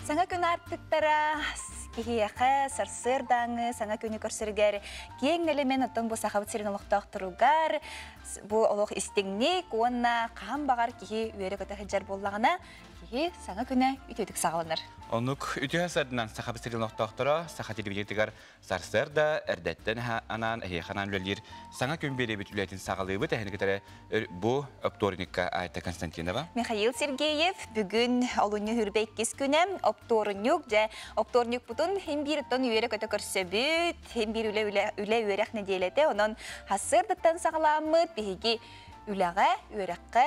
Саҥа күн аартыктара киһиэхэ сарсыардааҥы саҥа күнү көрсөрүгэр киэҥ нэлэмэн оттон бу Сахабыт сирин олохтоохторугар бу олох истиҥник уонна хаһан баҕар киһи үөрэ-көтө сылдьар буоллаҕына киһи саҥа күнэ үтүөтүк саҕаланар. Оннук үтүө сарсыарданан Сахабыт сирин олохтоохторо саха телевидениетыгар сарсыарда эрдэттэн анаан эһиэхэ анаан үлэлиир саҥа күн биэриэбит үлэтин саҕалыыбыт эһини кытары бу оптуорунньукка Айта Константинова. Михаил Сергеев бүгүн олунньу хүрбэ иккис күнэ оптуорунньук дьэ оптуорунньукпутун хин биир оттон үөрэ-көтө көрсөбүт хин биир үлэ үлэ үөрэх нэдиэлэтэ онон сарсыардаттан саҕалааммыт биһиги үлэҕэ үөрэххэ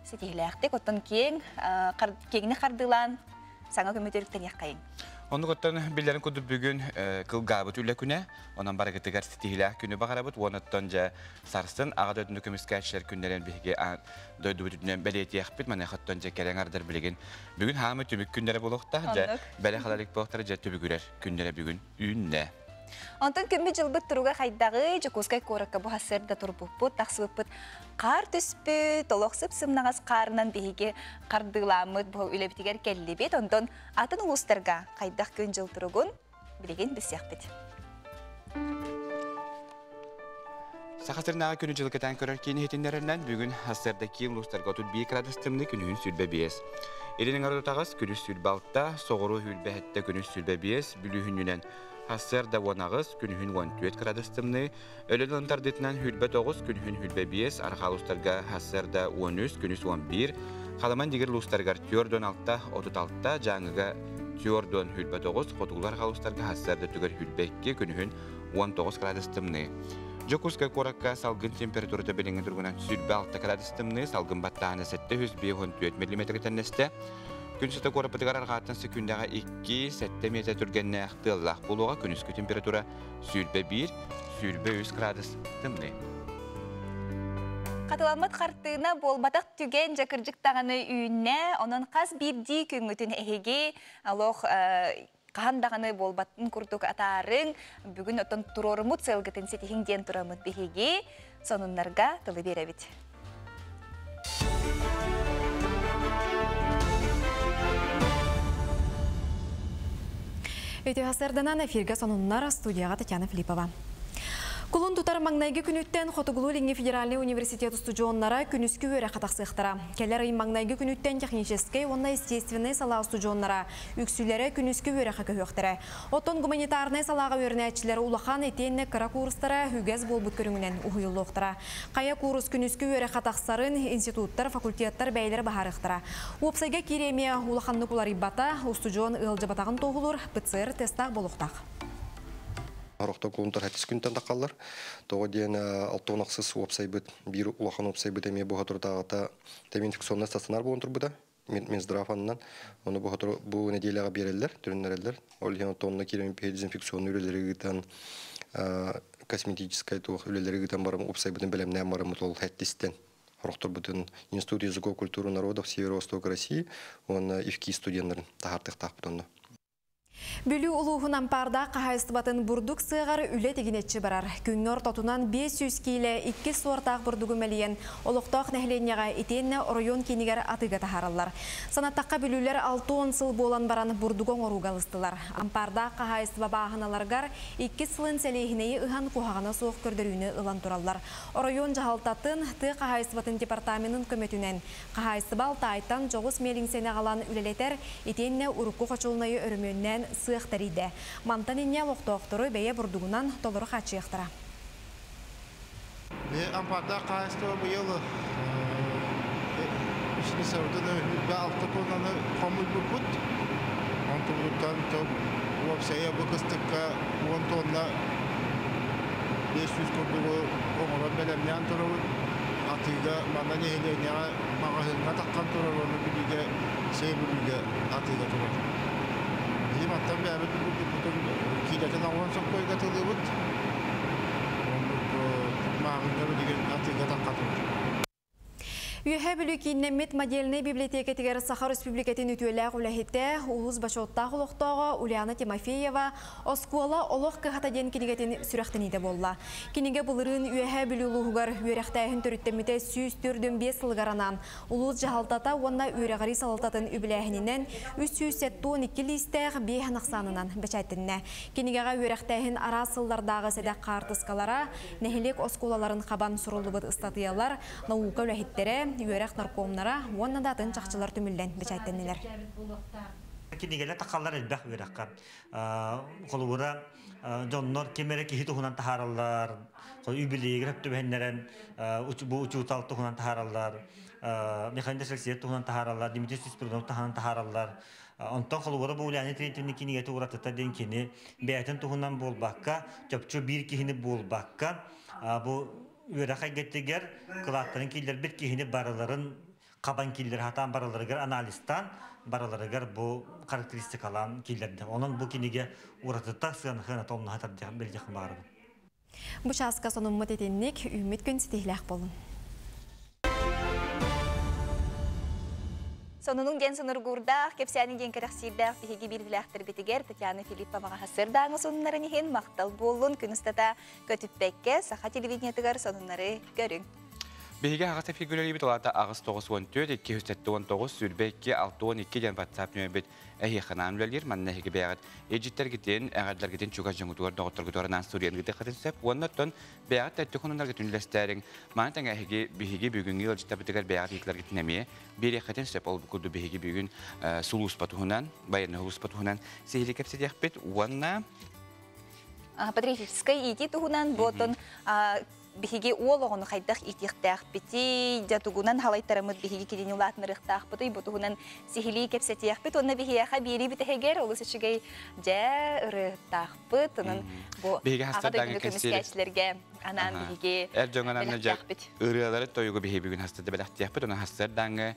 ситиһилээхтик оттон киэҥ киэҥни хардыылаан саҥа көмө төрүттэниэххэйиҥ. Оннук оттон биллэрин курдук бүгүн кылгаабыт үлэ күнэ, онон барыгытыгар ситиһилээх күнү баҕарабыт. Уонуттан дьэ сарсын аҕа дойдуну көмүскээччилэр күннэрин биһиги дойдубут үрдүнэн бэлиэтиэхпит. Маныаха оттон дьэ кэлэн ардар билигин бүгүн хаамы түмүк күннэрэ буолуохтаах. Дьэ бэлэ халалик буолуохтара дьэ түбүгүрэр күннэрэ бүгүн үүннэ. Онтон күммүт-дьылбыт туруга хайдаҕый? Дьокуускай куоракка бу сарсыарда турбуппут, тахсыбыппыт хаар түспүт, олох сып-сымнаҕас хаарынан биһиги хардыылааммыт бу үлэбитигэр кэллибит. Онтон атын улуустарга хайдах күн-дьыл туругун билигин билсиэхпит. Саха сиринээҕи күнү-дьылы кэтээн көрөр киин иһитиннэрэринэн бүгүн сарсыарда киин улуустарга 31 градус тымныы, күнүһүн 25. Илин эҥэр отутаҕыс, күнүс 26, соҕуруу 27, күнүс 25, бүлүүһүнньүнэн сарсыарда 18, күнүһүн 14 градус тымныы, Өлөн тардыытынан 29, күнүһүн 25, арҕаа улуустарга сарсыарда 13, күнүс 11, Халаман дигир улуустарыгар 46, 36, Дьааҥыга 49, хотугулар арҕаа улуустарга сарсыарда түгэр 22, күнүһүн 19 градус тымныы. Дьокуускай куоракка салгын температурата билиҥҥи туругунан 26 градус тымныы, салгын баттааһына 754 мм тэннэстэ. Күн сыта куораппытыгар арҕааттан секүндэҕэ 2-7 миэтэ түргэннээх тыаллаах буолуоҕа, күнүскү температура 21, 23 градус тымныы. Хатыламмыт хартыына буолбатах түгэн дьэ кырдьык даҕаны үүннэ. Онон хас биирдии күҥҥүтүн эһиги олох хаһан даҕаны буолбатын курдук атаарыҥ. Бүгүн оттон туруоруммут сыалгытын ситиһиҥ диэн тураммыт биһиги сонуннарга тылы биэрэбит. Үтүө сарданан эфиргэ сонуннар студияға Татьяна Филиппова. Кулун тутар маҥнайгы күнүттэн Хотугулуу-Илиҥҥи федеральнай университет устудьуоннара күнүскү үөрэххэ тахсыахтара. Кэлэр ый маҥнайгы күнүттэн техническэй уонна естественнэй салаа устудьуоннара үксүлэрэ күнүскү үөрэххэ көһүөхтэрэ. Оттон гуманитарнай салааҕа үөрэнээччилэр улахан итиэннэ кыра курстара үгэс буолбут көрүҥүнэн уһуйуллуохтара. Хайа куурус күнүскү үөрэххэ тахсарын институттар, факультеттар бэйэлэрэ быһаарыахтара. Уопсайга киириэ эмиэ улаханнык уларыйбата, устудьуон ыалдьыбатаҕын туоһулуур ПЦР тестаах буолуохтаах. Орохто кулунтар хаттис күнтэн тахаллар. Тоҕо диэн алтуон ахсыс уопсайбыт, биир улахан уопсайбыт эмиэ буһа туртааҕыта тэм инфекционнай стационар буолан турбута. Минздрав аннан. Ону буһа бу нэдиэлэҕэ биэрэллэр, түрүннэрэллэр. Ол иһин тонна киирэн дезинфекционный үлэлэри ыытан косметическай туох үлэлэри ыытан баран уопсайбытын бэлэмнээн бараммыт ол хэттистэн хорохторбутун Институт языков культуры народов Северо-Востока России уонна ИФКИ студеннарын таһаартыктаахпыт онно. Бүлүү улууһун Ампаардаах хаһаайыстыбатын бурдук сыаҕар үлэ тигинэччи барар. Күҥҥэ ортотунан 500 киилэ иккис суортаах бурдугу мэлийэн, олохтоох нэһилиэнньэҕэ итиэннэ оройуон киинигэр атыыга таһаараллар. Санаттахха бүлүүлэр 60 сыл буолан баран бурдугу оҥорууга ылыстылар. Ампаардаах хаһаайыстыба бааһыналарыгар иккис сылын сэлиэһинэйи ыһан куһаҕана суох көрдөрүүнү ылан тураллар. Оройуон дьаһалтатын, тыа хаһаайыстыбатын департаменын көмөтүнэн Хаһаайыстыба Алтаайтан дьоҕус миэлиҥсэни аҕалан үлэлэтэр, итиэннэ урукку хочуолунайы өрөмүөннээн сыах тэрийдэ. Мантан инньэ олохтоохтору бэйэ бурдугунан толору хааччыйыахтара. Ампаардаах хаһаайыстыба быйыл 26 тоннаны хомуйбуппут. Онтубутуттан уопсайа бу кыстыкка 10 тонна 500 курдугу оҥорон бэлэмнээн турабыт. Атыыга манна нэһилиэнньэҕэ маҕаһыыҥҥа таххан турар уонна Бүлүүгэ сэй Бүлүүгэ атыыга турар. Биһи мантан бэйэбит бурдукпутун киилэтин оҥорон соккойга атыылыыбыт. Оннук маҕаһыыҥҥа билигин атыыга тахха турар. Үөһээ Бүлүү кииннэммит модельнай библиотекатыгар Саха Республикатын үтүөлээх үлэһитэ, улуус бочуоттаах олохтооҕо Ульяна Тимофеева «Оскуола олох кыһата» диэн кинигэтин сүрэхтэниитэ буолла. Кинигэ былырыын Үөһээ Бүлүү улууһугар үөрэхтээһин төрүттэммитэ 145 сылыгар анаан улуус дьаһалтата уонна үөрэҕирии салалтатын үбүлээһининэн 372 лиистээх биэһэн ахсаанынан бэчээттэннэ. Кинигэҕэ үөрэхтээһин араас сыллардааҕы сэдэх хаартыскалара, нэһилиэк оскуолаларын хабан суруллубут ыстатыйалар, наука үлэһиттэрэ, үөрэх наркомнара уонна да атын чахчылар түмүллэн бэчээттэннилэр. Кинигэлэр тахаллар элбэх үөрэххэ. Холобура, дьоннор ким эрэ киһи туһунан таһаараллар, үбүлүөйүгэр хөптүбэһиннэрэн бу учуутал туһунан таһаараллар, Михаил Алексеев туһунан таһаараллар, Дмитрий Спиридонов туһунан таһаараллар. Онтон холобура бу Ульяна Терентьевна кинигэтэ уратыта диэн кини бэйэтин туһунан буолбакка, чопчу биир киһини буолбакка, бу үөрэх эйгэтигэр кылааттарын киллэрбит киһини барыларын хабан киллэр хатаан барыларыгар анализтаан барыларыгар бу характеристикалаан киллэрдэ. Онон бу кинигэ уратыта сыанаһыана томнаһа тардыах билдих баарыбын. Бу чааска сонуммут итинник, үүммүт күн ситиһиилээх буолун. Сонунуҥ диэн сонургуурдаах, кэпсээниҥ диэн кэрэхсиирдээх биһиги биирдилээхтэрбитигэр Татьяна Филипповаҕа сырдааҥы сонуннарын иһин махтал буоллун. Күн устата көтүппэккэ саха телевидениетыгар сонуннары көрүҥ. Биһиги аҕыс эфиргүлэлиибит улаата аҕыс 94 279 22 62 диэн WhatsApp нөмербит эһиэхэ үлэлиир. Манна эһиги бэйэҕит эдьиттэргитин, эҕэрдэлэргитин чугас дьоҥҥутугар, доҕотторгутугар анаан суруйан ыытыаххытын сөп. Уонна оттон бэйэҕит тэттик хонуннаргытын үллэстээриҥ. Маны тэҥэ эһиги биһиги бүгүҥҥү ыалдьыттарбытыгар бэйэҕит ыйытыыларгытын эмиэ биэриэххитин сөп. Ол курдук биһиги бүгүн сулууспа туһунан, байыаннай сулууспа туһунан сиһилии кэпсэтиэхпит. Уонна патриотическай иитии туһунан буотун биһиги уол оҕону хайдах иитиэхтээхпитий, дьэ тугунан халайтараммыт биһиги кинини улаатынарыахтаахпытый, бу туһунан сиһилии кэпсэтиэхпит. Уонна биһиэхэ биэрии бүтэһигэр олус үчүгэй дьэ ырыаттаахпыт. Онон бу биһиги аҕа хастардаҥы дойдуну кэнсиэри көмүскээччилэргэ анаан биһиги эр дьоҥон анна дьэ бэлэхтиэхпит. ырыалары тойугу биһиги бүгүн хастарда бэлэхтиэхпит. Онон хастардаҥы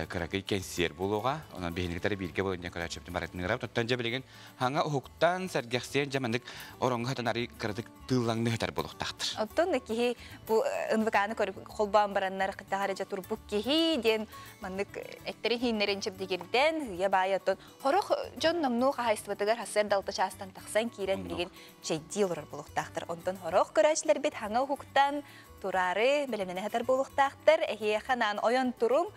кыракый кэнсиэр буолуоҕа. Онон биһиниктери бииргэ буолан дьэ көрөөччүбүтүн барытын ыҥырабыт. Оттон дьэ билигин хаҥа уһуктан сэргэхсиэн дьэ маннык ороҥҥо хатан арый кыратык тыыллаҥны хатар буолуохтаахтар. Оттон да киһи бу НВК-ны көрүп холбоон бараннар кыттаҕар дьэ турбук киһи диэн маннык эттерин хииннэрин чэбдигирдэн ыйа баайа оттон хорох дьон номнуо хаһайыстыбатыгар хасыар далта чаастан тахсан киирэн билигин чэйдии олорор буолуохтаахтар. Онтон хорох көрөөччүлэрбит хаҥа уһуктан тураары бэлэмнэнэ хатар буолуохтаахтар. Эһиэхэ наан ойон туруҥ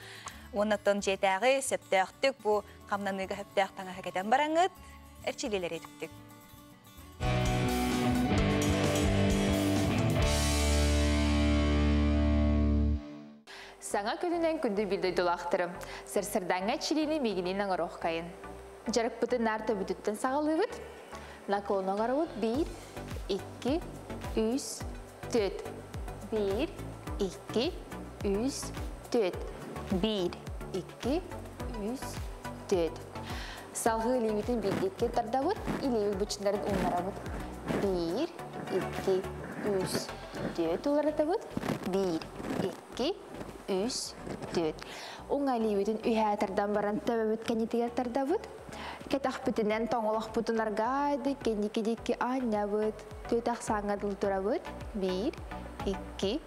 уоннаттан дьиэтээҕи сөптөөхтүк бу хамнаныыга хөптөөх таҥаһы кэтэн бараҥыт эрчилиилэри түктүк. Саҥа күнүнэн күндү биир дойдулаахтарым. Сарсырдааҥҥа чилиини миигинин оҥоруоххайын. Дьарыкпытын наар төбүтүттэн саҕалыыбыт. Наклон оҥоробут 1, 2, 3, 4. 1, 2, 3, 4. 1, 2, 3, 4. Салгыы илиибитин биирдикки тардабыт, илиибит бычыннарын ууннарабыт. 1, 2, 3, 4 уларытабыт. 1, 2, 3, 4. Уҥа илиибитин үһээ тардан баран төбөбүт кэннитигэр тардабыт. Кэтэхпитинэн тоҥолохпутун аргаайды, кэнники дикки аанньабыт. Түөтэх сааҥҥа дылы турабыт. 1, 2,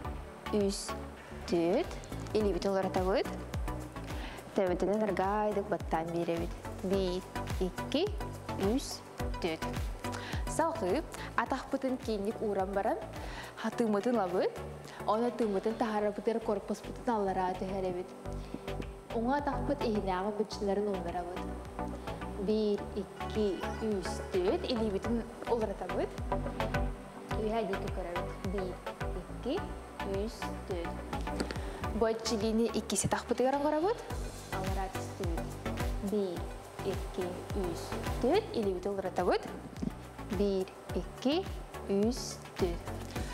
3, 4. Илиибитин уларытабыт. Төбөтүнэн аргаайдык баттаан биэрэбит. 1, 2, 3, 4. Салгыы атахпытын киинник ууран баран хатыыммытын ылабыт. Оны тыыммытын таһаарабытыгар корпуспутун аллараа түһэрэбит. Уҥа атахпыт иһинээҕи быччыларын ууннарабыт. 1, 2, 3, 4. Илиибитин уларытабыт. Үһэ диэки көрөбүт. 1, 2, 3, 4. Бу чилиини иккиси атахпытыгар оҥоробут. Аллараа түстүбүт. 1, 2, 3, 4. Илиибитин уларытабыт. 1, 2, 3, 4.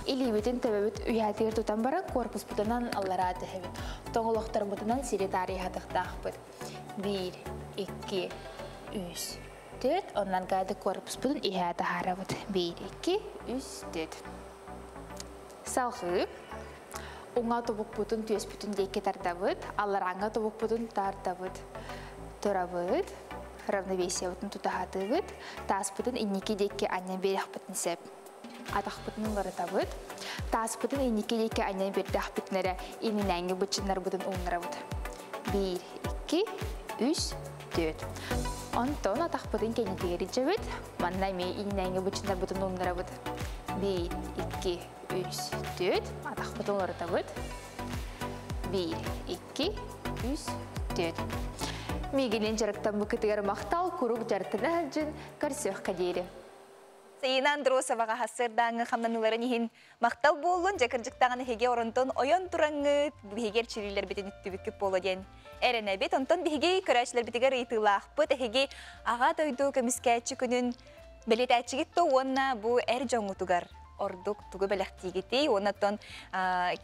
Илиибитин төбөбүт үһээтигэр тутан баран корпуспутунан аллараа түһэбит. Тоҥолохторбутунан сири таарыйыһатыхтаахпыт. 1, 2, 3, 4. Оннан гайды корпуспутун иһээ таһаарабыт. 1, 2, 3, 4. Салгыы уҥа тобукпутун түөспүтүн диэки тардабыт, алларааҥҥа тобукпутун тардабыт. Турабыт, равновесиебытын тутаһатыыбыт, тааспытын инники диэки анньан биэриэхпитин сөп. Атахпытын уларытабыт. Тааспытын инники диэки анньан биэрдэхпитинэ эрэ иннинээҥҥи быччыннарбытын ууннарабыт. 1, 2, 3, 4. Онтон атахпытын кэннитигэр илдьэбит. Манна эмиэ иннинээҥҥи быччыннарбытын ууннарабыт. 1, 2, 3, 4. Атахпытын уларытабыт. 1, 2, 3, 4. Миигинин дьарыктаммыкытыгар махтал, курук дьарыктана сылдьын, көрсүөххэ диэри. Саина Андросоваҕа сарсыардааҥҥы хамнаныыларын иһин махтал буоллун, дьэ кырдьыктаҕын эһиги оронтон ойон тураҥҥыт, биһиги эрчилиилэрбитин үттүбүккүт буолуо диэн эрэнэбит. Онтон биһиги көрөөччүлэрбитигэр ыйытыылаахпыт, эһиги Аҕа дойду көмүскээччи күнүн бэлиэтээччигит то уонна бу эр дьоҥҥутугар ордук тугу бэлэхтиигитий? Уонна оттон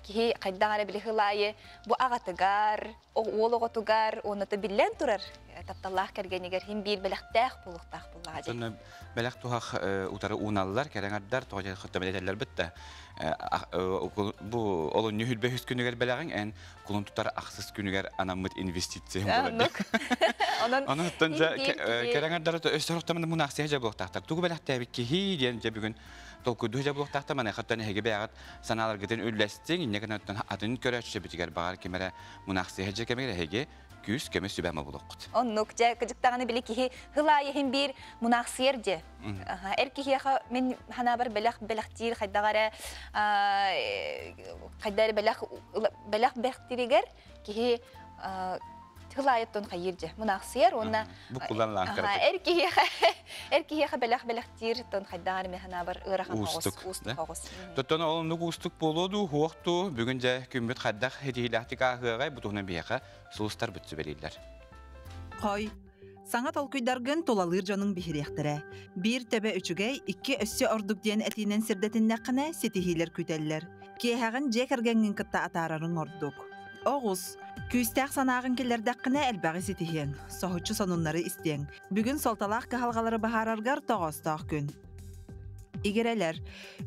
киһи хайдах эрэ били хылаайы бу аҕатыгар, уол оҕотугар уонна биллэн турар тапталлаах кэргэнигэр хин биир бэлэхтээх буолуохтаах буоллаҕа дии. Онно бэлэх туһах утары ууналлар, кэрэҥэрдэр, тоҕо хотто этэллэр битта. Бу олунньу хүрбэ үс күнүгэр бэлэҕиҥ эн кулун тутар ахсыс күнүгэр анаммыт инвестиция буолар. Онон Онон кэрэҥэрдэр өссө тохтомун мунаахсыйа дьэ буолуохтаахтар. Тугу бэлэхтээбит киһи диэн дьэ бүгүн толкуйдуу дьэ буолуохтаахтар. Маныхаттан эһиги бэйэҕит санааларгытын үллэстиҥ, инньэ гынан атын көрөөччү битигэр баҕар ким эрэ мунаахсыйа дьэ кэмигэр эһиги күүс көмө сүбэ булуоххут. Оннук дьэ кыдьыктаҕаны били киһи хылаайыһын биир мунаахсыйар дьэ. Эр киһиэхэ мин ханаабар бэлэх бэлэхтиир хайдах эрэ хайда эрэ бэлэх бэлэх бэхтиригэр киһи хылаайыттан хайыыр дьэ мунаахсыйар уонна эр киһиэхэ эр киһиэхэ бэлэх бэлэхтиир тон хайдах эрэ ханаабар ыарахан уустук оҕус. Тоттон олоннук уустук буолуо дуу, хуох дуу, бүгүн дьэ күммүт хайдах хитиилээхтик ааһыаҕай, бу туһунан биһиэхэ сулустар бүт сүбэлииллэр. Хой, саҥа толкуйдаргын тулалыыр дьонуҥ биһириэхтэрэ. Биир төбө үчүгэй, икки өссө ордук диэн этиинэн сирдэтиннэххинэ, ситиһиилэр күүтэллэр. Киэһэҕин дьиэ кэргэҥҥин кытта атаарарыҥ ордук. Оҕус, күүстээх санааҕын киллэрдэххинэ элбэҕи ситиһиэҥ, соһуччу сонуннары истиэҥ. Бүгүн суолталаах кыһалҕалары быһаараргар тоҕоостоох күн. Игирэлэр,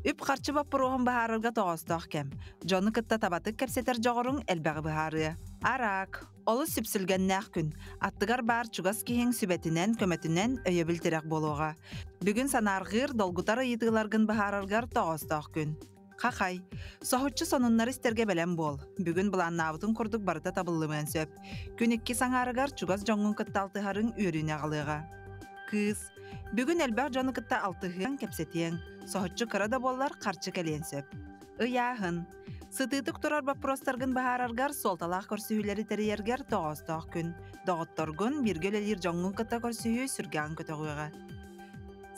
үп-харчы боппуруоһун быһаарарга тоҕоостоох кэм. Дьону кытта табатык кэпсэтэр дьоҕуруҥ элбэҕи быһаарыа. Араак, олус сүпсүлгэннээх күн. Аттыгар баар чугас киһиҥ сүбэтинэн, көмөтүнэн өйөбүл тирэх буолуоҕа. Бүгүн санаарҕыыр, долгутар ыйытыыларгын быһаараргар тоҕоостоох күн. Хахай, соһуччу сонуннары истэргэ бэлэм буол. Бүгүн былааннаабытын курдук барыта табыллымыан сөп. Күн икки саҥаарыгар чугас дьоҥҥун кытта алтыһарыҥ үөрүүнү аҕалыаҕа. Кыыс, бүгүн элбэх дьону кытта алтыһыаҥ, кэпсэтиэҥ. Соһуччу кыра да буоллар харчы кэлиэн сөп. Ыйааһын. Сытыытык турар боппуруостаргын быһаараргар, суолталаах көрсүһүүлэри тэрийэргэр тоҕоостоох күн. Доҕотторгун, бииргэ үлэлиир дьоҥҥун кытта көрсүһүү сүргэҕин көтөҕүөҕэ.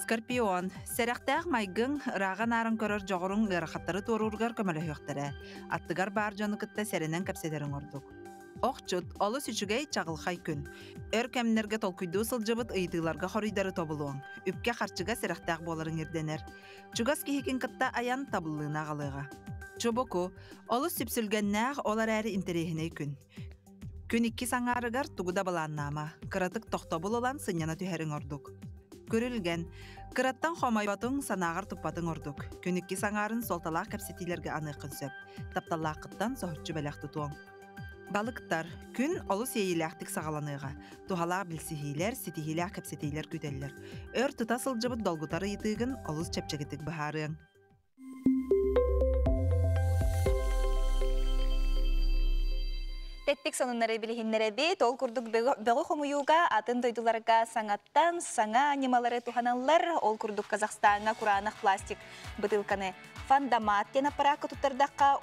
Скорпион, сэрэхтээх майгыҥ, ырааҕа наарын көрөр дьоҕуруҥ ыарахаттары туоруургар көмөлөһүөхтэрэ. Аттыгар баар дьону кытта сэрэнэн кэпсэтэриҥ ордук. Охчут, олус үчүгэй, чаҕылхай күн. Өр кэмнэргэ толкуйдуу сылдьыбыт ыйытыыларга хоруйдары тобулуоҥ. Үпкэ-харчыга сэрэхтээх буоларыҥ ирдэнэр. Чугас киһикин кытта айан табыллыыны аҕалыаҕа. Чубуку, олус сүпсүлгэннээх, ол эрээри интэриэһинэй күн. Күн иккис аҥаарыгар тугу да былааннаама, кыратык тохтобул ылан сынньана түһэриҥ ордук. Күрүлгэн, кыраттан хомойботуҥ, санааҕар туппатыҥ ордук. Күн иккис аҥаарын суолталаах кэпсэтиилэргэ аныаххын сөп. Тапталлааххыттан соһуччу бэлэх тутуоҥ. Балыктар, күн олус иэйиилээхтик саҕаланыаҕа. Туһалаах билсиһиилэр, ситиһиилээх кэпсэтиилэр күүтэллэр. Өр тута сылдьыбыт долгутар ыйытыыгын олус чэпчэкитик быһаарыаҥ. Тэттик сонуннары билиһиннэрэбит. Ол курдук бөҕү хомуйууга атын дойдуларга саҥаттан саҥа ньымалары туһаналлар. Ол курдук Казахстаҥҥа кураанах пластик бытыылканы фандомат диэн аппараакка туттардахха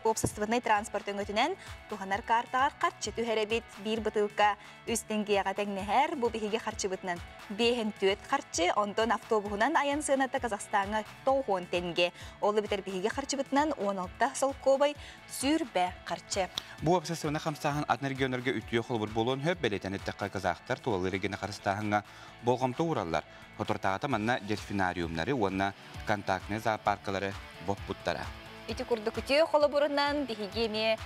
уопсастыбаннай транспорт өҥөтүнэн туһанар картаҕар харчы түһэрэбит. Биир бытыылка үс теңгеҕэ тэҥнэһэр. Бу биһиги харчыбытынан 5,4 харчы, онтон автобуһунан айан сыаната Казахстаҥҥа 90 тенге. Ол эбэтэр биһиги харчыбытынан 16 солкуобай сүүрбэ харчы. Бу уопсастыбаннай хамсааһын атын регионнарга үтүө холобур буолуон сөп, бэлиэтэн эттэххэ, казахтар тулалыыр эйгэни харыстааһыҥҥа болҕомто уураллар. Соторутааҕыта манна дельфинариумнары уонна контактнай зоопаркалары боппуттара. Ити курдук үтүө холобурунан биһиги эмиэ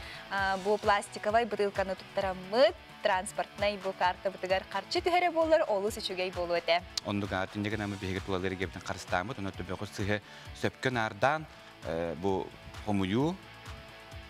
бу пластиковай бытыылканы туттараммыт, транспортнай бу картабытыгар харчы түһэрэ буоллар олус үчүгэй буолуо этэ. Оннук түннүгэн ама биһиги тулалыыр эйгэбитин харыстааммыт, онно төбөҕү сыһы сөпкө наардаан бу хомуйуу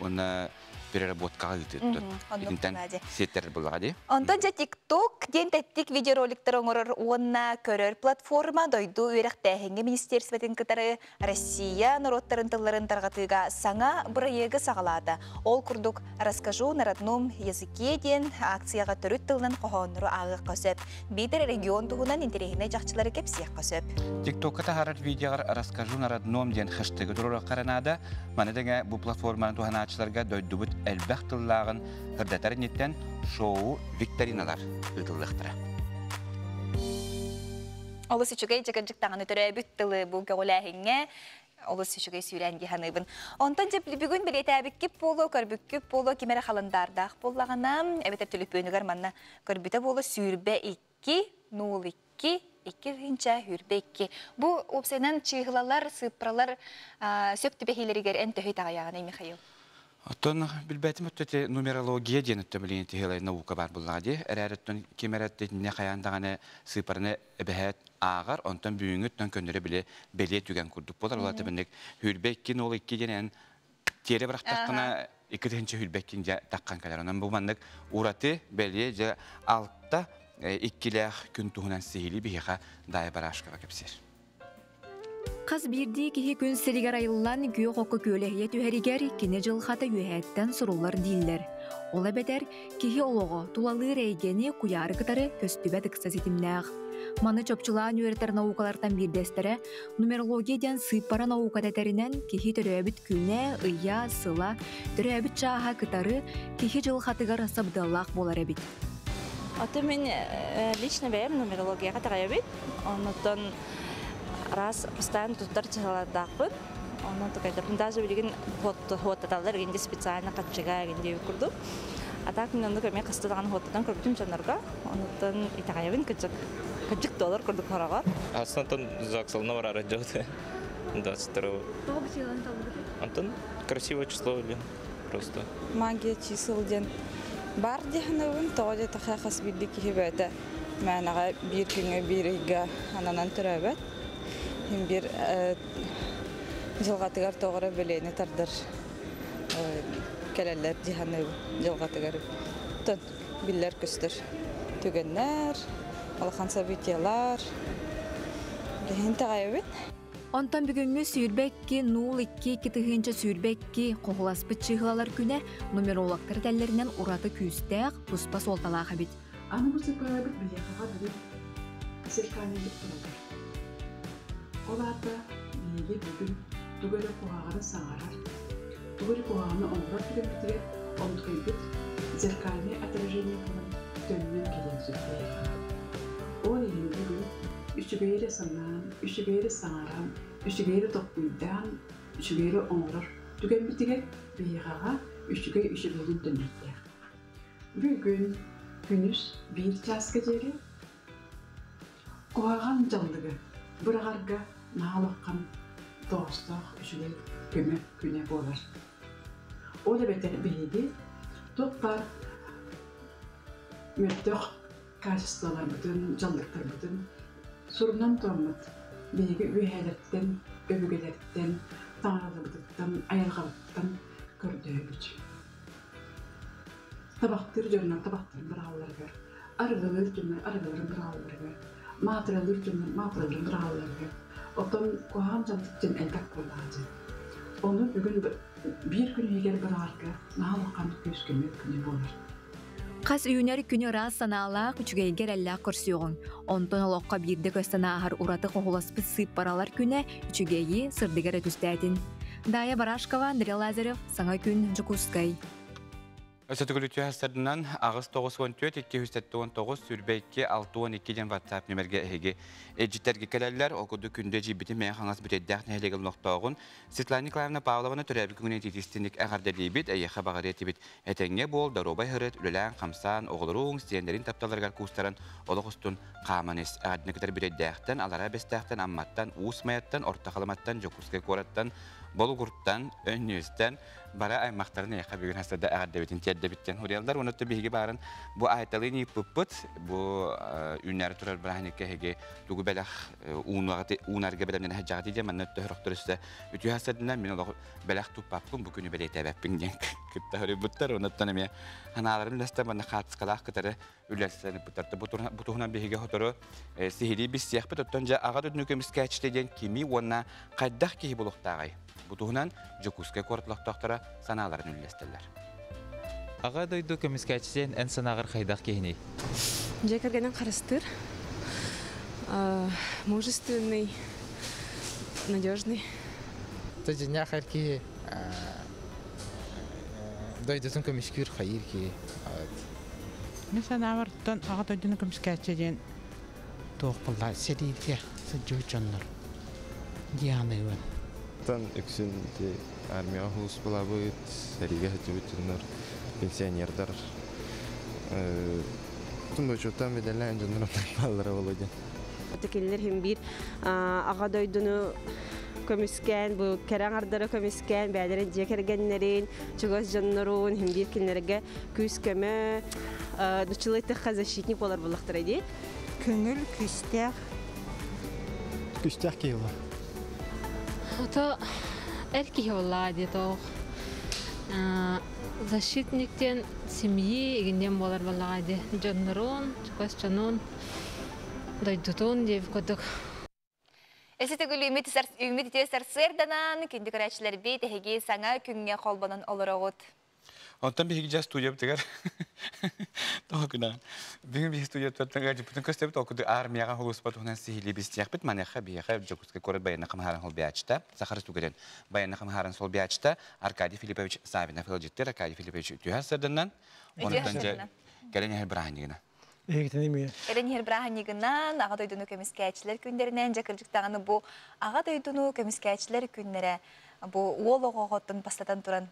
уонна Переработкаҕа ыытыттын. Итинтэн сиэттэр буллаҕа дии. Онтон дьэ TikTok диэн тэттик видеороликтар оҥорор уонна көрөр платформа дойду үөрэхтээһиҥҥэ министерствотын кытары Россия норуоттарын тылларын тарҕатыыга саҥа бырайыагы саҕалаата. Ол курдук «Расскажу на родном языке» диэн акцияҕа төрүт тылынан хоһооннору ааҕыахха сөп. Биитэр регион туһунан интэриэһинэй чахчылары кэпсиэххэ сөп. ТикТокка таһаарар видеоҕар «Расскажу на родном» диэн хэштеги туруорахха наада. Маны тэҥэ бу платформаны туһанааччыларга дойдубут элбэх тыллааҕын сырдатар инниттэн шоу викториналар ыытыллыахтара. Олус үчүгэй дьэкэрдьик даҕаны төрөөбүт тылы бу көҕүлээһиҥҥэ олус үчүгэй сүүрээн дии саныыбын. Онтон дьэ бүгүн бэлиэтээбиккит буолуо, көрбүккүт буолуо, ким эрэ халандаардаах буоллаҕына, эбэтэр төлөпүөнүгэр манна көрбүтэ буолуо 22 02 2 тыһыынча 22. Бу уопсайынан чыыһылалар, сыыппаралар сөп түбэһиилэригэр эн төһө итэҕэйэҕиний, Михаил? Оттон билбэтим өттө нумерология диэн өттө билигин тиһилэй наука бар буллаҕа дии. Эрээр өттөн ким эрэ итиннэ хайаан даҕаны сыыпараны эбэһээт ааҕар, онтон бүгүҥҥүттэн көннөрү били бэлиэ түгэн курдук буолар. Ол тэбинник 22 02 диэн тиэрэ бырахтаххына 2 тыһыынча 22 дьэ таххан кэлэр. Онон бу маннык ураты бэлиэ дьэ алта иккилээх күн туһунан сиһили биһиэхэ Дая Барашкова кэпсиир. Хас биирдии киһи күн сиригэр айыллан күөх окко күөлэһийэ түһэригэр кини дьылҕата үөһээттэн суруллар дииллэр. Ол эбэтэр киһи олоҕо тулалыыр эйгэни куйаары кытары көстүбэт ыкса ситимнээх. Маны чопчулаан үөрэтэр наукалартан биирдэстэрэ нумерология диэн сыыппара науката этэринэн киһи төрөөбүт күнэ, ыйа, сыла, төрөөбүт чааһа кытары киһи дьылҕатыгар сабыдыаллаах буолар эбит. Ото мин лично бэйэм нумерологияҕа итэҕэйэбин. Оннуттан раз постоянно туттар чыһылардаахпын. Онон тукайдаппын даже билигин хуоттаталлар гинди специально хаччыга гинди курдук. А так мин оннук эмиэ хаста даҕаны хуоттатан көрбүтүм дьоннорго. Оннуттан итэҕэйэбин кыдьык. Кыдьык доллар курдук хороҕор. Астантан ЗАГС барара дьоты. 22. Антон красивое число или просто. Магия чисел диэн баар дии саныыбын, тоҕо диэтэххэ хас биирдии киһи бэйэтэ мээнэҕэ биир күҥҥэ биир ыйга ананан төрөөбөт. Иһин биир дьылҕатыгар тоҕо эрэ бэлиэни тардар кэлэллэр дии саныыбын дьылҕатыгар. Тон биллэр көстөр түгэннэр, улахан событиялар. Иһин итэҕэйэбин. Онтон бүгүҥҥү 22 02 2022 хоһуласпыт чыыһылалар күнэ нумерологтар этэллэринэн ураты күүстээх, туспа суолталаах эбит. Аны бу сыппарабыт биһиэхэҕэ бүгүн зеркальныйдык тураллар. Ол аата биһиги бүгүн тугу эрэ куһаҕаны саҥарар, тугу эрэ куһаҕаны оҥорор түгэммитигэр онтукайбыт зеркальное отражение буолан төннөн кэлиэн сөп биһиэхэҕэ. Ол иһин бүгүн үчүгэйи эрэ санаан, үчүгэйи эрэ саҥаран, үчүгэйи эрэ толкуйдаан, үчүгэйи эрэ оҥорор түгэммитигэр биһиэхэҕэ үчүгэй үчүгэйин төннүөхтээх. Бүгүн күнүс 1 чааска диэри куһаҕан дьаллыгы быраҕарга наһаа тоҕоостоох үчүгэй көмө күнэ буолар. Ол эбэтэр биһиги туох баар мөлтөх качестволарбытын, дьаллыктарбытын сурунан тураммыт биһиги үөһээлэртэн, өбүгэлэртэн, таҥараларбытыттан, айылҕабыттан көрдөһөбүт. Табахтыыр дьоннор табахтарын быраҕалларыгар, арыгылыыр дьоннор арыгыларын быраҕалларыгар, маатыралыыр дьоннор маатыраларын быраҕалларыгар. Оттон куһаҕан дьаллык диэн элбэх буоллаҕа дии. Ону бүгүн биир күн иһигэр быраҕарга наһаа улахан күүс көмө күнэ буолар. Хас үүнэр күнү ыраас санаалаах, үчүгэйгэ эрэллээх көрсүөҕүҥ. Онтон олоххо биирдэ көстөн ааһар ураты хоһуласпыт сыыппаралар күнэ үчүгэйи сырдыгы эрэ түстээтин. Дая Барашкова, Андрей Лазарев, Саҥа күн, Дьокуускай. Өссө төгүл үтүө сарсыарданан 8 94 279 22 62 диэн WhatsApp нүөмэргэ эһиги илдьиттэргит кэлэллэр. Ол курдук күндү эдьиийбитин Мэҥэ Хаҥалас Бүтэйдээх нэһилиэгин олохтооҕун Светлана Николаевна Павлованы төрөөбүт күнүнэн итиитик эҕэрдэлиибит, эйиэхэ баҕарыа этибит. Этэҥҥэ буол, доруобай сырыт, үлэлээн, хамсаан, оҕолоруҥ, сиэннэриҥ тапталларыгар куустаран, олох устун хааман ис. Эҕэрдэни кытары Бүтэйдээхтэн, Аллараа Бэстээхтэн, Амматтан, Уус Майаттан, Орто Халыматтан, Дьокуускай куораттан, Болугуртан, Өннүүстэн бара аймақтарын эйха бүгүн хастада әгәрдәбитин тиэрдэбиттен хуриялдар. Оны биһиги барын бу айталын иппыппыт, бу үннәр турар бирахникке хеге тугу бэлэх уунарга белемнен хаҗагы дия манна төһрөхтөрүстә үтү хастадына мин олох бэлэх туппаппын бу күнү белетәбәппин диэн кытта хөрүбүттэр. Онуттан эме ханааларын ләстә манна хатскалаах кытары үләсән бутарты бутуһунан биһиге хотору сихили биссиэхпит. Оттон жа ага дүнү көмүскәчте диэн кими уонна кайдах киһи булуктаагай бутуһунан Жокускай куоратлахтахтара санааларын үллэстеллер. Аға дойду көмүскәчсен эн санагыр хайдах киһини? Жекергенен қарыстыр, мужественный, надежный. Тажиня харки дойдутун көмүскүр хайыр ки. Мен санаабартан аға дойдуну көмүскәче диэн туох булла сериге сыджуучоннор дианыыбын. Тан үксүн армия хулус булабыт, сериге хатыбыт пенсионердар. Тун бочуттан беделен жоннор баллара болду. Текелер хим бир аға дойдуну көмүскән, бу кәрәң ардары көмүскән, бәдерин жекергеннерин, чугас жоннорун, хим бир кинлерге күз көмө, дучылы защитник болар булактыр иди. Көңүл күстәх. Күстәх кейла. Ото эрки болла ди тоох. Защитниктен семьи игенден болар боллага ди. Жоннорун, чугас жонун, дойдутун деп кодук. Эси төгүл үміт сарсырданан, күндү көрәчләр бит эһиги саңа күнгә холбонон олорогут. Онтон биһиги жа студия битигер. Тоҕо күнән. Бүгүн биһиги студия туттан бүтүн көстөбүт окуду армияга холуспат унан сихили бистиякпит манеха биһиха Жокускай корот баянна камхаран хол биачта. Сахар стугерен баянна камхаран сол биачта Аркадий Филиппович Савинов хылжыттыр. Аркадий Филиппович үтүһә сырдынан. Онтон же келен хер браханигина. Эгитин Эрен хер браханигынан ага дойдуну көмүскәчләр күндеринен жакыржыктаганы бу ага дойдуну көмүскәчләр күннәре бу уологоготтун бастатан туран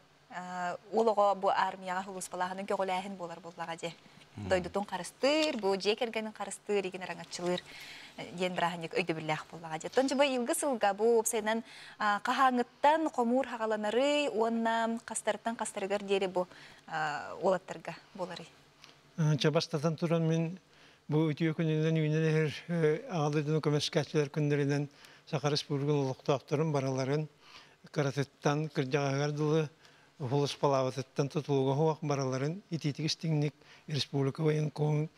олого бу армияга хулус балаһынын көгөләһин болар боллага же. Дойдутун карыстыр, бу жекергенин карыстыр, иген араңатчылыр диэн браханник өйдө биллах боллага же. Тончы бу илгы сылга бу опсайнан кахаңыттан комур хагаланары, уонна кастарыттан кастарыгар диэри бу олаттарга болары. Чабастатан туран мен бу үтүө күнүнөн үйнен ағалыдын көмөскәчләр күннәреннән Саха Республиканың олуктаактарын бараларын каратыттан кыржагагардылы холос палаватыттан тутулуга хуак бараларын ититигистиңник республика военком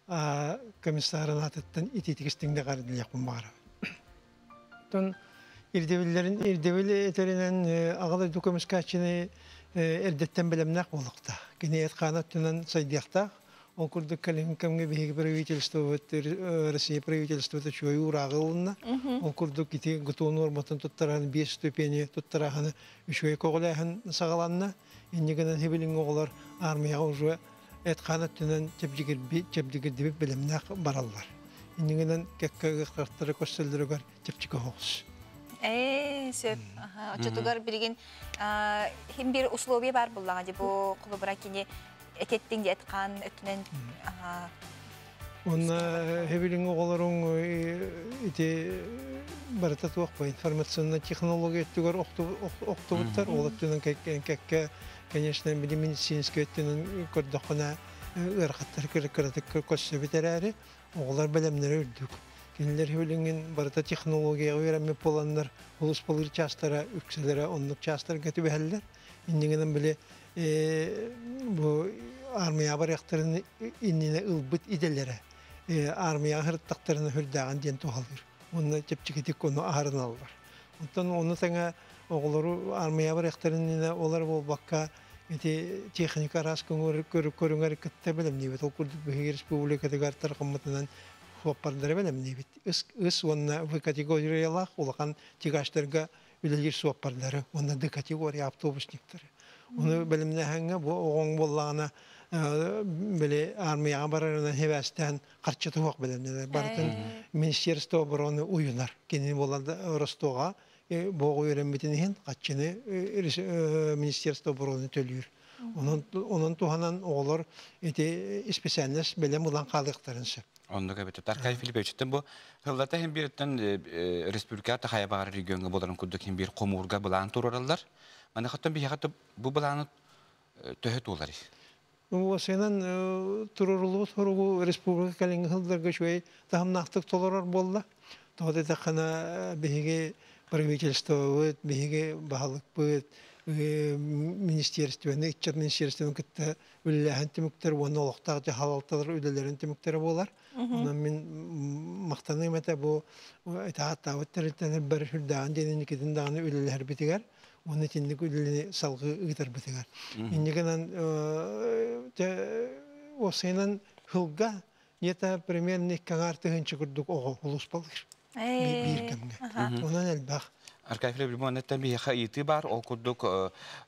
комиссарын атыттан ититигистиңде кардылякун бара. Тон ирдебиллерин ирдебил этеринен агалы көмөскәчини эрдеттен белемнәк болукта. Кини этканат түнен сайдыякта. Ол курдук калин кемге биһиги правительство Россия правительство чуй урагылына. Ол курдук ити гутун орматын туттаран 5 ступени туттараханы үшөй коголахан сагаланна. Иннигенен хебилин оголор армияга уже этканат түнен чепжигир чепжигир дип белемнәк бараллар. Иннигенен кекке кырттары көстөлдөргөр чепчиге хокс. Сөп. Очотугар билген хим бир условия бар буллага бу кулубра кини этеттин эткан өтүнен. Онна хебилин оголорун ити барата туак информационная технология түгөр октубуттар. Ол өттүнөн кекке, конечно, медицинский өттүнөн көрдөккөна ыркаттар кыркыраты көссө битерәри. Оголар белемнери үрдүк. Кинилер хебилингин барата технология үйрәнмеп боланнар, улус болыр частара, үкселere оннук частар кетүбәлләр. Иннигенен биле бу армия баряктарын иннине ылбыт иделере. Армия хырттактарына хүрдәгән ден тухалыр. Онны чепчикетик оны ахарын алар. Онтон оны таңа оголору армия баряктарын иннине олар болбакка эти техника рас көңөр көрүңөр кытта белем нибет. Ол курдук биһиги республикада таркаммытынан хуаппардары белем нибет. Ыс онна в категориялах улахан тигаштарга үлелер суаппардары, онна д категория автобусниктары. Оны белемнәһәңгә бу оғоң боллагана биле армияга барарына хебәстән карчы туак белемнәләр. Бартын Министерство обороны уюнар. Кенин боларды Ростовга богу үйрөнбитин каччыны Министерство обороны төлүр. Онун туханан оғолор эти специальность белем улан калыктарын сөп. Оннук эбит. Аркадий Филипповичтан бу сыллата хим бириттен республика тахая багар регионга боларын курдук хим бир комурга былаан турараллар. Маны хаттан биһиэхэ бу былааны төһө туолар? Уосайынан турурулубут хоругу республика кэлиҥҥи сылларга үчүгэй таһымнаахтык толорор буолла. Тоҕо диэтэххинэ биһиги правительствобыт, биһиги баһылыкпыт, министерствоны, ыччат министерствоны кытта үлэлээһин түмүктэр уонна олохтоох дьаһалталар үлэлэрин түмүктэрэ буолар. Онон мин махтаныым этэ бу итааттаабыт тэрилтэлэр бары сүрдээҕин диэн инникитин даҕаны үлэлэһэрбитигэр уонна итинник үлэни салгыы ыытарбытыгар. Инньэ гынан уопсайынан сылга где-то примерно икки тыһыынча курдук оҕо улууспалыыр биир кэмҥэ. Онон элбэх. Аркадий Филиппович, бу оннуттан биһиэхэ ыйытыы баар. Ол курдук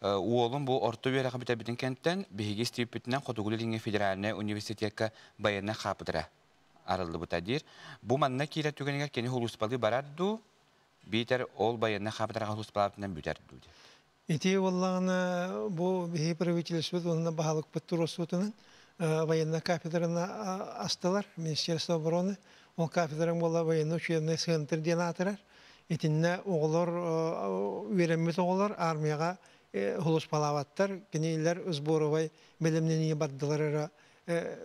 уолум бу орто үөрэҕи бүтэрбитин кэнтэн биһиги истибиппитинэн Хотугу Илиҥҥи федеральнай университекка байыаннай хаапыдыра арыллыбыта диир. Бу манна киирэр түгэнигэр кини улууспалыы барар дуу, биитэр ол байыаннай хаапыдыраҕа улууспалаабытынан бүтэр дуу диэн. Ити буоллаҕына бу биһиги правительствобыт уонна баһылыкпыт туруорсуутунан военнай кафедраны астылар Министерство обороны. Ол кафедраҥ буолла военный учебный центр диэн аатырар. Итиннэ оҕолор үөрэммит оҕолор армияҕа сулууспалаабаттар. Кинилэр сборовай бэлэмнэнии бардылар эрэ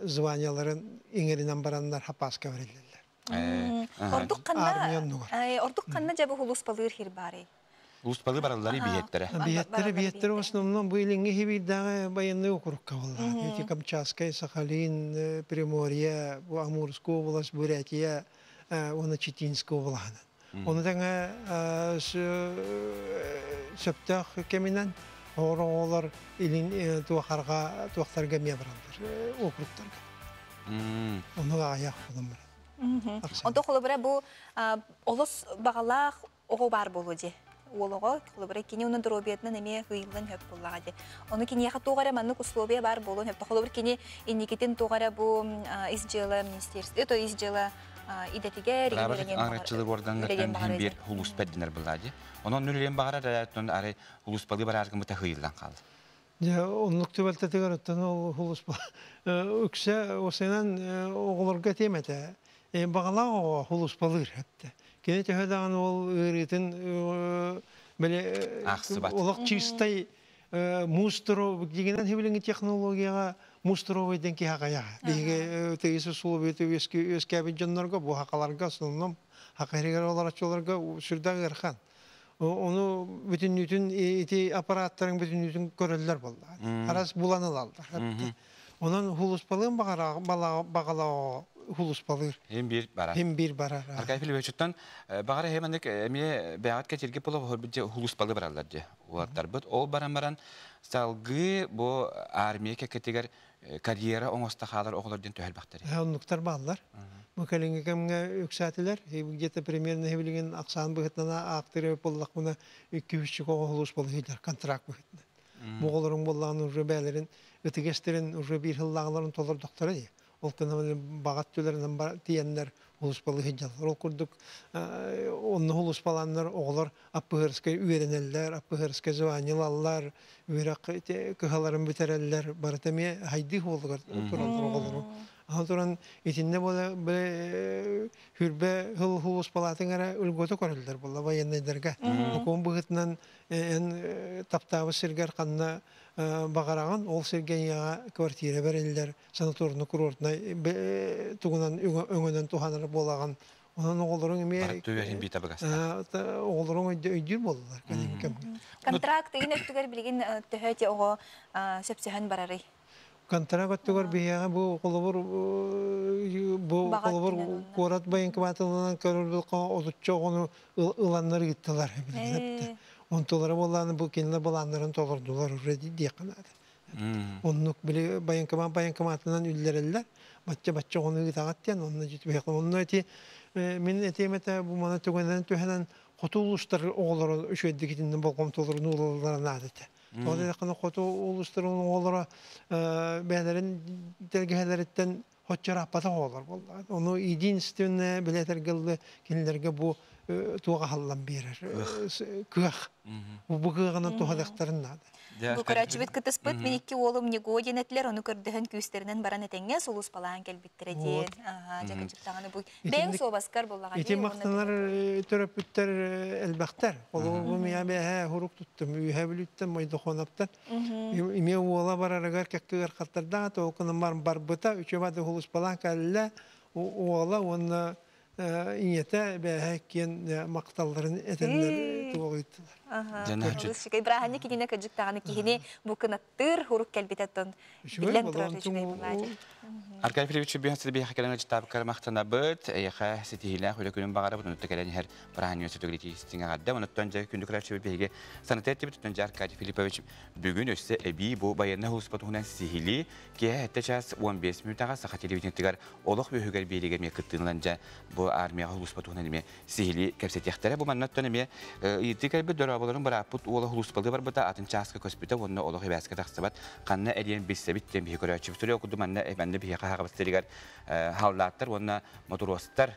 званияларын иҥэринэн бараннар хапааска бэриллэллэр. Ордук ханна ордук ханна дьэ бу улууспалыыр хир баарый? Улууспалыы бараллары биһиэттэрэ. Биһиэттэрэ биһиэттэрэ в основном бу илиҥҥи хибиирдээҕи военный округка буолла. Эти Камчатскай, Сахалин, Приморье, бу Амурская область, Бурятия уонна Читинская облаһынан. Ону тэҥэ сөптөөх кэминэн оҕолор илин туохарга туохтарга эмиэ бараллар округтарга. Ону аҕыйах буолан баран. Онто холобура бу олус баҕалаах оҕо баар буолуо дии. Уол оҕо холобура кини уну доруобуйатынан эмиэ ыйыллан хөп буоллаҕа дии. Ону киниэхэ туох эрэ маннык условия баар буолуон хөп. Холобур кини инникитин туох эрэ бу ис дьыала министерство, то ис дьыала идэтигэр Аңраччылык органнартан иһин биир улууспа динер была дии. Онон нүлүлэн баҕарар эрээттэн арай улууспалыы барааргын быта хыйыллан хаалар. Дьэ, оннук түбэлтэтигэр оттон ол улууспа үксэ осынан оҕолорго этиэм этэ. Баҕалаах оҕо улууспалыыр этте. Кини төһө даҕаны ол ыарыытын били олох чистай муус дигинэн хибилиҥи технологияҕа муус туровайдан киһи аҕайаҕа. Биһиги тыйыс условия үөскээбит дьоннорго, бу хакаларга, основном хакаригар олорочуларга сүрдээх ыарахан. Ону бүтүннүүтүн ити аппараттарын бүтүннүүтүн көрөллөр буолла. Арас булан ылаллар. Онон хулуспалыын бағала хулуспалыыр. Хим бир барар. Хим бир барар. Аркай Филипповичтан бағара хемандык эми бәгат кетирге боло хорбит хулуспалы баралар же. Улаттарбыт ол баран баран салгы бу армия кекетигер карьера оңоста хаалар оҕолор диэн төһөлбөхтөр. Оннуктар бааллар. Бу кэлиҥҥи кэмҥэ үксээтилэр. Где-то примерно билигин ахсаан быһытнана аактыры боллахмына 2-3 оҕо хулуспалы контракт быһытна. Бу оҕолорун боллаҕын уже бээлерин ытыгестерин уже биир хыллааҕыларын толордохторо дии. Ол кынамын бағат түлеринен тиэннер улуспалы хыдьаллар. Ол курдук онну улуспаланнар оҕолор аппыһырскай үөрэнэллэр, аппыһырскай званиялаллар, үөрэх кыһаларын бүтэрэллэр, барыта эмиэ хайдыы хуолугар тураллар оҕолору. Аны туран итиннэ буола хүрбэ хыл хулуспалаатын эрэ өлгөтө көрөллөр буолла военныйдарга. Окуон быһытынан эн таптаабыт сиргэр ханна баҕараҕын, ол сиргэ эйиэхэ квартира бэриллэр, санаторно курортнай тугунан өҥөнөн туһанар буолаҕын. Онон оҕолоруҥ эмиэ оҕолоруҥ өйдүүр буоллулар кэлин кэмҥэ. Контракт ыйын өттүгэр билигин төһө ти оҕо сөпсөһөн барарый? Контракт өттүгэр биһиэхэ бу холобур бу холобур куорат военкоматынан көрөллөххө отучча оҕону ыланнар ыыттылар билигин. Онтулара буоллааны бу кинилэр былааннарын толордулар уже диэххэ наада. Оннук били военкомат военкоматынан үллэрэллэр. Бачча-бачча оҕону ыытаҕат диэн онно дьүтүбэхэ. Онно эти мин этиэм этэ бу мана түгэнэн түһэнэн хоту улуустар оҕолоро үчүгэйдик итиннэ болҕомтолорун уураллара наада этэ. Тоҕо диэтэххинэ хоту улуустар оҕолоро бэйэлэрин тэлгэһэлэриттэн хоччорааппатах оҕолор буолла. Ону единственное билэтэргэ кинилэргэ бу туоға халлан берер кыах. Бу кыаҕынан туһалыахтарын наада. Бу көрөөччүбүт кытыспыт мин икки уолум Негодин этилер, ону көрдөһөн күүстеринен баран этеңге сулуспалаан келбиттер диэн. Аха, жакычыктаганы бу бэйэң суобаскар буллаган. Ити мактанар төрөпүттер элбэхтер. Олу бу мия бэһэ хурук туттум, үйэ бүлүттен мойдохонаптан. Име уола барарыгар кэккыгар хаттарда, тоокунан бар барбыта, үчөбады хулуспалаан кэллэ, уола уонна ийэтэ бэһэ киэн макталларын этеннер туоҕуйттылар. Браһанны кинине кыжыктаганы кихини бу кынаттыр хурук келбитеттон билен турар үчүгэй булаачы. Аркадий Филиппович бүйін сізді бейхі кәліңі житап кәрмақтана бұд, әйіға сетихилі хүлі күнін бағары бұд, ұнытты кәлін әр бірахан өсі түгілі тейістің ағады. Оныттан жа күнді күрәші бейге санатет деп түтін жа Аркадий Филиппович бүгін өсі әбі бұ баянна хулыспатуғынан сихили, ке әтті час 15 минутаға сақа телевидениятыгар олық бүйігер бейлігер ме кыттынлан жа бұ армияға хулыспатуғынан еме сихили кәпсетияқтары. Бұ маннаттан еме иті кәлбі дөрабыларын бір аппут ола хулыспалы бар бұта атын часқа көспіті, онны олық ебәске тақсыбат, қанна әден білсебіт тен бейі көрәчі бүтірі оқыды манна әбәнді бейі қағабыстыригар хаулаттар, онна моторостар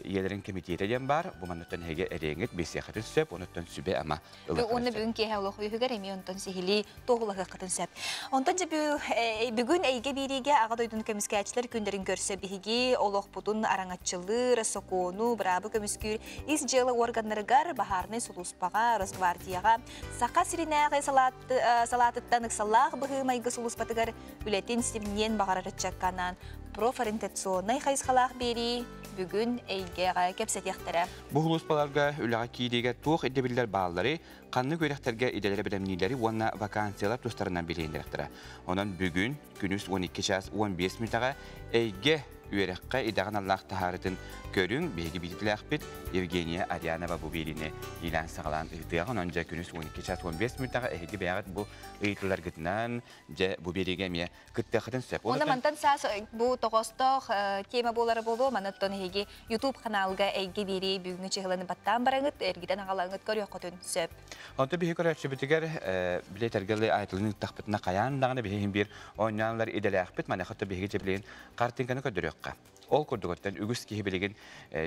иелерин комитети ден бар, бу манныттан хеге эреңит бесияхатын сөп, онуттан сүбе ама Оны бүгүн кеһэ олох үйүгер эми онтон сихили тоғулахы қытын сөп. Онтон же бүгүн эйге бириге ага дойдун көмүскәчилер күндерин көрсө биһиги олох бутун араңатчылыр, сокону, брабы көмүскүр ис жылы органнарыгар бахарны сулуспага, Росгвардияга, сака сиринәгы салатыттан ыксаллаах быһы майгы сулуспатыгар үлетин симнен багарарычакканан профориентационный хайысхалаах бери бүгүн эйгега кепсетияхтара. Бу хулуспаларга үлэҕэ киириигэ туох ирдэбиллэр бааллары, ханнык үөрэхтэргэ идэлэрэ бэлэмниилэри уонна вакансиялар тустарынан билиһиннэрэхтэрэ. Онон бүгүн күнүс 12 час 15 мүнүүтэҕэ эйгэ үөрэххэ идэҕин аллаах таһаарытын көрүҥ биһиги биитилээхпит Евгения Арианова бу биэриини иилээн саҕалаан ыытыаҕа. Онон дьэ күнүс 12 час 15 мүнүүтэҕэ эһиги бэйэҕит бу ыйытыыларгытынан дьэ бу биэриигэ эмиэ кыттыаххытын сөп. Онно мантан саас бу тоҕостоох тема буолара буолуо, манаттан эһиги YouTube каналга эйгэ биэрии бүгүҥҥү чыһыланы баттаан бараҥыт, эргитэн аҕалаҥыт көрүөххүтүн сөп. Онто биһи көрөөччүбүтүгэр биле тергели айтылын ыттахпытына хайаан даҕаны биһиһин биир оонньооннор идэлээхпит, маныаха биһиги дьэбилиин картинканы көрдөрүөххэ. Ол курдугуттан үгүс киһи билигин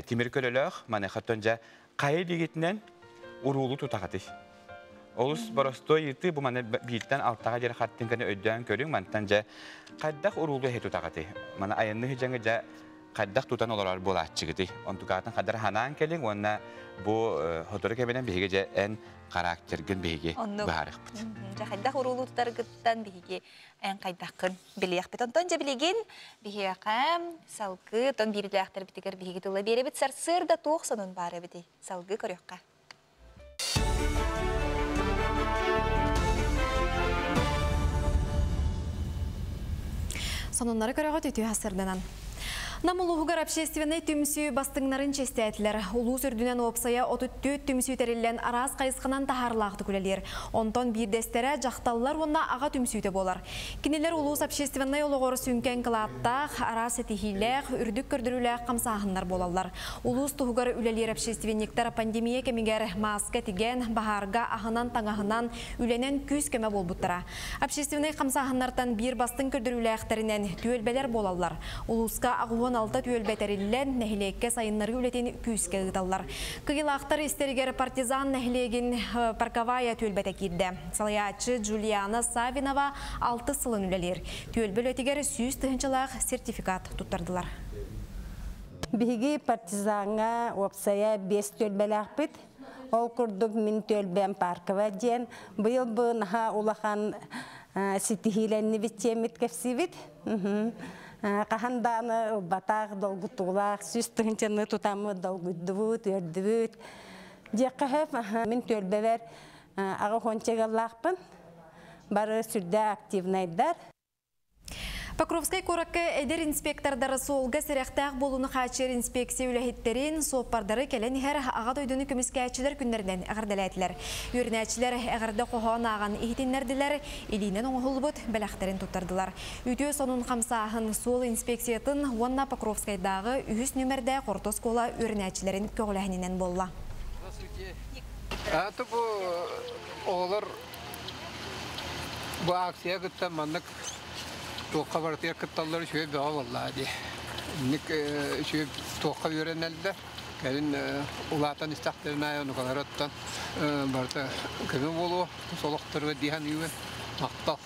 тимир көлөлөөх, маныаха жа хайы дигитинен уруулу тутаҕатый. Олус боростой ыты бу маны бииртэн алтаҕа диэри картинканы өйдөөн көрүҥ, мантан жа хайдах уруулу эһи тутаҕатый. Маны айанны хыдьаҥы жа хайдах тутан олорор буолааччыгытый. Онтукаатын хадар ханаан кэлиҥ уонна бу хотору кэбинэн биһиги жа эн характергын биһиги быһаарыахпыт. Жа хайдах уруулу тутаргыттан биһиги эн хайдаххын билиэхпит. Онтон жа билигин биһиэхэ салгы тон биирилээхтэр битигэр биһиги тыла биэрэбит сарсыыр да туох сонун баар эбитий. Салгы көрүөххэ. Сонуннары көрөҕө түтүү хасырданан. Нам улууһугар общественный түмсүү бастыҥнарын чэстээтилэр. Улуус үрдүнэн уопсайа 34 түмсүү тэриллэн араас хайысханан таһаарылаахтык үлэлиир. Онтон биирдэстэрэ дьахталлар уонна аҕа түмсүүтэ буолар. Кинилэр улуус общественный олоҕор сүҥкэн кылааттаах, араас этиһиилээх, үрдүк көрдөрүүлээх хамсааһыннар буолаллар. Улуус туһугар үлэлиир общественниктар пандемия кэмигэр мааска тигэн, баһаарга аһынан таҥаһынан үлэнэн күүс көмө буолбуттара. Общественный хамсааһыннартан биир бастыҥ көрдөрүүлээхтэринэн түөлбэлэр буолаллар. Улууска аҕуон алта түөлбэтэриллэн нэһилиэккэ сайыннары үлэтин күүскэ ыыталлар. Кыйылаахтар истэригэр партизан нэһилиэгин парковая түөлбэтэ киирдэ. Салайааччы Джулиана Савинова 6 сылын үлэлиир. Түөлбө үлэтигэр 100 тыһыынчалаах сертификат туттардылар. Биһиги партизаҥҥа уопсайа 5 түөлбэлээхпит. Ол курдук мин түөлбэм парковая диэн. Быйыл бу наһаа улахан ситиһиилэннибит тиэммит кэпсиибит. Хаһан дааны ылбатаах, долгутуулаах, сүүс тыһыынчаны тутаммыт, долгуйдубут, үөрдүбүт. Диэххэ мин түөлбэбэр аҕа хончагаллаахпын. Бары сүрдэ активнайдар. Покровскай куоракка эдэр инспектордары суолга сэрэхтээх буолууну хааччыйар инспекция үлэһиттэрин, суоппардары кэлэн иһэр аҕа дойдуну көмүскээччилэр күннэринэн эҕэрдэлээтилэр. Үөрэнээччилэр эҕэрдэ хоһоон ааҕан иһитиннэрдилэр, илиинэн оҥоһуллубут бэлэхтэрин туттардылар. Үтүө сонун хамсааһын суол инспекциятын уонна Покровскайдааҕы үһүс нүмердээх орто оскуола үөрэнээччилэрин көҕүлээһининэн буолла. Аты бу оҕолор бу акция кытта маннык туохха барытыгар кытталлар үчүгэй бөҕө буоллаа дии. Инник үчүгэй туохха үөрэнэллэр. Кэлин улаатан истэхтэрин аайы онукалары оттон барыта көмө буолуо, тус олохторугар дии саныыбын. Махтал.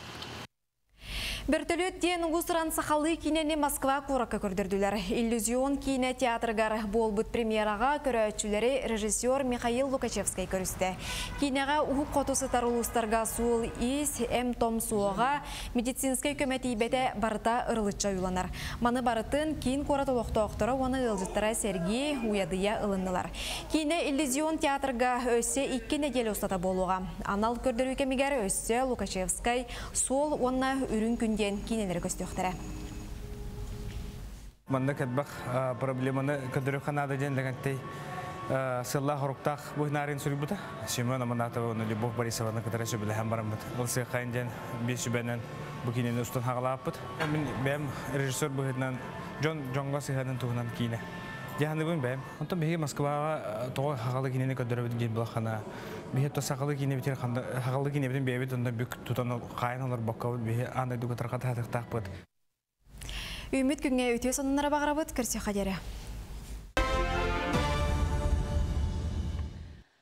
Бөртөлүөт диэн уус-уран сахалыы киинэни Москва куоракка көрдөрдүлэр. Иллюзион киинэ театрыгар буолбут премьераҕа көрөөччүлэри режиссер Михаил Лукачевскай көрүстэ. Киинэҕэ уһук хоту сытар улуустарга суол-иис, эм-том суоҕа, медицинскэй көмө тиийбэтэ барыта ырылыччы ойууланар. Маны барытын киин куорат олохтоохторо уонна ыалдьыттара сэргии, уйадыйа ылыннылар. Киинэ Иллюзион театрга өссө икки нэдиэлэ устата буолуоҕа. Анал көрдөрүү кэмигэр өссө Лукачевскай Суол уонна Үрүҥ күн диэн киинэлэри көстүөхтэрэ. Манна элбэх проблеманы көрдөрүөххэ наада диэн Лэгэнтэй сыллаах-хоруктаах быһынаарыйын суруйбута. Семен Аманатова уонна Любовь Борисованы кытары сөбүлэһэн бараммыт. Ылсыаххайын диэн биир сүбэнэн бу киинэни устан хаҕалааппыт. Мин бэйэм режиссер быһыытынан дьон дьоҥҥо сыһыанын туһунан киинэ. Дьаһаныбын бэйэм. Онтон биһиги Москваҕа тоҕо хаҕалы киинэни көрдөрөбүт диэн булаххана биһи то сахалыы киинэбитин сахалыы киинэбитин бэйэбит онно бүк тутан хаайан олорбоккобут биһи аан дойдуга тарҕатаатыктаахпыт. Үүммүт күҥҥэ үтүө сонуннары баҕарабыт, көрсүөххэ диэри.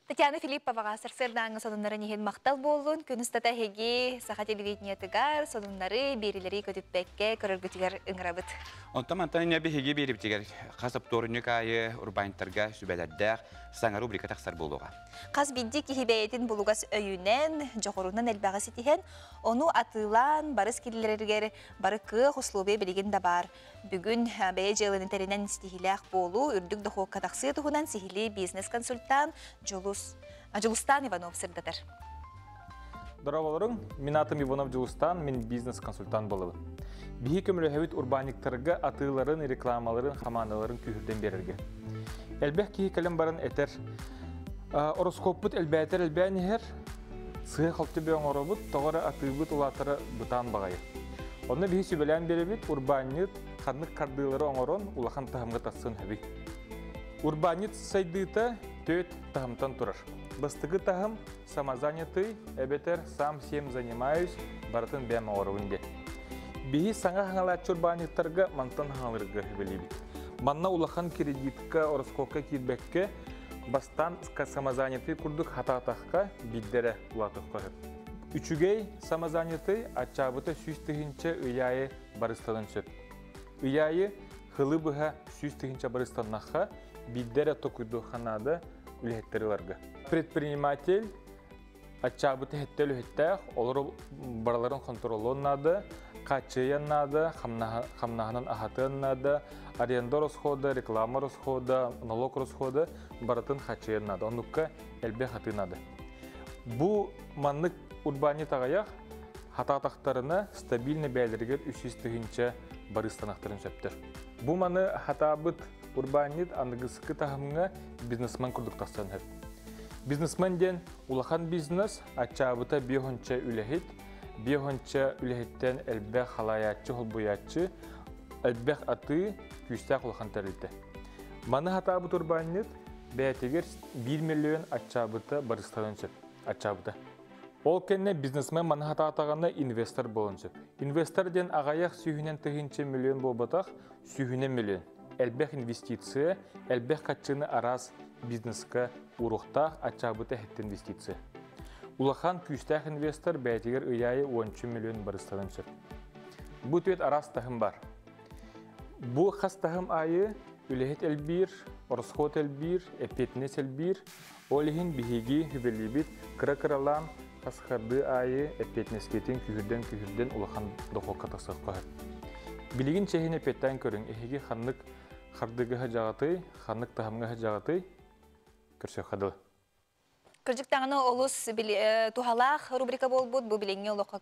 Татьяна Филипповаҕа сарсыардааҥҥы сонуннарын иһин махтал буоллун. Күн устата эһиги саха телевидениетыгар сонуннары, биэрилэри көтүппэккэ көрөргүтүгэр ыҥырабыт. Онтон мантан инньэ биһиги биэрибитигэр хас оптуорунньук аайы урбаанньыттарга сүбэлэрдээх саҥа рубрика тахсар буолуоҕа. Хас биирдии киһи бэйэтин булугас өйүнэн, дьоҕурунан элбэҕи ситиһэн, ону атыылаан, барыс киллэрэригэр бары кыах, условия билигин да баар. Бүгүн бэйэ дьыаланы тэринэн ситиһиилээх буолуу, үрдүк дохуокка тахсыы туһунан сиһилии бизнес-консультант Дьулус Дьулустаан Иванов сырдатар. Дорооболоруҥ, мин аатым Иванов Дьулустаан, мин бизнес-консультант буолабын. Биһи көмөлөһөбүт урбаанньыктарга атыыларын, рекламаларын, хамаандаларын күүһүрдэн биэрэргэ. Элбэх киһи кэлэн баран этэр, ороскуоппут элбээтэр элбээн иһэр, сыа-халты бөҕө оҥоробут, тоҕо эрэ атыыбыт улаатара бытаан баҕайы. Онно биһи сүбэлээн биэрэбит, урбаанньыт ханнык хардыылары оҥорон улахан таһымҥа тахсыан сөбүй. Урбаанньыт сайдыыта төрт таһымтан турар. Бастакы таһым самозанятый эбэтэр сам всем занимаюсь, барытын бэйэм оҥоробун диэн. Биһи саҥа хаҥалааччы урбаанньыттарга мантан хаҥалырга сүбэлиибит. Манна улахан кредитка, ороскуокка киирбэккэ, бастаан самозанятый курдук хатаатахха биирдэрэ улаатыахха сөп. Үчүгэй самозанятый аччаабыта 100 000 ый аайы барыстанын сөп. Ый аайы хылы быһа 100 000 барыстаннахха биирдэ эрэ токуйдуохха наада үлэһиттэри ыларга. Предприниматель аччаабыта иһиттэ үлэһиттээх, олору барыларын хонтуруоллуон наада, хааччыйыан наада, хамнаһынан аһатыан наада, аренда расхода, реклама расхода, налог расхода барытын хааччыйыан наада. Оннукка элбэх атыы наада. Бу маннык урбаанньыт аҕыйах, хатаатахтарына стабильно бэйэлэригэр 300 000 барыстанахтарын сөптөр. Бу маны хатаабыт урбаанньыт аныгыскы таһымҥа бизнесмен курдук тахсан сөп. Бизнесмен диэн улахан бизнес, аччаабыта биэһонча үлэһит, биэһонча үлэһиттэн элбэх халайааччы, холбуйааччы, элбэх атыы, күүстээх улахан тэрилтэ. Маны хатаабыт урбаанньыт бэйэтигэр 1 миллион аччаабыта барыстанын сөп. Аччаабыта. Ол кэннэ бизнесмен маны хатаатаҕына инвестор буолан сөп. Инвестор диэн аҕыйах сүүһүнэн тыһыынча миллион буолбатах, сүүһүнэн миллион. Элбэх инвестиция, элбэх хаччыны араас бизнеска ууруохтаах аччаабыта эһэтти инвестиция. Улахан күүстээх инвестор бэйэтигэр ый аайы уонча миллион барыстанын сөп. Бу түөт араас таһым бар. Бу хас таһым аайы үлэһит элбиир, оросхуот элбиир, эппиэтинэс элбиир. Ол иһин биһиги сүбэлиибит кыра-кыралаан хас хардыы аайы эппиэтинэскитин күүһүрдэн-күүһүрдэн улахан дохуокка тахсыахха сөп. Билигин чэһин эппиэттээн көрүҥ, эһиги ханнык хардыыга сылдьаҕытый, ханнык таһымҥа сылдьаҕытый, көрсүөххэ дылы. Кырдьык даҕаны олус туһалаах рубрика буолбут бу билиҥҥи олоххо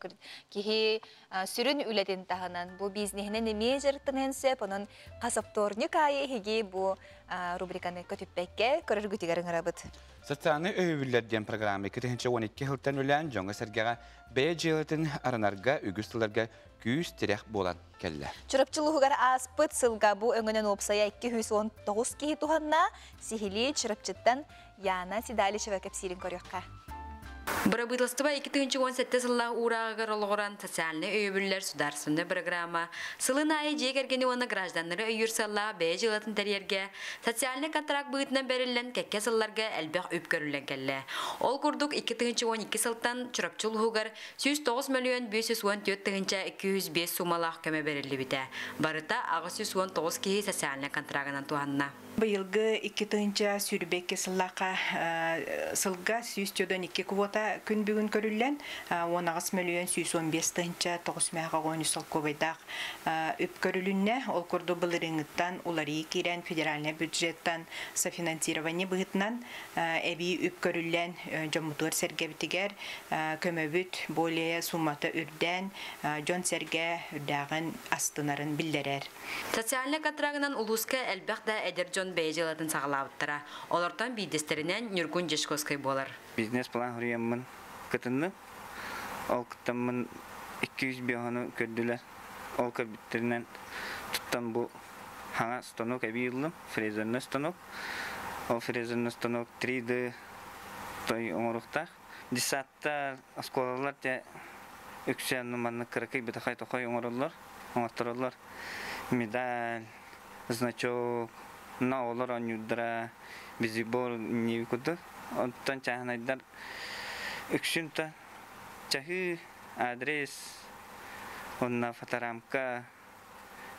киһи сүрүн үлэтин таһынан бу бизнеһинэн эмиэ дьарыктаныан сөп онон хас оптуорунньук аайы эһиги бу рубриканы көтүппэккэ көрөргүтүгэр ыҥырабыт. Социальнай өйөбүллэр диэн программа 2012 сылтан үлээн дьоҥҥо-сэргэҕэ бэйэ дьыалатын арынарга үгүс тылларга күүс-тирэх буолан кэллэ. Чурапчы улууһугар ааспыт сылга бу өҥөнөн уопсайа 219 киһи туһанна. Сиһилии Чурапчыттан Яна Седалищева кэпсиирин көрүөххэ. Бырабыыталыстыба 2017 сыллаах уурааҕыгар олоҕуран социальнай өйөбүллэр судаарыстыбаннай бырагыраама сылын аайы дьиэ кэргэни уонна гражданнары өйүүр сыаллаах бэйэ дьыалатын тэрийэргэ социальнай контракт быһыытынан бэриллэн кэккэ сылларга элбэх үп көрүллэн кэллэ. Ол курдук 2012 сылтан Чурапчы улууһугар 109 мөлүйүөн 514 тыһыынча 205 суумалаах көмө бэриллибитэ. Барыта 819 киһи социальнай контрагынан туһанна. Быйылгы 2022 сыллаахха сылга 142 квота күн бүгүн көрүллэн, 18 мөлүйүөн 115 тыһыынча 993 солкуобайдаах үп көрүлүннэ. Ол курдук былырыыҥҥыттан уларыйыы киирэн федеральнай бюджеттан софинансирование быһыытынан эбии үп көрүллэн дьоммутугар сэргэбитигэр көмөбүт более суммата үрдээн дьон-сэргэ үрдээҕин астынарын биллэрэр. Социальнай контрагынан улууска элбэх да эдэр дьон бэйэ дьыалатын саҕалаабыттара. Олортон биирдэстэринэн Ньургун Дьячковскай буолар. Бизнес-план суруйаммын кытынным. Ол кыттаммын 200 биоһону көрдүлэр. Ол көрбүттэринэн туттан бу хаҥа станок эбии ыллым, фрезерный станок. Ол фрезерный станок 3D той оҥоруохтаах. Десаттар, оскуолалар дьэ үксэ маннык кыракый бытахай тохой оҥороллор, оҥоттороллор. Медаль, значок, на олор оонньуурдара, бизибор не курдук. Оттон чааһынайдар үксүн та чаһыы, адрес, уонна фоторамка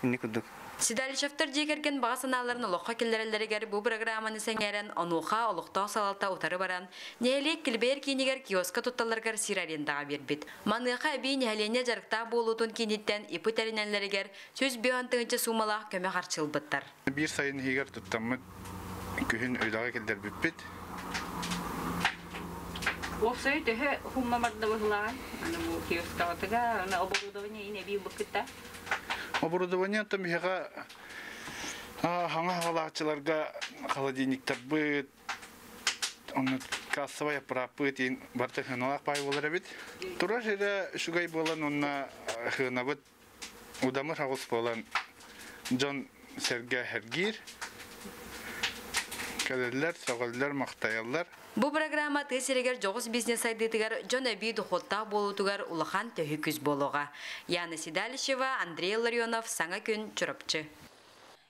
Инник курдук. Седалищевтар дьиэ кэргэн баҕа санааларын олоххо киллэрэллэригэр бу бырагырааманы сэҥээрэн, онуоха олохтоох салалта утары баран, нэһилиэк килбэйэр киинигэр киоска тутталларыгар сир арендаҕа биэрбит. Маныаха эбии нэһилиэнньэ дьарыктаах буолуутун кииниттэн ИП тэринэллэригэр 105 тыһыынча суумалаах көмө харчы ылбыттар. Биир сайын иһигэр туттаммыт күһүн үлэҕэ киллэрбиппит. Уопсайы төһө хумма барда быһылаан? Аны бу киоскаҕытыгар, аны оборудование ин эбии быкыта. Оборудование оттон биһиэхэ хаҥа хаҕалааччыларга холодильниктарбыт, онно кассовай аппарааппыт иин барыта хыаналаах баай буолар эбит. Турар сирэ үчүгэй буолан уонна хыанабыт удамыр аҕыс буолан дьон сэргэ сэргиир, кэлэллэр, сөҕөллөр, махтайаллар. Бу программа тыа сиригэр дьоҕус бизнес сайдыытыгар дьон эбии дохуоттаах буолуутугар улахан төһүү күүс буолуоҕа. Яна Седалищева, Андрей Ларионов, Саҥа күн, Чурапчы.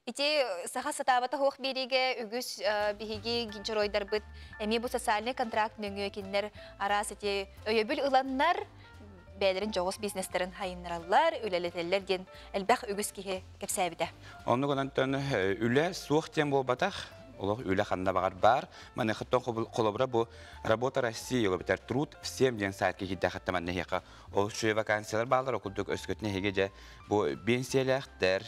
Ити саха сатаабата суох биэриигэ үгүс биһиги геройдарбыт эмиэ бу социальный контракт нөҥүө кинилэр араас ити өйөбүл ыланнар бэйэлэрин дьоҕус бизнестэрин хайыннараллар, үлэлэтэллэр диэн элбэх үгүс киһи кэпсээбитэ. Оннук онон үлэ суох диэн буолбатах, олох үлэ ханна баҕар баар. Маныхаттан холобура бу Работа России эбэтэр Труд всем диэн сайтка киирдэххэ манна эһиэхэ ол үчүгэй вакансиялар бааллар, ол курдук өскөтүн эһиги дьэ бу биэнсийэлээхтэр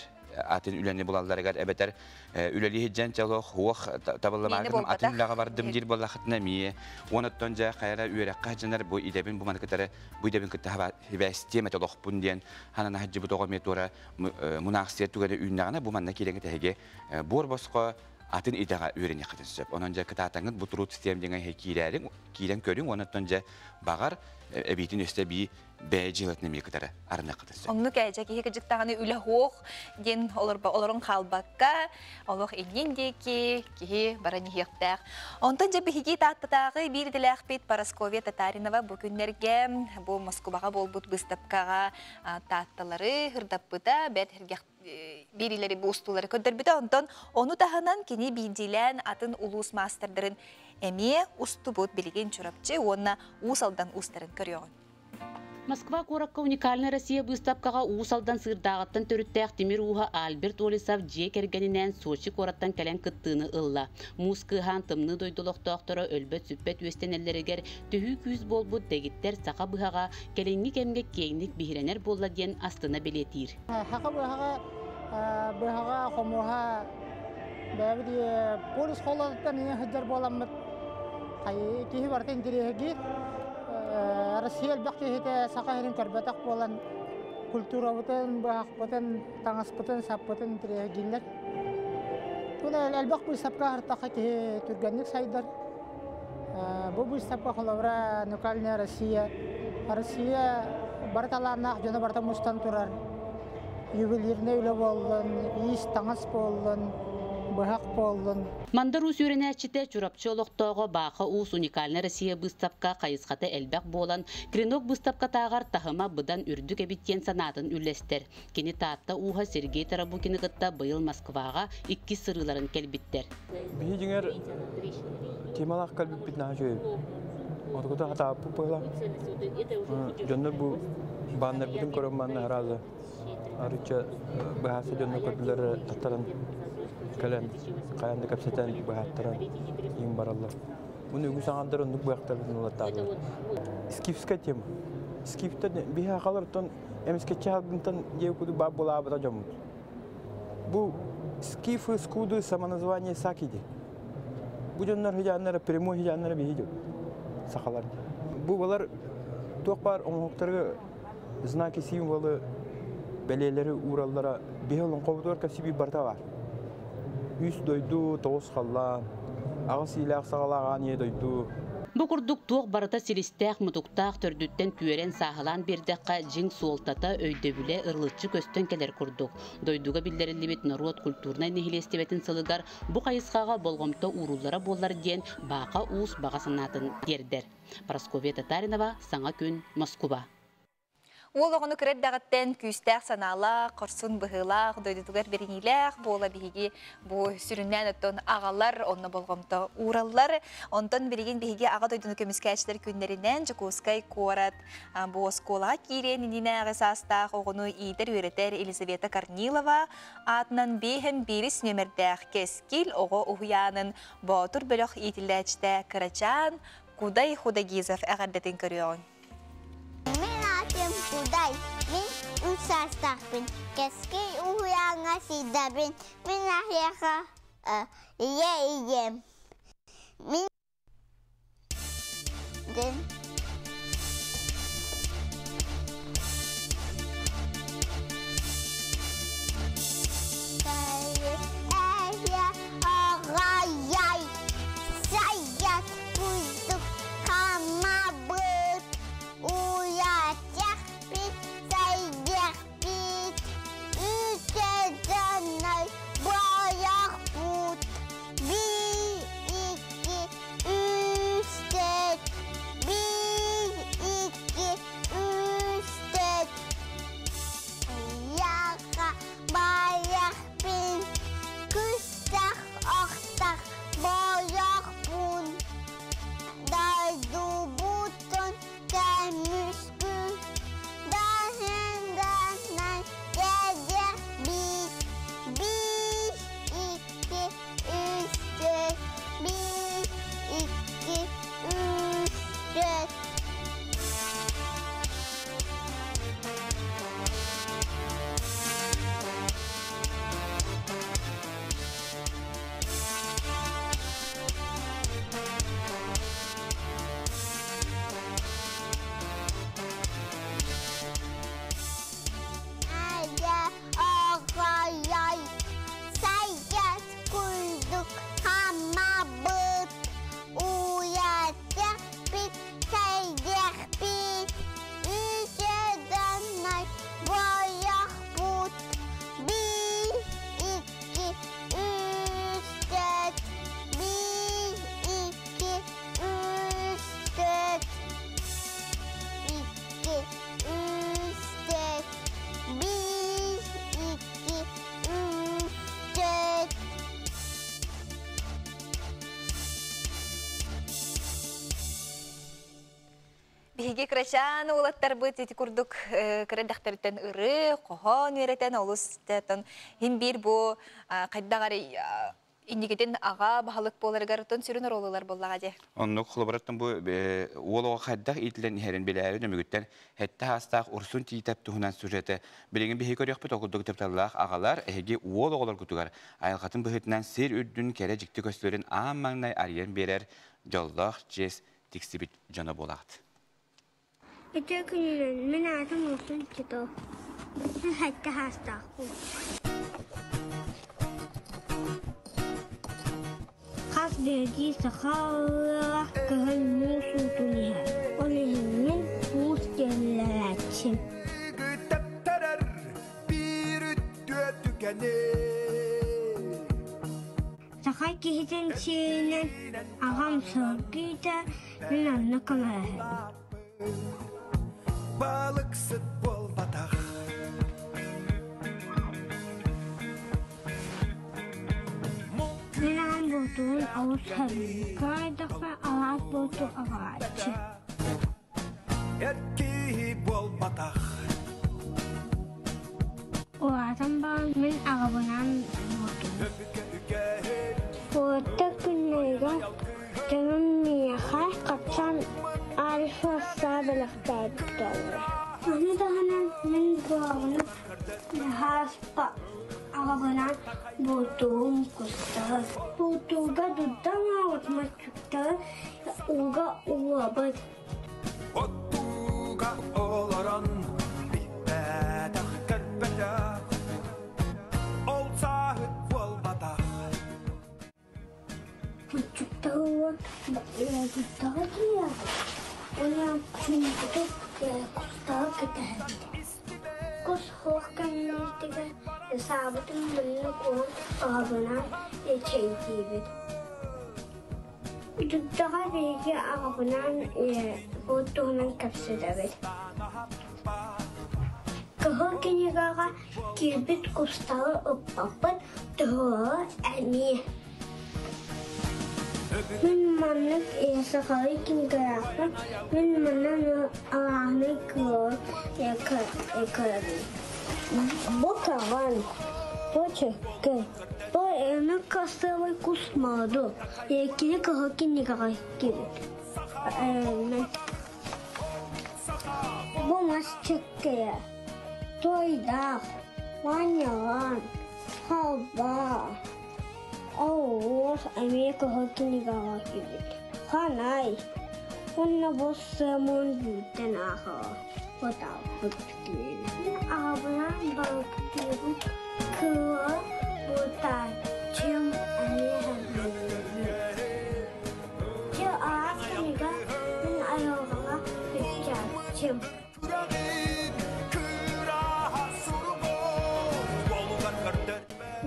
атын үлэни булалларыгар эбэтэр үлэлии сылдьан чолох уох табыллымаакытым атын үлэҕэ бардым диир буоллахытына эмиэ уон оттон дьэ хайара үөрэххэ сылдьанар бу идэбин бу маны кытары бу идэбин кытта сибээстиэм этэ олохпун диэн ханан сылдьыбыт оҕо эмиэ туора мунаахсыйар түгэнэ үүннэҕинэ бу манна киирэҥҥит эһиги буор босхо атын идэҕэ үөрэниэххитин сөп. Онон дьэ кытаатаҥҥыт бу труд систем диэҥэ киирээриҥ, киирэн көрүҥ, онон дьэ баҕар эбиитин өстө эбии бэйэ дьыалатын эмиэ кытары арыныаххытын сөп. Оннук ээдьэ киһи кыдьыктаҕына үлэ суох диэн олорон хаалбакка, олох иннин диэки киһи баран иһиэхтээх. Онтон дьэ биһиги Тааттатааҕы биир идэлээхпит Парасковья Татаринова бу күннэргэ бу Москубаҕа буолбут быыстапкаҕа таатталары ырдаппыта, бэрт биэриилэри бу устуулары көрдөрбүтэ. Онтон ону таһынан кини биирдиилээн атын улуус маастардарын эмиэ устубут билигин Чурапчы уонна Уус Алдан уустарын көрүөҕүн. Москва куоракка Уникальная Россия быыстапкаҕа Уус Алдан Сыырдааҕыттан төрүттээх тимир ууһа Альберт Олесов дьиэ кэргэнинээн Сочи куораттан кэлэн кыттыыны ылла. Муус кыаһаан тымныы дойду олохтоохторо өлбөт-сүппэт үөстэнэллэригэр төһүү күүс буолбут дэгиттэр саха быһаҕа кэлиҥҥи кэмҥэ киэҥник биһирэнэр буолла диэн астына бэлиэтиир. Саха быһаҕа быһаҕа хомуһа бэйэбит полис холодуттан ийэ сылдьар буоламмыт киһи барыта интэриэһиргиир. Россия элбэх киһитэ саха сирин көрбөтөх буолан культурабытын, быһахпытын, таҥаспытын, саппытын интэриэһиргииллэр. Тула элбэх быыстапка аһартахха киһи түргэнник сайдар. Бу быыстапка холобура Нукальная Россия. Россия бары талааннаах дьоно барыта мустан турар. Ювелирнай үлэ буоллун, иис таҥас буоллун, быһах буоллун. Мандар Уус үөрэнээччитэ Чурапчы олохтооҕо Бааха Уус Уникальная Россия быыстапка хайысхата элбэх буолан, Клинок быыстапкатааҕар таһыма быдан үрдүк эбит диэн санаатын үллэстэр. Кини Таатта ууһа Сергей Тарабукины кытта быйыл Москваҕа иккис сырыыларын кэлбиттэр. Биһи дьиҥэр темалаах кэлбиппит наһаа үчүгэй. Отукута хатааппыт быһыылаах. Дьоннор бу баннербытын көрөн манна аразы арычча быһааса дьоннор көрдүлэр таттаран кэлэн хайаан да кэпсэтэн быһааттаран иин бараллар. Муну үгүс аҥардар оннук быһахтарбытын ылаттаатылар. Скифская тема. Скифтэр биһи хахалартан эмискэччи халгынтан диэ кудук баар буолаабыта дьоммут. Бу скифы, скуды, самоназвание сакиди. Бу дьоннор хыдьааннара, прямой хыдьааннара биһи дьон. Сахалар. Бу балар туох баар оҥоһуктарга знаки символы бэлиэлэри уураллара биһи олоҥхобутугар кэпсии барыта баар. Үс дойду, тоҕус халлаан, аҕыс иилээх саҕалаах аан ийэ дойду. Бу курдук туох барыта силистээх-мутуктаах төрдүттэн түөрэн сааһылаан биэрдэххэ дьиҥ суолтата, өйдөбүлэ ырылыччы көстөн кэлэр курдук. Дойдуга биллэриллибит норуот культурнай нэһилиэстибэтин сылыгар бу хайысхаҕа болҕомто ууруллара буоллар диэн Бааха Уус баҕа санаатын тиэрдэр. Парасковья Татаринова, Саҥа күн, Москуба. Уол оҕону кыра эрдэҕиттэн күүстээх санаалаах, хорсун быһыылаах, дойдутугар бэриниилээх буола биһиги бу сүрүннээн оттон аҕалар онно болҕомто уураллар. Онтон билигин биһиги аҕа дойдуну көмүскээччилэр күннэринэн Дьокуускай куорат бу оскуолаҕа киириэн иннинээҕи саастаах оҕону иитэр-үөрэтэр Елизавета Корнилова аатынан биэһэн биирис нүөмэрдээх Кэскил оҕо уһуйаанын Боотур бөлөх иитиллээччитэ Кырачаан Кудай Худагизов эҕэрдэтин көрүөҕүҥ. Мин аатым Кудай. Мин үс саастаахпын. Кэскил уһуйааҥҥа сылдьабын. Мин аһыаха ийэ ийэм. Мин Аҕайай сайят курдук хамабыт уйатыахпыт сайдыахпыт үтэ-дьонной буойахпыт биир икки үс төрт биир икки үс төрт Яха байахпын күстэх охтах бойохпун дойдубутун көмүскү даһынданан кэлиэхпит биир икки үс төрт биир икки үс төрт Ай-ай, сайгас курдук хамабыт, уйатыахпыт, сайдыахпыт, үтө-донной буойахпыт, биир, икки, үс, төрт, биир, икки, үс, төрт, икки, үс, төрт, биир, икки, үс, төрт. Биһиги кырачаан уолаттарбыт ити курдук кыра дэхтэриттэн ыры, хоһоон үөрэтэн олус тон хин биир бу хайдах эрэ инникитин аҕа баһылык буоларыгар оттон сүрүн оруолулар буоллаҕа дии. Оннук холобураттан бу уол оҕо хайдах иитиллэн иһэрин билээри нөмүгүттэн сэттэ саастаах Урсун Тиитэп туһунан сюжеты билигин биһиги көрүөхпүт. Ол курдук тапталлаах аҕалар эһиги уол оҕолоргутугар айылҕатын быһыытынан сир үрдүн кэрэ дьикти көстүүлэрин аан маҥнай арыйан биэрэр дьоллоох чиэс тиксибит дьоно буолаҕыт. Үтүө күнүнэн, мин аатым Урсун Титов. Сэттэ саастаахпын. Хас биирдии саха ыала кыһын муус уутун иһэр. Ол иһин мин муус киллэрээччим. Тэптэрэр биир үтүө түгэни. киһитин сиэринэн аҕам сылгы иитэр, мин онно көмөлөһөбүн. Балыксыт буолбатах. Мин аҕам бултуурун олус сөбүлүүр. Кыра эрдэхпинэ алаас булту аҕалааччы. Эр киһи буолбатах. Улаатан баран мин аҕабынаан бултуубун. Куораттар күннэригэр дьонум миэхэ хапсан альфа бэлэхтээбиттэрэ. Ону таһынан мин буолабын хаспа аҕабынаан бултуурум кустары. Бултуурга дурда оҥоробут маччуктары ууга угабыт. Оттууга олорон билбэтэх көрбөтөх ол сааһыт буолбатах. Маччуктары дурдаҕа тиийэҕин уонна чуумпутук кустары кэтэһэбит. Кус суох кэмнэригэр саабытын манна куһун аҕабынаан чэйдиибит. Дурдаҕа биһиги аҕабынаан ол туһунан кэпсэтэбит. Кыһыл кинигэҕэ киирбит кустары ыппаппыт, туһугар эмиэ. Мин маннык сахалыы кинигэлээхпин, мин манна алааһынай кыылы көрөбүн. Бу көҕөн, бу чөккөй, бу эмэ касыабай кус мааду, кини кыһыл кинигэҕэ киирбит. Бу мас чөккөйө, туойдаах, маанньаҕан, халбаа, Оҕус эмиэ кыһыл кинигэҕэ киирбит. Ханай, уонна бу сыамын бүүттэн ааҕа отаабыт киирбит. Аҕабынан балыктыыбыт кыыла бутааччым эмиэ сөбүлүүбүн. Дьэ араас кинигэ мин айылҕаҕа сылдьааччым.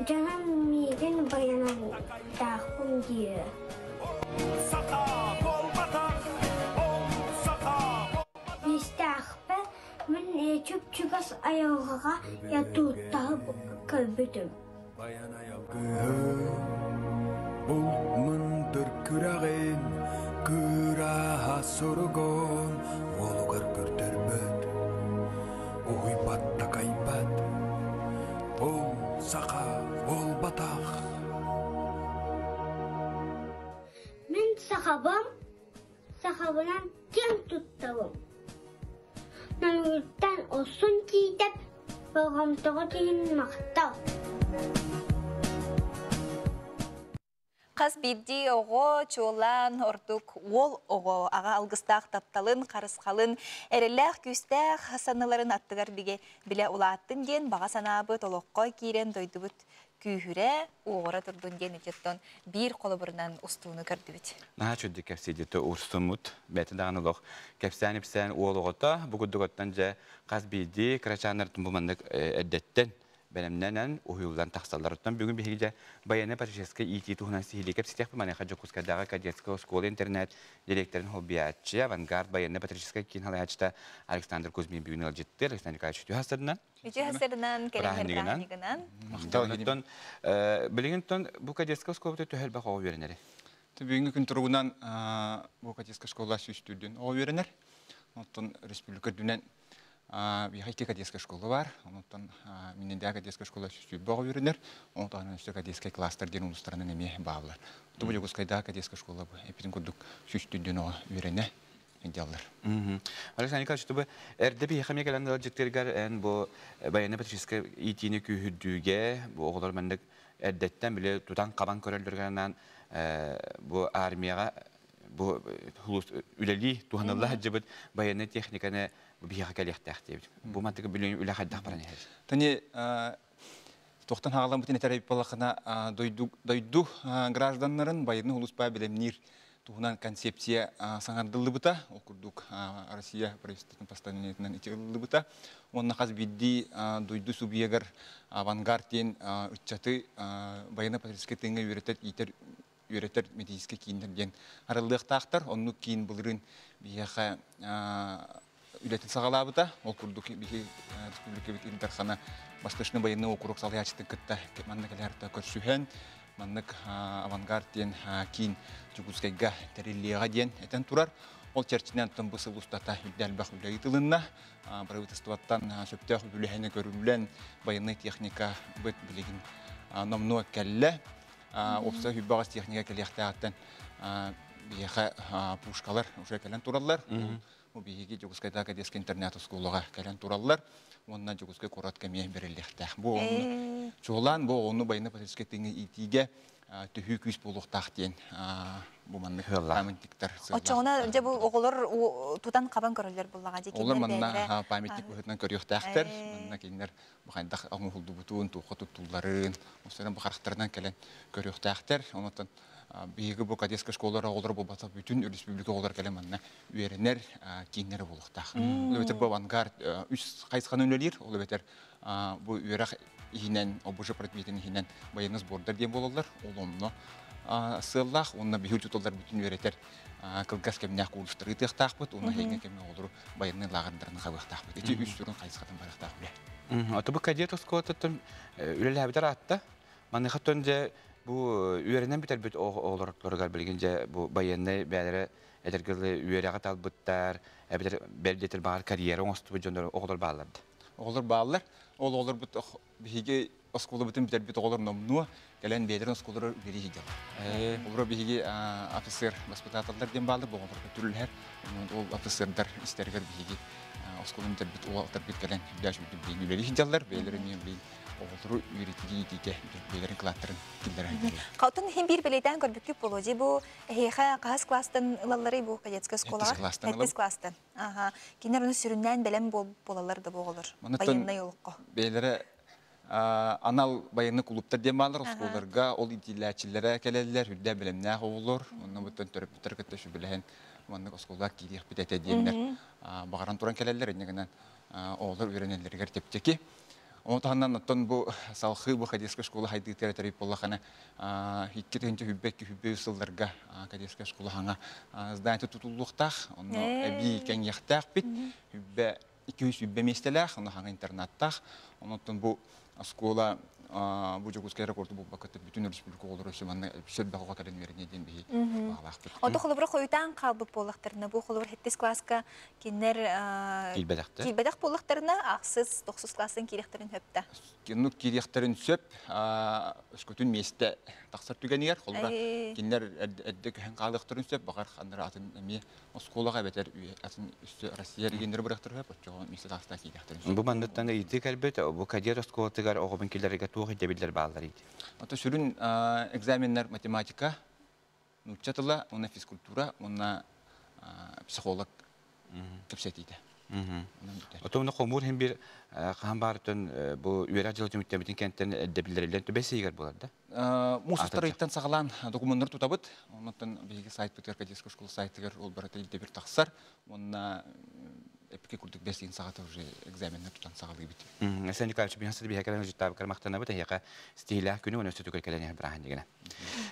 Дьонум миигин байанайдаахпын диир. Истээхпэр мин чуп-чугас айылҕаҕа ятууттаһы көрбүтүм. Булт мындыр күрэҕин кыраһа суругун уолугар көрдөрбөт, уһуйбат такайбат, ол саха буолбатах. Мин сахабым, сахабынан киэн туттабын. Норуоттан олсун тиитэп, болҕомтоҕут иһин махтал. Хас биирдии оҕо чуолаан ордук уол оҕо аҕа алгыстаах тапталын, харысхалын, эрэллээх күүстээх саныыларын аттыгар бигэ билэ улааттын диэн баҕа санаабыт олоххо киирэн дойдубут күүһүрэ, уоҕура турдун диэн ититтон биир холобурунан устууну көрдүбүт. Наһаа чүддүк кэпсиидите урсуммут бэйэтэ даҕаны олох кэпсээн-ипсээн уол оҕото бу курдук дьэ хас биирдии кырачааннартан бу маннык эрдэттэн бэлэмнэнэн уһуйуллан тахсаллар. Оттон бүгүн биһиги дьэ военно-патриотическай иитии туһунан сиһилии кэпсэтиэхпит. Маныаха Дьокуускайдааҕы кадетскай оскуола-интернат директорын холбуйааччы, авангард военно-патриотическай киин салайааччыта Александр Кузьмин бүгүн ыалдьыттыыр. Александр Николаевич, үтүө сарсыарданан. Үтүө сарсыарданан, кэлин бырааһынньыгынан. Махтал. Билигин бу кадетскай оскуолабыт төһө элбэх оҕо үөрэнэри? Бүгүҥҥү күн туругунан бу кадетскай школа 104 оҕо үөрэнэр. Оттон республика үрдүнэн биһиэхэ икки кадетскай школа бар. Онтон Миннэндээ кадетскай школа 120 оҕо үөрэнэр. Ону таһынан өссө кадетскай класстар диэн улуустарынан эмиэ бааллар. Бу Дьокуускайдааҕы кадетскай школа бу эппитин курдук 104 оҕо үөрэнэ дьаллар. Александр Николаевич, бу эрдэ биһиэхэ эмиэ кэлэн ыалдьыттыыргар эн бу военно-патриотическай иитиини күүһүрдүүгэ бу оҕолор маннык эрдэттэн били тутан-хабан көрөллөрүгэр анаан бу армияҕа бу үлэлии туһанылла сылдьыбыт военнай техниканы биһиэхэ кэлиэхтээх диэбит. Бу мантык билигин үлэ хайдах баран иһэр? Тани тохтон хаалламмытын этэр буоллаххына дойду дойду гражданнарын байыны улуспа билэмниир туһунан концепция саҥардыллыбыта. Ол курдук Россия правительствотын постановлениетынан ити ылыллыбыта. Уонна хас биирдии дойду субъегар авангард диэн ыччаты военно-патриотическай тыыҥҥа үөрэтэр иитэр үөрэтэр методическай кииннэр диэн арыллыахтаахтар. Оннук киин былырыын биһиэхэ үлэтин саҕалаабыта. Ол курдук биһи республикабыт Ил Дархана Восточный военный округ салайааччытын кытта манна кэлэртэ көрсүһэн, маннык авангард диэн киин Дьокуускайга тэриллиэҕэ диэн этэн турар. Ол чэрчинэн оттон бу сыл устата үрдэ элбэх үлэ ыытылынна. Правительствоттан сөптөөх үбүлэһини көрүллэн, военный техника быт билигин номнуо кэллэ. Уопсай хүббэҕэс техника кэлиэхтээҕиттэн биһиэхэ пушкалар уже кэлэн тураллар. Бу биһиги Дьокуускайдааҕы кадетскай интернат оскуолаҕа кэлэн тураллар уонна Дьокуускай куорат кэмиэ бэриллиэхтээх. Бу оҕону чуолаан бу оҕону военно-патриотическай тыыҥҥа иитиигэ төһүү күүс буолуохтаах диэн бу маннык памятниктар. Оччоҕуна дьэ бу оҕолор тутан хабан көрөллөр буллаҕа дии. Олор манна памятник быһыытынан көрүөхтээхтэр. Манна кинилэр бу хайдах оҥоһуллубутун, туохха туттулларын, осторон бу харахтарынан кэлэн көрүөхтээхтэр. Онон биһиги бу кадетскай школалар оҕолоро буолбатах бүтүн республика оҕолоро кэлэн манна үөрэнэр кииннэрэ буолуохтаах. Ол эбэтэр бу авангард үс хайысханы үлэлиир, ол эбэтэр бу үөрэх иһинэн, ОБЖ предметин иһинэн военный сбордар диэн буолаллар. Ол онно сыаллаах уонна биһи учууталлар бүтүн үөрэтэр кылгас кэмнээх курстары ыытыахтаахпыт уонна эһиги кэмҥэ оҕолору военный лааҕырдарын хабыахтаахпыт. Ити үс сүрүн хайысхатын барыахтаах үлэ. Ото бу кадет оскуолатыттан үлэлээбитэр аатта. Маныхаттан дьэ бу үөрэнэн бүтэрбит оҕолорторугар билигин дьэ бу байыаннай бээлэрэ эдэргэ үөрэҕи талбыттар, эбэтэр бэл диэтэр баҕар карьера оҥостубут дьоннор оҕолор бааллар да. Оҕолор бааллар. Ол оҕолорбут биһиги оскуолабытын бүтэрбит оҕолор номнуо кэлэн бэйэлэрин оскуолалара үлэлии сылдьаллар. Олоро биһиги офицер воспитателлар диэн бааллар, бу оҕолорго түрүлэһэр. Ол офицердар истэригэр биһиги оскуоланы бүтэрбит уолаттарбыт кэлэн үрдээш үрдүк билин үлэлии сылдьаллар. Бэйэлэрин эмиэ билин оҕолору үөрэтиги иитиигэ бэйэлэрин кылааттарын киллэрэ сылдьаллар. Халтын иһин биир бэлиэтээн көрбүккүт буолуо дии бу эһиэхэ хаһыс класстан ылалларый бу кадетскай оскуолаҕа? Сэттис класстан. Сэттис класстан. Аха. Кинилэр ону сүрүннээн бэлэм буолаллар да буолар. Байыаннай олоххо. Бэйэлэрэ анал байыаннай кулууптар диэн бааллар оскуолаларга ол иитиллээччилэрэ кэлэллэр, үрдэ бэлэмнээх оҕолор. Онно буттан төрөппүттэр кытта сүбэлэһэн маннык оскуолаҕа киириэхпит этэ диэннэр баҕаран туран кэлэллэр. Инньэ гынан оҕолор үөрэнэллэригэр чэпчэки. Ону таһынан оттон бу салхыы бу кадетскай школа хайдыытыгар этэрбит буоллахына 2022-2023 сылларга кадетскай школа хаҥа здание тутуллуохтаах, онно эбии кэҥиэхтээхпит. Үбэ 200 миэстэлээх, онно хаҥа интернаттаах. Онон бу оскуола бу Дьокуускай аэропорту булбакка бүтүн республика оҕолоро өссө манна сөрбөх оҕо кэлэн үөрэниэ диэн биһи баҕалаахпыт. Ото холобура хойутаан хаалбыт буоллахтарына, бу холобур сэттис класска кинилэр Киирбэтэхтэр. Киирбэтэх буоллахтарына, ахсыс, тохсус класстан киириэхтэрин сөп да. Киннук киириэхтэрин сөп, өскөтүн миэстэ тахсар түгэнигэр, холобура, кинилэр эрдэ көһөн хаалыахтарын сөп, баҕар ханнара атын эмиэ оскуолаҕа эбэтэр атын өссө Россия регионнары бырахтар сөп, оччоҕо миэстэ таҕыста киириэхтэрин сөп. Бу манныттан ыйытыы кэлбит, бу кадет оскуолатыгар оҕобун киллэрэргэ туох ирдэбиллэр бааллар ити? Ото сүрүн экзаменнар математика, нуучча тыла уонна физкультура уонна психолог кэпсэтиитэ. Отон хомуур иһин бир хаһан баарытын бу үөрэх дьыла түмүктэммитин кэнтэн эрдэ түбэс сиигэр буолар да? Муус устар ыйтан саҕалаан докумуоннары тутабыт. Оннуттан биһиги сайтпытыгар Кадетская школа сайтыгар ол барыта илдэ тахсар. Уонна эпике курдук бэс ыйын саҕата уже экзаменнар тутан саҕалыыбыт. Алексей Николаевич, биһиэхэ биһиэхэ кэлэн ыжыттаабыккар махтанабыт, эһиэхэ стилээх күнү уонна өссө түгэл кэлэн иһэр бырааһынньыгына.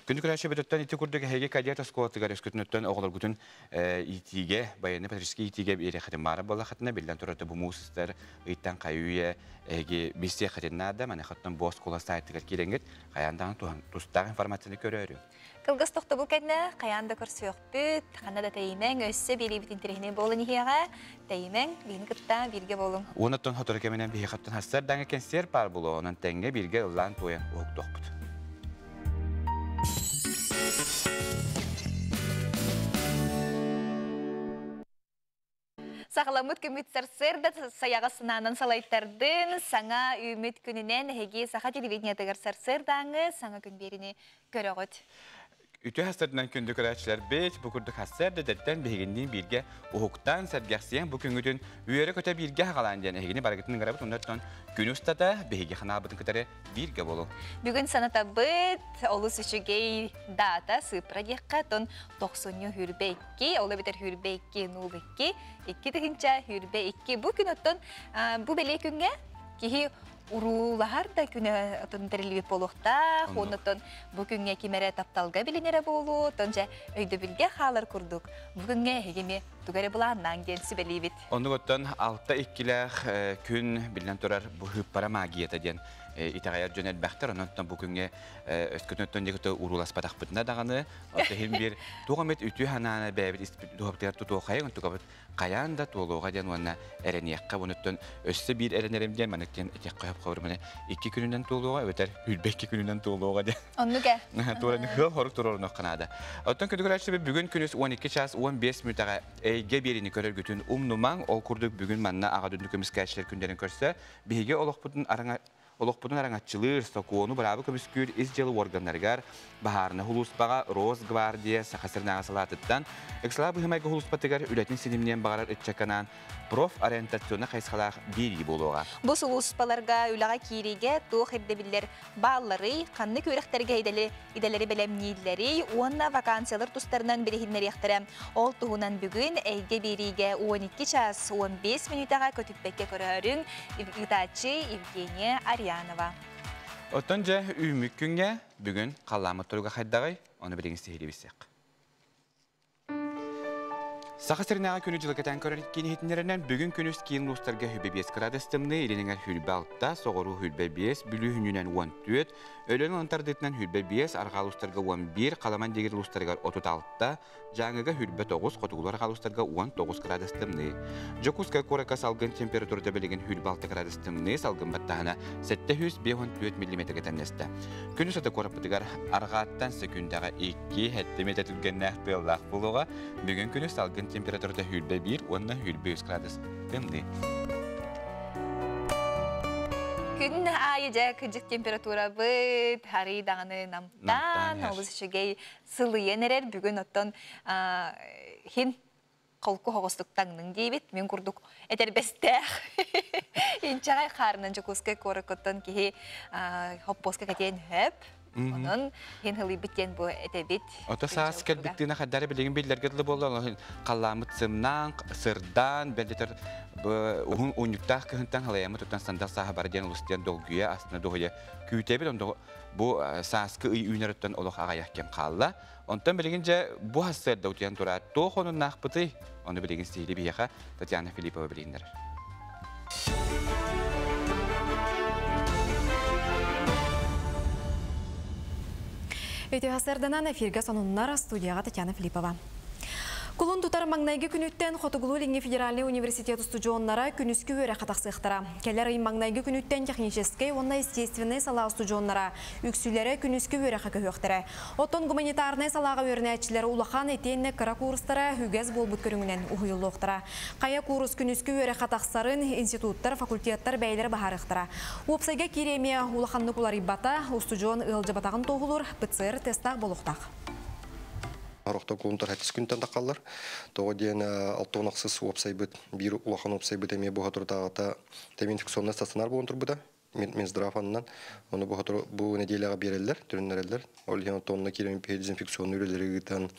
Күндү көрөөччү бөдөттөн ити курдук эһиги кадет оскуолатыгар өскөтүнүттэн оҕолоргутун иитиигэ, военный-патриотическай иитиигэ биэриэххитин баара буоллаххытына, биллэн турар, бу муус устар ыйтан хайы-үйэ эһиги билсиэххитин наада, маныхаттан бу оскуола сайтыгар киирэҥҥит, хайаан даҕаны тустаах информацияны көрөөрү. Кылгас тохтобул кэннэ хайаан да көрсүөхпүт, ханна да тэйимэҥ, өссө биэриибит интэриэһинэй буолан иһиэҕэ. Тэйимэҥ, биһини кытта бииргэ буолуҥ. Уонуттан сотору кэминэн биһиэхэттэн хассар даҥа кэнсиэр паар буолуо, онон тэҥҥэ бииргэ ыллаан туойан уһуктуохпут. Саҕаламмыт күммүт сарсыарда сайаҕас санаанан салайтардын, саҥа үүммүт күнүнэн эһиги саха телевидениетыгар сарсыардааҥы саҥа күн биэриини көрөҕүт. Үтүө хастарынан күндү көрөөччүлэрбит, бу курдук хассар дэдэттэн биһигинниин бииргэ уһуктаан, сэргэхсийэн бу күҥҥүтүн үөрэ-көтө бииргэ хаҕалаан диэн эһигини барыгытын ыҥырабыт оннуттан күн устата биһиги ханаабытын кытары бииргэ болуҥ. Бүгүн санатабыт олус үчүгэй дата сыыппара диэххэ, тон тохсунньу хүрбэ икки, ол эбэтэр хүрбэ икки нуул икки, икки тыһынча хүрбэ икки. Бу күн оттон бу бэлиэ күҥҥэ киһи Уруулаһар да күнэ отон тэриллибит буолуохтаах, оннуттан бу күҥҥэ ким эрэ тапталга билинэрэ буолуо, оттон дьэ өйдөбүлгэ хаалар курдук. Бу күҥҥэ эһиги эмиэ тугу эрэ былааннаан диэн сүбэлиибит. Оннук оттон алта иккилээх күн биллэн турар бу хыыппара магията диэн итэҕэйэр дьон элбэхтэр. Онон бу күҥҥэ өскөтүнтэн диэки урууласпатахпытына даҕаны, оттон иһин биир туох эмит үтүө санааны бэйэбит духабытыгар тутуохайын, онтукабыт хайаан да туолуоҕа диэн уонна эрэниэххэ. Онуттан өссө биир эрэнэрим диэн маннык диэн этиэххэ сөп хобур маны икки күнүнэн туолуоҕа эбэтэр үрбэ икки күнүнэн туолуоҕа диэн. Оннук ээ. Туораны хыал хорук туруорунуохха наада. Оттон күндү бүгүн күнүс 12 час 15 мүнүүтэҕэ эйгэ биэриини көрөргүтүн умнумаҥ. Ол курдук бүгүн манна аҕа дойду көмүскээччилэр күннэрин көрсө биһиги олохпутун араҥа олохпутун араҥаччылыыр, сокуону быраабы көмүскүүр ис дьыала уорганнарыгар, баһаарына улууспаҕа Росгвардия Саха сиринээҕи салаатыттан ыксалаах быһымайга улууспатыгар үлэтин ситимниэн баҕарар ыччакканаан профориентационнай хайысхалаах биэрии буолуоҕа. Бу сулууспаларга үлэҕэ киириигэ туох ирдэбиллэр баалларый, ханнык үөрэхтэргэ идэлэри бэлэмнииллэрий уонна вакансиялар тустарынан билиһиннэриэхтэрэ. Ол туһунан бүгүн эйгэ биэриигэ 12 час 15 мүнүүтэҕэ көтүппэккэ көрөөрүҥ ыытааччы Евгения Арьянова. Оттон дьэ үүммүт күҥҥэ бүгүн халлааммыт туруга хайдаҕый? Ону билигин сиһилии билсиэх. Саха сиринээҕи күнү дьылы кэтээн көрөр киин иһитиннэринэн бүгүн күнүс киин улуустарга хүбэ 5 градус тымныы, илин эҥэр хүрбэ 6, соҕуруу хүрбэ 5, Бүлүү хүнүнэн 14, Өлөөн онтардыытынан хүрбэ 5, арҕаа улуустарга 11, Халаман дигир улуустарыгар 36, Дьааҥыга хүрбэ 9, хотугулар арҕаа улуустарга 19 градус тымныы. Дьокуускай куоракка салгын температурата билигин хүрбэ 6 градус тымныы, салгын баттаһына 754 миллиметргэ тэҥнэстэ. Күнүс аты куораппытыгар арҕааттан секүндэҕэ 2 7 метр түргэннээх тыаллаах буолуоҕа. Бүгүн күнүс салгын температурата хүрбэ 1 уонна хүрбэ 3 градус тымныы. Күн аайы дьэ кыдьык температурабыт арый даҕаны намтаан, олус үчүгэй сылыйан эрэр. Бүгүн оттон хин холку хоҕустук таҥныҥ диэбит. Мин курдук этэрбэстээх. Инчэҕэй хаарынан Дьокуускай куораккыттан киһи хоппуоска кэтиэн сөп. Онон хин хылыйбыт диэн бу этэбит. Ото саас кэлбит тыына хаддары билигин биллэргэ дылы буолла. Халлааммыт сымнаан, сырдаан, бэлдэтэр уһун унньуктаах кыһынтан халайаммыт туттан сандал сааһа бар диэн улус диэн долгуйа, астына дуһуйа күүтэбит. Ондо бу сааскы ый үүнэрөттөн олох аҕайах кэм хаалла. Онтон билигин дьэ бу хассыарда утуйан тураат туох онуннаахпытый? Ону билигин сиһили биһиэхэ Татьяна Филиппова билиһиннэрэр. Үтүө сарданан эфиргэ сонуннар студияға Татьяна Филиппова. Кулун тутар маҥнайгы күнүттэн Хотугулуу-Илиҥҥи федеральнай университет устудьуоннара күнүскү үөрэх тахсыахтара. Кэлэр ый маҥнайгы күнүттэн техническэй уонна естественнэй салаа устудьуоннара үксүлэрэ күнүскү үөрэххэ көһүөхтэрэ. Оттон гуманитарнай салааҕа үөрэнээччилэр улахан итиэннэ кыра куурустара үгэс буолбут көрүҥүнэн уһуйуллуохтара. Хайа куурус күнүскү үөрэххэ тахсарын институттар, факультеттар бэйэлэрэ быһаарыахтара. Уопсайга киириэмиэ улаханнык уларыйбата, устудьуон ыалдьыбатаҕын туоһулуур ПЦР тестаах буолуохтаах. Орохто кулун хаттис күнтэн таққаллар. Тоҕо диэн алтуон ахсыс уопсайбыт, биир улахан уопсайбыт эмиэ буха туртааҕыта тэм инфекционный стационар буолан турбута. Минздрав аннан. Оны буха бу неделяға береллер, түрүннереллер. Ол иһин тонна кирен дезинфекционный үлелери гытан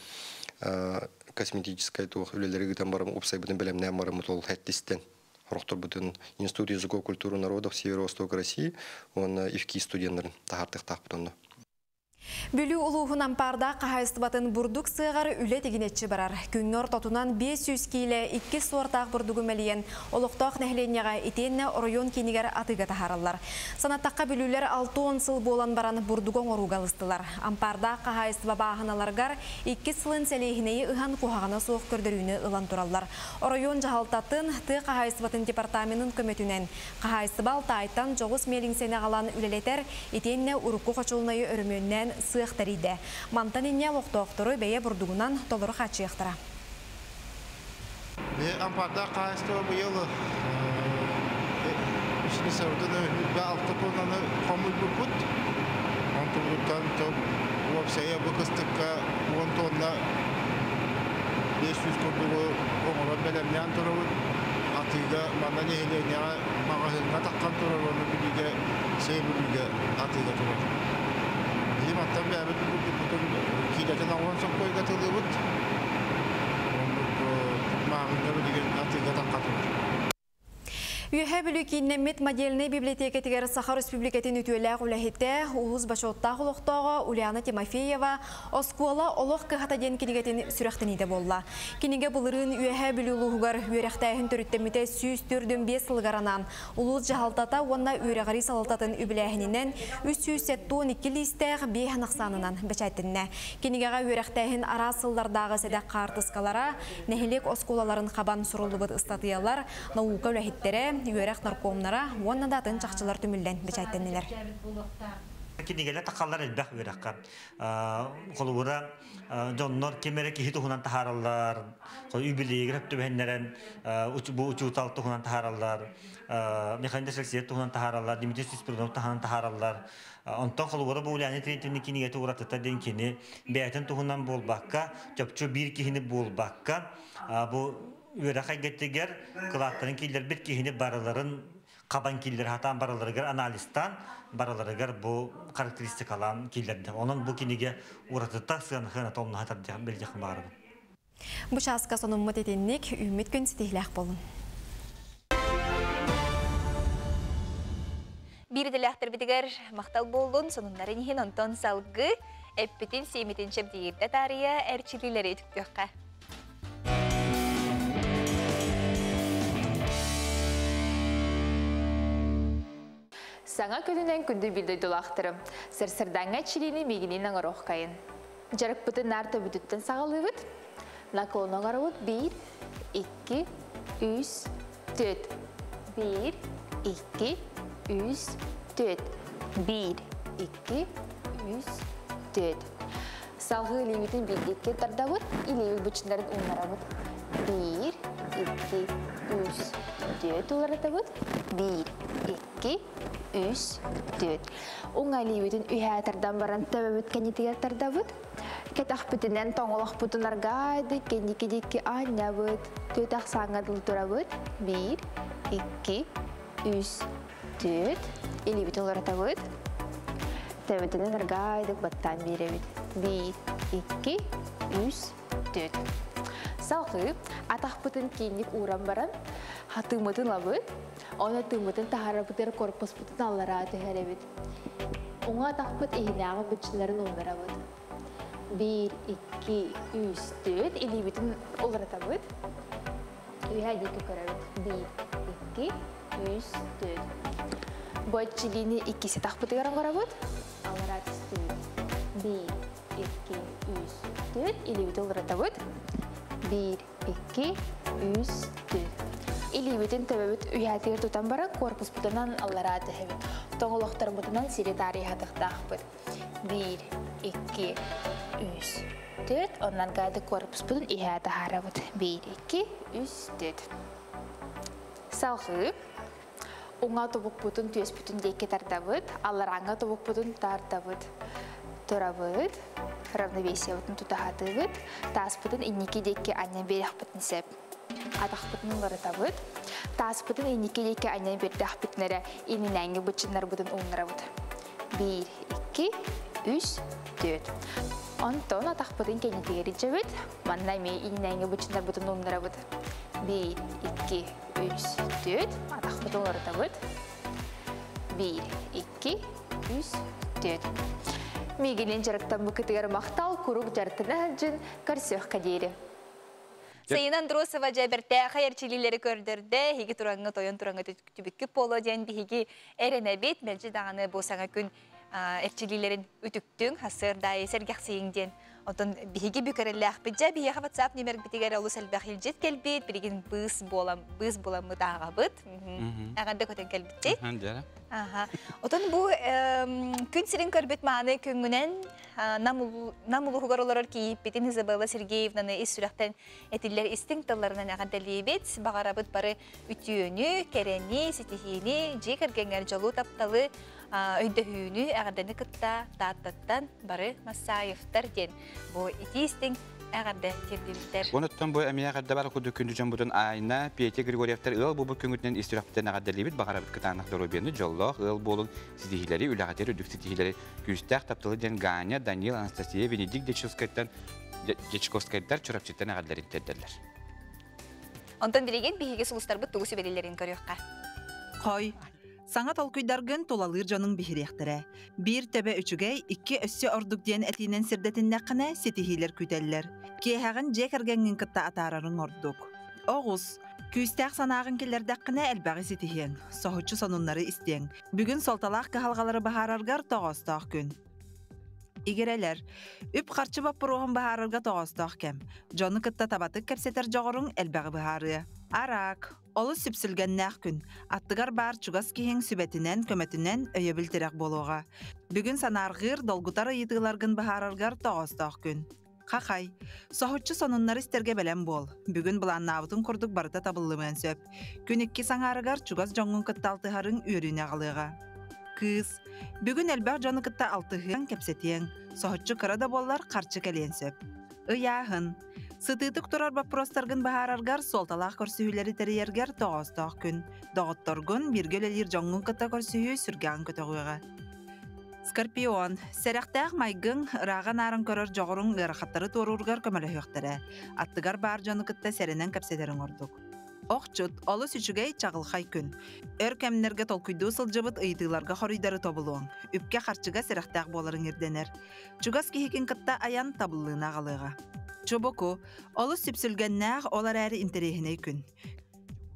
косметическай туох үлелери гытан барым уопсайбытын белемнән барым ол хаттистен. Рохтор Институт языков культуры народов Северо-Востока России, он ИФКИ студентларын тахартык тахпытонно. Бүлүү улууһун Ампаардаах хаһаайыстыбатын бурдук сыаҕар үлэ тигинэччи барар. Күҥҥэ ортотунан 500 киилэ иккис суортаах бурдугу мэлийэн, олохтоох нэһилиэнньэҕэ итиэннэ оройуон киинигэр атыыга таһаараллар. Санаттахха бүлүүлэр 60 сыл буолан баран бурдугу оҥорууга ылыстылар. Ампаардаах хаһаайыстыба бааһыналарыгар иккис сылын сэлиэһинэйи ыһан куһаҕана суох көрдөрүүнү ылан тураллар. Оройуон дьаһалтатын тыа хаһаайыстыбатын департаменын көмөтүнэн хаһаайыстыба Алтайтан дьоҕус миэлиҥсэни аҕалан үлэлэтэр, итиэннэ урукку хочуолунайы өрөмүөннээн сыах тэрийдэ. Мантан инньэ олохтоохтору бэйэ бурдугунан толору хааччыйыахтара. Ампаардаах хаһаайыстыба быйыл ишини сабытын үрбэ алта тоннаны хомуйбуппут. Онтубутуттан уопсайа бу кыстыкка 10 тонна 500 курдугу оҥорон бэлэмнээн турабыт. Атыыга манна нэһилиэнньэҕэ маҕаһыыҥҥа таххан турар, оны бүлүүгэ, сэй бүлүүгэ атыыга турар. Биһим аттан бэйэбит бурдукпутун киилэтин оҥорон соккойга тылыбыт. Оннук мааҕыҥҥа билигин атыыга тахха турар. Үөһээ Бүлүү кииннэммит модельнай библиотекатыгар Саха Республикатын үтүөлээх үлэһитэ, улуус бочуоттаах олохтооҕо Ульяна Тимофеева Оскуола олох кыһата диэн кинигэтин сүрэхтэниитэ буолла. Кинигэ былырыын Үөһээ Бүлүү улууһугар үөрэхтээһин төрүттэммитэ 145 сылыгар анаан улуус дьаһалтата уонна үөрэҕирии салалтатын үбүлээһининэн 372 лиистээх биэһэн ахсаанынан бэчээттэннэ. Кинигэҕэ үөрэхтээһин араас сыллардааҕы сэдэх хаартыскалара, нэһилиэк оскуолаларын хабан суруллубут ыстатыйалар, наука үлэһиттэрэ, үөрэх наркомнара уонна да атын чахчылар түмүллэн бэчээттэннилэр. Кинигэлэр тахаллар элбэх үөрэххэ. Холобура, дьоннор ким эрэ киһи туһунан таһаараллар, үбүлүйэгэр түбэһиннэрэн бу учуутал туһунан таһаараллар, Михаил Алексеев туһунан таһаараллар, Дмитрий Спиридонов туһунан таһаараллар. Онтон холобура бу Ульяна Трентини кинигэтэ уратыта диэн кини бэйэтин туһунан буолбакка, чопчу биир киһини буолбакка, бу үөрэх эйгэтигэр кылааттарын киллэрбит киһини барыларын хабан киллэр хатаан барыларыгар анализтаан барыларыгар бу характеристикалаан киллэрдэ. Онон бу кинигэ уратыта сыанаһыана томнаһа тардыах билдиэх баарыбын. Бу чааска сонуммут итинник үүммүт күн ситиһилээх болун. Биир идэлээхтэрбитигэр махтал буоллун, сонуннарын иһин онтон салгы эппитин сиэмитин чэбдиирдэ таарыйа эрчилиилэри үтүктүөххэ. Саҥа күнүнэн күндү биир дойдулаахтарым, сарсырдааҥҥа чилиини миигинин оҥоруоххайын. Дьарыкпытын наар төбүтүттэн саҕалыыбыт. Наклон оҥоробут биир, икки, үс, түөрт. Биир, икки, үс, түөрт. Биир, икки, үс, түөрт. Салгыы илиибитин биирдикки тардабыт, илиибит бычыннарын уунарабыт. Биир, икки, үс, түөрт уларытабыт. Биир, икки, үс, түөрт. Уҥа илиибитин үһээ тардан баран төбөбүт кэннитигэр тардабыт. Кэтэхпитинэн тоҥолохпутун аргаайды, кэнники диэки аанньабыт. Түөрт ахсааҥҥа дылы турабыт. Биир, икки, үс, түөрт. Илиибитин уларытабыт. Төбөтүнэн аргаайдык баттаан биэрэбит. Биир, икки, үс, түөрт. Салгыы атахпытын киинник ууран баран, хатыыммытын ылабыт. Оны тыыммытын таһаарарбытыгар корпуспутун аллараа түһэрэбит. Уҥа атахпыт иһинээҕи быччыларын уунарабыт. Биир, икки, үс, түөрт. Илиибитин уларытабыт. Үһэ диэки көрөбүт. Биир, икки, үс, түөрт. Бу чилиини иккиси тахпытыгар оҥоробут. Аллараа түстүбүт. Биир, икки, үс, түөрт. Илиибитин уларытабыт. Биир, икки, үс, түөрт. Илиибитин төбөбүт үһээтигэр тутан баран корпуспутунан аллараа түһэбит. Тоҥолохторбутунан сири таарыйыһатыхтаахпыт. Биир, икки, үс, түөрт. Оннан гайды корпуспутун иһээ таһаарабыт. Биир, икки, үс, түөрт. Салгыы уҥа тобукпутун түөспүтүн диэки тардабыт, алларааҥҥа тобукпутун тардабыт. Турабыт, равновесиебытын тутаһатыыбыт, тааспытын инники диэки анньан биэриэхпитин сөп. Атахпытын уларытабыт, тааспытын инники диэки анньан биэрдэхпитин эрэ иннинээҥҥи быччыннарбытын ууннарабыт. Биир, икки, үс, түөрт. Онтон атахпытын кэннитигэр илдьэбит, манна эмиэ иннинээҥҥи быччыннарбытын ууннарабыт. Биир, икки, үс, түөрт. Атахпытын уларытабыт. Биир, икки, үс, түөрт. Миигинин дьарыктаммыкытыгар махтал, курук дьарыктана сылдьын, көрсүөххэ диэри. Сайын Андросова дьэ бэртээхэй эрчиллиилэри көрдөрдө, эһиги тураҥҥа тойон тураҥҥа түбүккүт буолуо диэн биһиги эрэнэбит, мэлдьи даҕаны бу саҥа күн эрчиллиилэрин үтүктүҥ, сарсыардаайы сэргэхсийиҥ диэн. Оттон биһиги бүкэрэллээхпит дьэ биһиэхэ WhatsApp нүмербитигэр олус элбэх илдьит кэлбит, билигин быыс буолан быыс буламмыт ааҕабыт. Эҕэрдэ көтөн кэлбиттик. Аха. Отон бу күн сирин көрбүт мааны күҥҥүнэн Нам улууһугар олорор кийииппитин Изабелла Сергеевнаны ис сүрэхтэн этиллэр истиҥ тылларынан эҕэрдэлиибит. Баҕарабыт бары үтүөнү, кэрэни, ситиһиини, дьиэ кэргэҥҥэр дьолу, тапталы, өйдөһүүнү, эҕэрдэни кытта Тааттаттан бары Массаевтар диэн бу итии истиҥ эҕэрдэ тиэрдибиттэр. Онуттан бу эмиэ эҕэрдэ бар курдук күндү дьоммутун Айна, Петя Григорьевтар ыал буолбут күҥҥүтүнэн ис сүрэхпитин эҕэрдэлиибит. Баҕарабыт кытаанах доруобуйаны, дьоллоох ыал буолуҥ, ситиһиилэри, үлэҕитигэр үрдүк ситиһиилэри, күүстээх тапталы диэн Ганя, Данил, Анастасия, Венедикт Дьячковскайтан Дьячковскайдар Чурапчыттан эҕэрдэлэрин тиэрдэллэр. Онтон билигин биһиги сулустарбыт тугу сүбэлииллэрин көрүөххэ. Хой, саҥа толкуйдаргын тулалыыр дьонуҥ биһириэхтэрэ. Биир төбө үчүгэй, икки өссө ордук диэн этиинэн сирдэтиннэххинэ, ситиһиилэр күүтэллэр. Киэһэҕин дьиэ кэргэҥҥин кытта атаарарыҥ ордук. Оҕус, күүстээх санааҕын киллэрдэххинэ элбэҕи ситиһиэҥ, соһуччу сонуннары истиэҥ. Бүгүн суолталаах кыһалҕалары быһаараргар тоҕоостоох күн. Игирэлэр, үп-харчы боппуруоһун быһаарарга тоҕоостоох кэм. Дьону кытта табатык кэпсэтэр дьоҕуруҥ элбэҕи быһаарыа. Араак, олус сүпсүлгэннээх күн. Аттыгар баар чугас киһиҥ сүбэтинэн, көмөтүнэн өйөбүл-тирэх буолуоҕа. Бүгүн санаарҕыыр, долгутар ыйытыыларгын быһаараргар тоҕоостоох күн. Хахай, соһуччу сонуннары истэргэ бэлэм буол. Бүгүн былааннаабытыҥ курдук барыта табыллымыан сөп. Күн иккис аҥаарыгар чугас дьоҥҥун кытта алтыһарыҥ үөрүүнү аҕалыаҕа. Кыыс, бүгүн элбэх дьону кытта алтыһыаҥ, кэпсэтиэҥ. Соһуччу кыра да буоллар харчы кэлиэн сөп. Ыйааһын. Сытыытык турар боппуруостаргын быһаараргар, суолталаах көрсүһүүлэри тэрийэргэр тоҕоостоох күн. Доҕотторгун, бииргэ үлэлиир дьоҥҥун кытта көрсүһүү сүргэҕин көтөҕүөҕэ. Скорпион, сэрэхтээх майгыҥ, ырааҕа наарын көрөр дьоҕуруҥ ыарахаттары туоруургар көмөлөһүөхтэрэ. Аттыгар баар дьону кытта сэрэнэн кэпсэтэриҥ ордук. Охчут, олус үчүгэй, чаҕылхай күн. Өр кэмнэргэ толкуйдуу сылдьыбыт ыйытыыларга хоруйдары тобулуоҥ. Үпкэ-харчыга сэрэхтээх буоларыҥ ирдэнэр. Чугас киһигин кытта айан табыллыыны аҕалыаҕа. Чубуку, олус сүпсүлгэннээх, ол эрээри интэриэһинэй күн.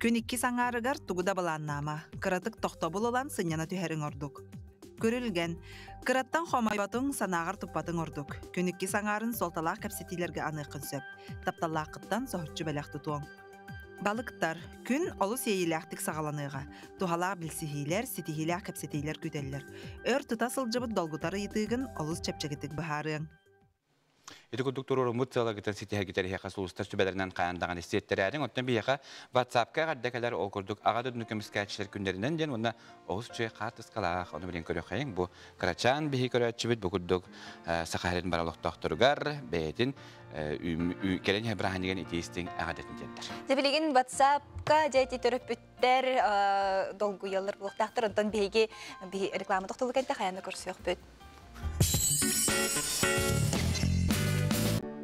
Күн иккис аҥаарыгар тугу да былааннаама, кыратык тохтобул ылан сынньана түһэриҥ ордук. Күрүлгэн, кыраттан хомойботуҥ, санааҕар туппатыҥ ордук. Күн иккис аҥаарын суолталаах кэпсэтиилэргэ аныаххын сөп. Тапталлааххыттан соһуччу бэлэх тутуоҥ. Балыктар, күн олус иэйиилээхтик саҕаланыаҕа. Туһалаах билсиһиилэр, ситиһиилээх кэпсэтиилэр күүтэллэр. Өр тута сылдьыбыт долгутар ыйытыыгын олус чэпчэкитик быһаарыаҥ. Ити курдук туруоруммут сыалагытын ситиһэргитэр иһиэхэ сулустар сүбэлэринэн хайаан даҕаны сиэттэрээриҥ. Оттон биһиэхэ WhatsApp-ка эҕэрдэ кэлэр ол курдук аҕа дойдуну көмүскээччилэр күннэринэн диэн уонна олус үчүгэй хаартыскалаах. Ону билин көрүөххэйиҥ. Бу кырачаан биһи көрөөччүбүт бу курдук Саха сирин бары олохтоохторугар бэйэтин кэлэн иһэр бырааһынньыгын итии истиҥ эҕэрдэтин тиэрдэр. Дьэ билигин WhatsApp-ка дьэ ити төрөппүттэр долгуйаллар буолуохтаахтар. Онтон биһиги реклама тохтолу кэнтэ хайаан да көрсүөхпүт.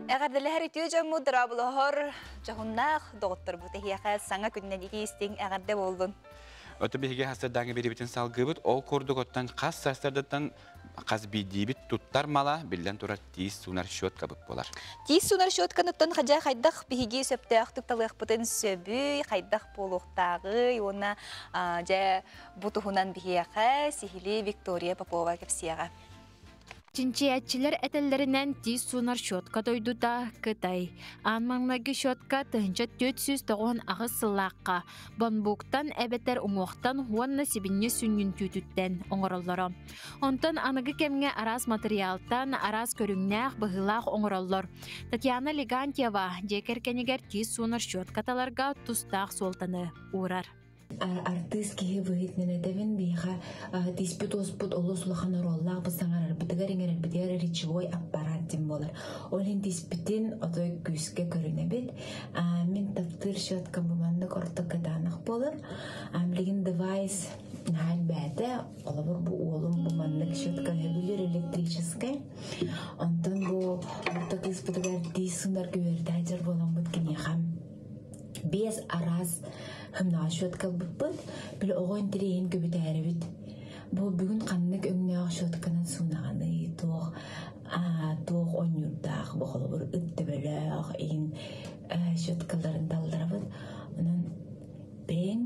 Эҕэрдэлэһэр үтүө дьоммут дорооболоһор дьоһуннаах доҕотторбут эһиэхэ саҥа күнүнэн итии-истиҥ эҕэрдэ буоллун. Ото биһиги сарсыардааҥҥы биэриибитин салгыыбыт. Ол курдук оттон хас сарсыардаттан хас биирдиибит туттар мала, биллэн турар, тиис суунар щеткабыт буолар. Тиис суунар щетканыттан хадьа хайдах биһиги сөптөөхтүк талыахпытын сөбүй, хайдах буолуохтааҕый уонна дьэ Бу туһунан биһиэхэ сиһилии Виктория Попова кэпсиэҕэ. Чинчийээччилэр этэллэринэн тиис суунар щетка дойдута Кытай. Аан маҥнайгы щетка 1498 сыллаахха бамбуктан эбэтэр уҥуохтан уонна сибинньэ сүнньүн түүтүттэн оҥороллоро. Онтон аныгы кэмҥэ араас матырыйаалтан араас көрүҥнээх, быһыылаах оҥороллор. Татьяна Легантьева дьиэ кэргэнигэр тиис суунар щетка таларга тустаах суолтаны уурар. Артыыс киһи быһыытынан этэбин, биһиэхэ тииспит-уоспут олус улахан оруоллаах бу саҥарарбытыгар, иҥэрэрбитигэр речевой аппарат диэн буолар. Ол иһин тииспитин отой күүскэ көрүнэбит. Мин таптыыр щеткам бу маннык орто кытаанах буолар. Билигин девайс наһаа элбээтэ. Холобур, бу уолум бу маннык щетка сөбүлүүр электрическэй. Онтон бу орто кыыспытыгар тиис сунар күөртээдьэр буоламмыт киниэхэ биэс араас хымнаҕа щетка ылбыппыт. Били оҕо интэриэһин көбүтээрибит. Бу бүгүн ханнык өҥнөөх щетканан суунаҕыный, туох туох онньуурдаах, бу холобур ыт төбөлөөх иһин щеткаларын талларабыт. Онон бэйэҥ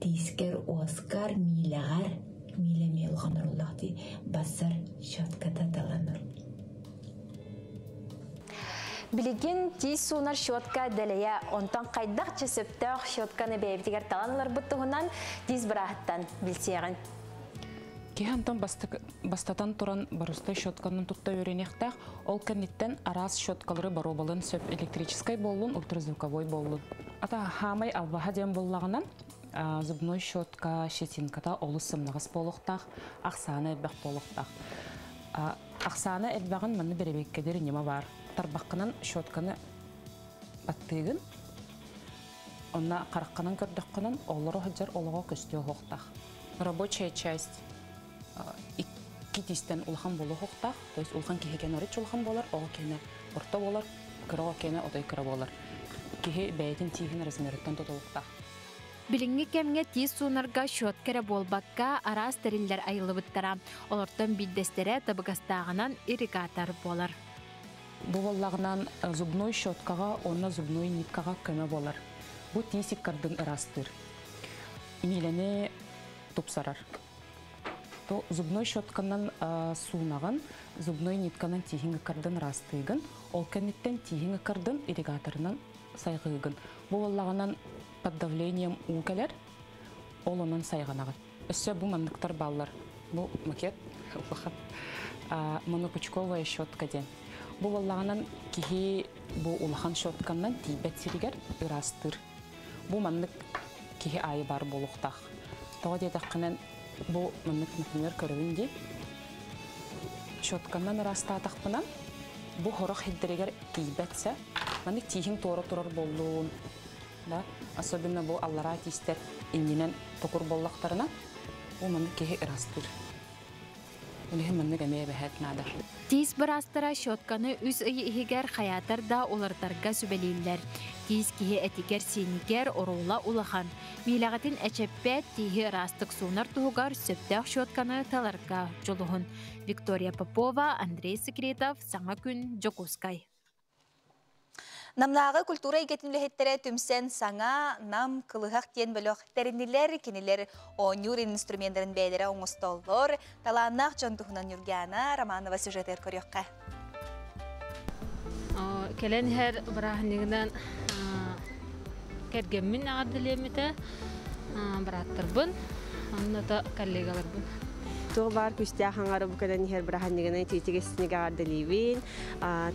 тиискэр, уоскар, миилэҕэр, миилэ эмиэ улахан оруоллаах дии, бассар щетката таланыр. Билигин тиис суунар щетка дэлэйэ, онтон хайдах чэ сөптөөх щетканы бэйэбитигэр талан ыларбыт туһунан тиис бырааһыттан билсиэҕин. Киһи онтон бастатан туран боростой щетканан тутта үөрэниэхтээх, ол кэнниттэн араас щеткалары боруобалыан сөп электрическай буоллун, ультразвуковой буоллун. Ата хаамай албаһа диэн буоллаҕынан, зубной щетка щетинката олус сымнаҕас буолуохтаах, ахсаана элбэх буолуохтаах. Ахсаана элбэҕин манна бэрэбиэркэлиир ньыма баар. Тарбаххынан щетканы баттыыгын, онно хараххынан көрдөххүнэн олоро сылдьар олоҕо көстүө суохтаах. Рабочая часть икки тиистэн улахан буолуо суохтаах, то есть улахан киһи кэнэ арыч улахан буолар, оҕо киэнэ орто буолар, кыра оҕо киэнэ отой кыра буолар. Киһи бэйэтин тииһин размерыттан тутулуктаах. Билиҥҥи кэмҥэ тиис суунарга щетка эрэ буолбакка, араас тэриллэр айыллыбыттара. Олортон биирдэстэрэ табыгастааҕынан ирригатор буолар. Бу буоллаҕынан зубной щеткаҕа уонна зубной ниткаҕа көмө буолар. Бу тиис иккардын ыраастыыр. Миилэни тупсарар. То зубной щетканан суунаҕын, зубной нитканан тииһиҥ ыккардын ыраастыыгын, ол кэнниттэн тииһиҥ ыккардын ирригаторынан сайҕыыгын. Бу буоллаҕынан под давлением уу кэлэр, ол онон сайҕанаҕын. Өссө бу манныктар бааллар. Бу макет улахан монопучковая щетка диэн. Бу буоллаҕынан киһи бу улахан щетканан тиийбэт сиригэр ыраастыыр. Бу маннык киһи аайы баар буолуохтаах. Тоҕо диэтэххинэн, бу маннык, например, көрөбүн дии. Щетканан ыраастаатахпына, бу хорох хиддэригэр тиийбэтсэ, маннык тииһиҥ туора турар буоллун, да, особенно бу аллараа тиистэр иннинэн токур буоллахтарына, бу маннык киһи ыраастыыр. Ол иһин маннык эмиэ эбэһээт наада. Тиис быраастара щетканы үс ый иһигэр хайаатар да уларытарга сүбэлииллэр. Тиис киһи этигэр-сиинигэр оруола улахан. Миилэҕитин эчэппэт, тииһи ыраастык суунар туһугар сөптөөх щетканы таларга дьулуһун. Виктория Попова, Андрей Секретов, Саҥа күн, Дьокуускай. Намнааҕы культура эйгэтин үлэһиттэрэ түмсэн саҥа Нам кылыһах диэн бөлөх тэриннилэр, кинилэр оонньуур инструменнарын бэйэлэрэ оҥостоллор. Талааннаах дьон туһунан Ньургиана Романова сюжетыгар көрүөххэ. Кэлэн иһэр бырааһынньыгынан кэргэммин эҕэрдэлиэммитэ, бырааттарбын, онно коллегаларбын. Туох баар күүстээх аҥары бу кэлэн иһэр бырааһынньыгынан итиитик эҕэрдэлиибин,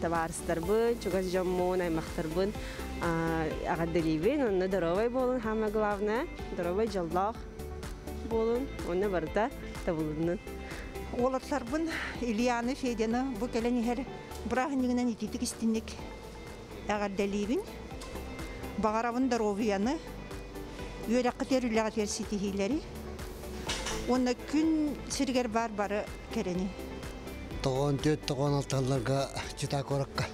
табаарыстарбын, чугас дьоммун, аймахтарбын эҕэрдэлиибин. Онно доруобай буолун, самое главное, доруобай дьоллоох буолун, онно барыта табылыннын. Уолаттарбын Ильяны, Федяны бу кэлэн иһэр бырааһынньыгынан итиитик истинник эҕэрдэлиибин. Баҕарабын доруобуйаны, үөрэххитигэр, үлэҕитигэр ситиһиилэри уонна күн сиригэр баар бары кэрэни. 94 96-ларга Чита куоракка